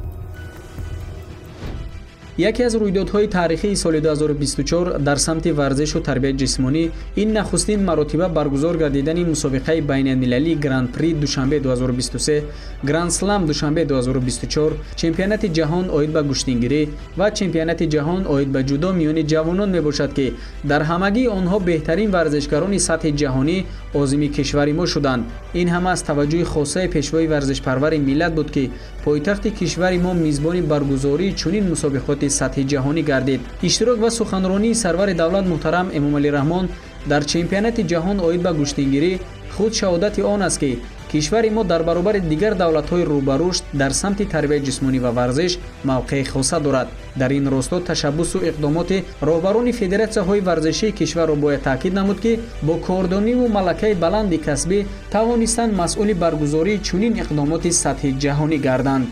Яке аз рӯйдодҳои таърихии соли 2024 дар самти варзишу тарбияи ҷисмонӣ ин нахустин маротиба баргузор гардидани мусобиқаи байналмилалии Гран-при Душанбе 2023, Гранд-слам Душанбе 2024, чемпионати ҷаҳон оид ба гӯштингирӣ ва чемпионати ҷаҳон оид ба ҷудо миёни ҷавонон мебошад, ки дар ҳамагии онҳо беҳтарин варзишгарони сатҳи ҷаҳонӣ озими кишвари мо шуданд. Ин ҳама аз таваҷҷӯҳи хосаи пешвои варзишпарвари миллат буд, ки пойтахти кишвари мо мизбони баргузории чунин мусобиқоти сатҳи ҷаҳонӣ гардид. Иштирок ва суханронии сарвари давлат муҳтарам Эмомалӣ Раҳмон дар чемпионати ҷаҳон оид ба гӯштингирӣ худ шаҳодати он аст, ки кишвари мо дар баробари дигар давлатҳои рӯбарушд дар самти тарбияи ҷисмонӣ ва варзиш мавқеи хоса дорад. Дар ин росто ташаббусу иқдомоти роҳбарони федератсияҳои варзишии кишварро бояд таъкид намуд, ки бо кордониву малакаи баланди касбӣ тавонистанд масъули баргузории чунин иқдомоти сатҳи ҷаҳонӣ гарданд.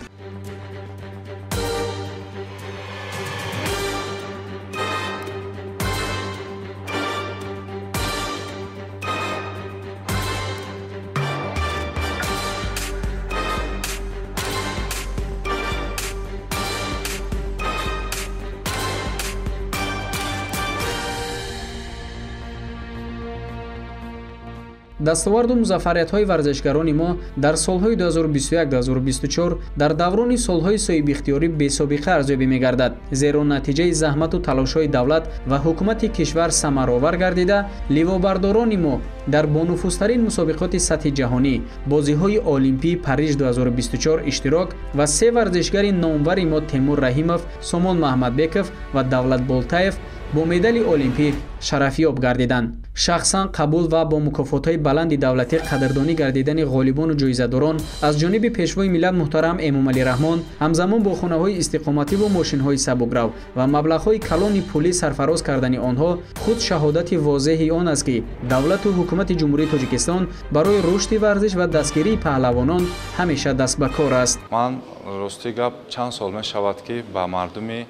Дастоварду музаффариятҳои варзишгарони мо дар солҳои 2021-2024 дар даврони солҳои соҳибихтиёрӣ бесобиқа арзёбӣ мегардад, зеро натиҷаи заҳмату талошҳои давлат ва ҳукумати кишвар самаровар гардида, ливобардорони мо дар бонуфузтарин мусобиқоти сатҳи ҷаҳонӣ бозиҳои Олимпии Париж 2024 иштирок ва се варзишгари номвари мо Темур Раҳимов, Сомон Маҳмадбеков ва Давлат Болтаев бо медали олимпӣ шарафёб гардиданд. Шахсан қабул ва бо мукофотҳои баланди давлатӣ қадрдонӣ гардидани ғолибону ҷоизадорон аз ҷониби пешвои миллат муҳтарам Эмомалӣ Раҳмон ҳамзамон бо хонаҳои истиқомативу мошинҳои сабукрав ва маблағҳои калони пулӣ сарфароз кардани онҳо худ шаҳодати возеҳи он аст, ки давлату ҳукумати Ҷумҳурии Тоҷикистон барои рушди варзиш ва дастгирии паҳлавонон ҳамеша даст ба кор аст. Ман рости гап чанд сол мешавад, ки ба мардуми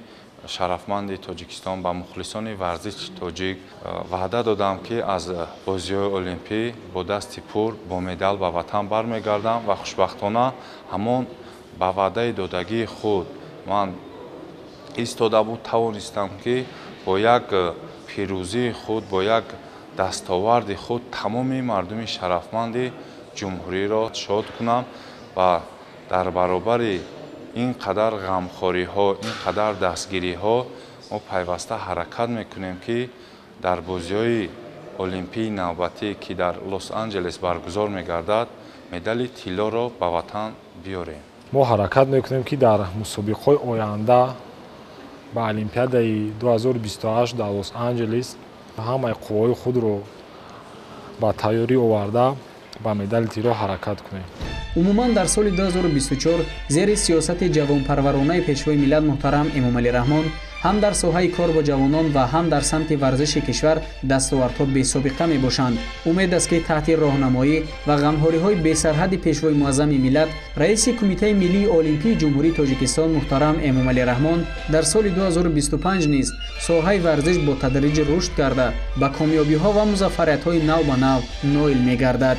шарафманди Тоҷикистон, ба мухлисони варзиши тоҷик ваъда додам, ки аз бозиҳои олимпӣ бо дасти пур бо медал ба ватан бармегардам ва хушбахтона ҳамон ба ваъдаи додагии худ ман истода буд, тавонистам, ки бо як пирӯзии худ, бо як дастоварди худ тамоми мардуми шарафманди ҷумҳуриро шод кунам ва дар баробари ин қадар ғамхориҳо, ин қадар дастгириҳо мо пайваста ҳаракат мекунем, ки дар бозиҳои олимпии навбатӣ, ки дар Лос-Анҷелес баргузор мегардад, медали тиллоро ба ватан биёрем. Мо ҳаракат мекунем, ки дар мусобиқаҳои оянда ба Олимпиадаи 2028 дар Лос-Анҷелес ҳамаи қувваҳои худро ба тайёрӣ оварда ба медали тилло ҳаракат кунем. Умуман дар соли 2024 зери сиёсати ҷавонпарваронаи пешвои миллат муҳтарам Эмомалӣ Раҳмон ҳам дар соҳаи кор бо ҷавонон ва ҳам дар самти варзиши кишвар дастовардҳо бесобиқа мебошанд. Умед аст, ки таҳти роҳнамоӣ ва ғамхориҳои бесарҳади пешвои муаззами миллат, раиси Кумитаи миллии олимпии Ҷумҳурии Тоҷикистон муҳтарам Эмомалӣ Раҳмон дар соли 2025 низ соҳаи варзиш бо тадриҷи рушд карда ба комёбиҳо ва музаффариятҳои нав ба нав ноил мегардад.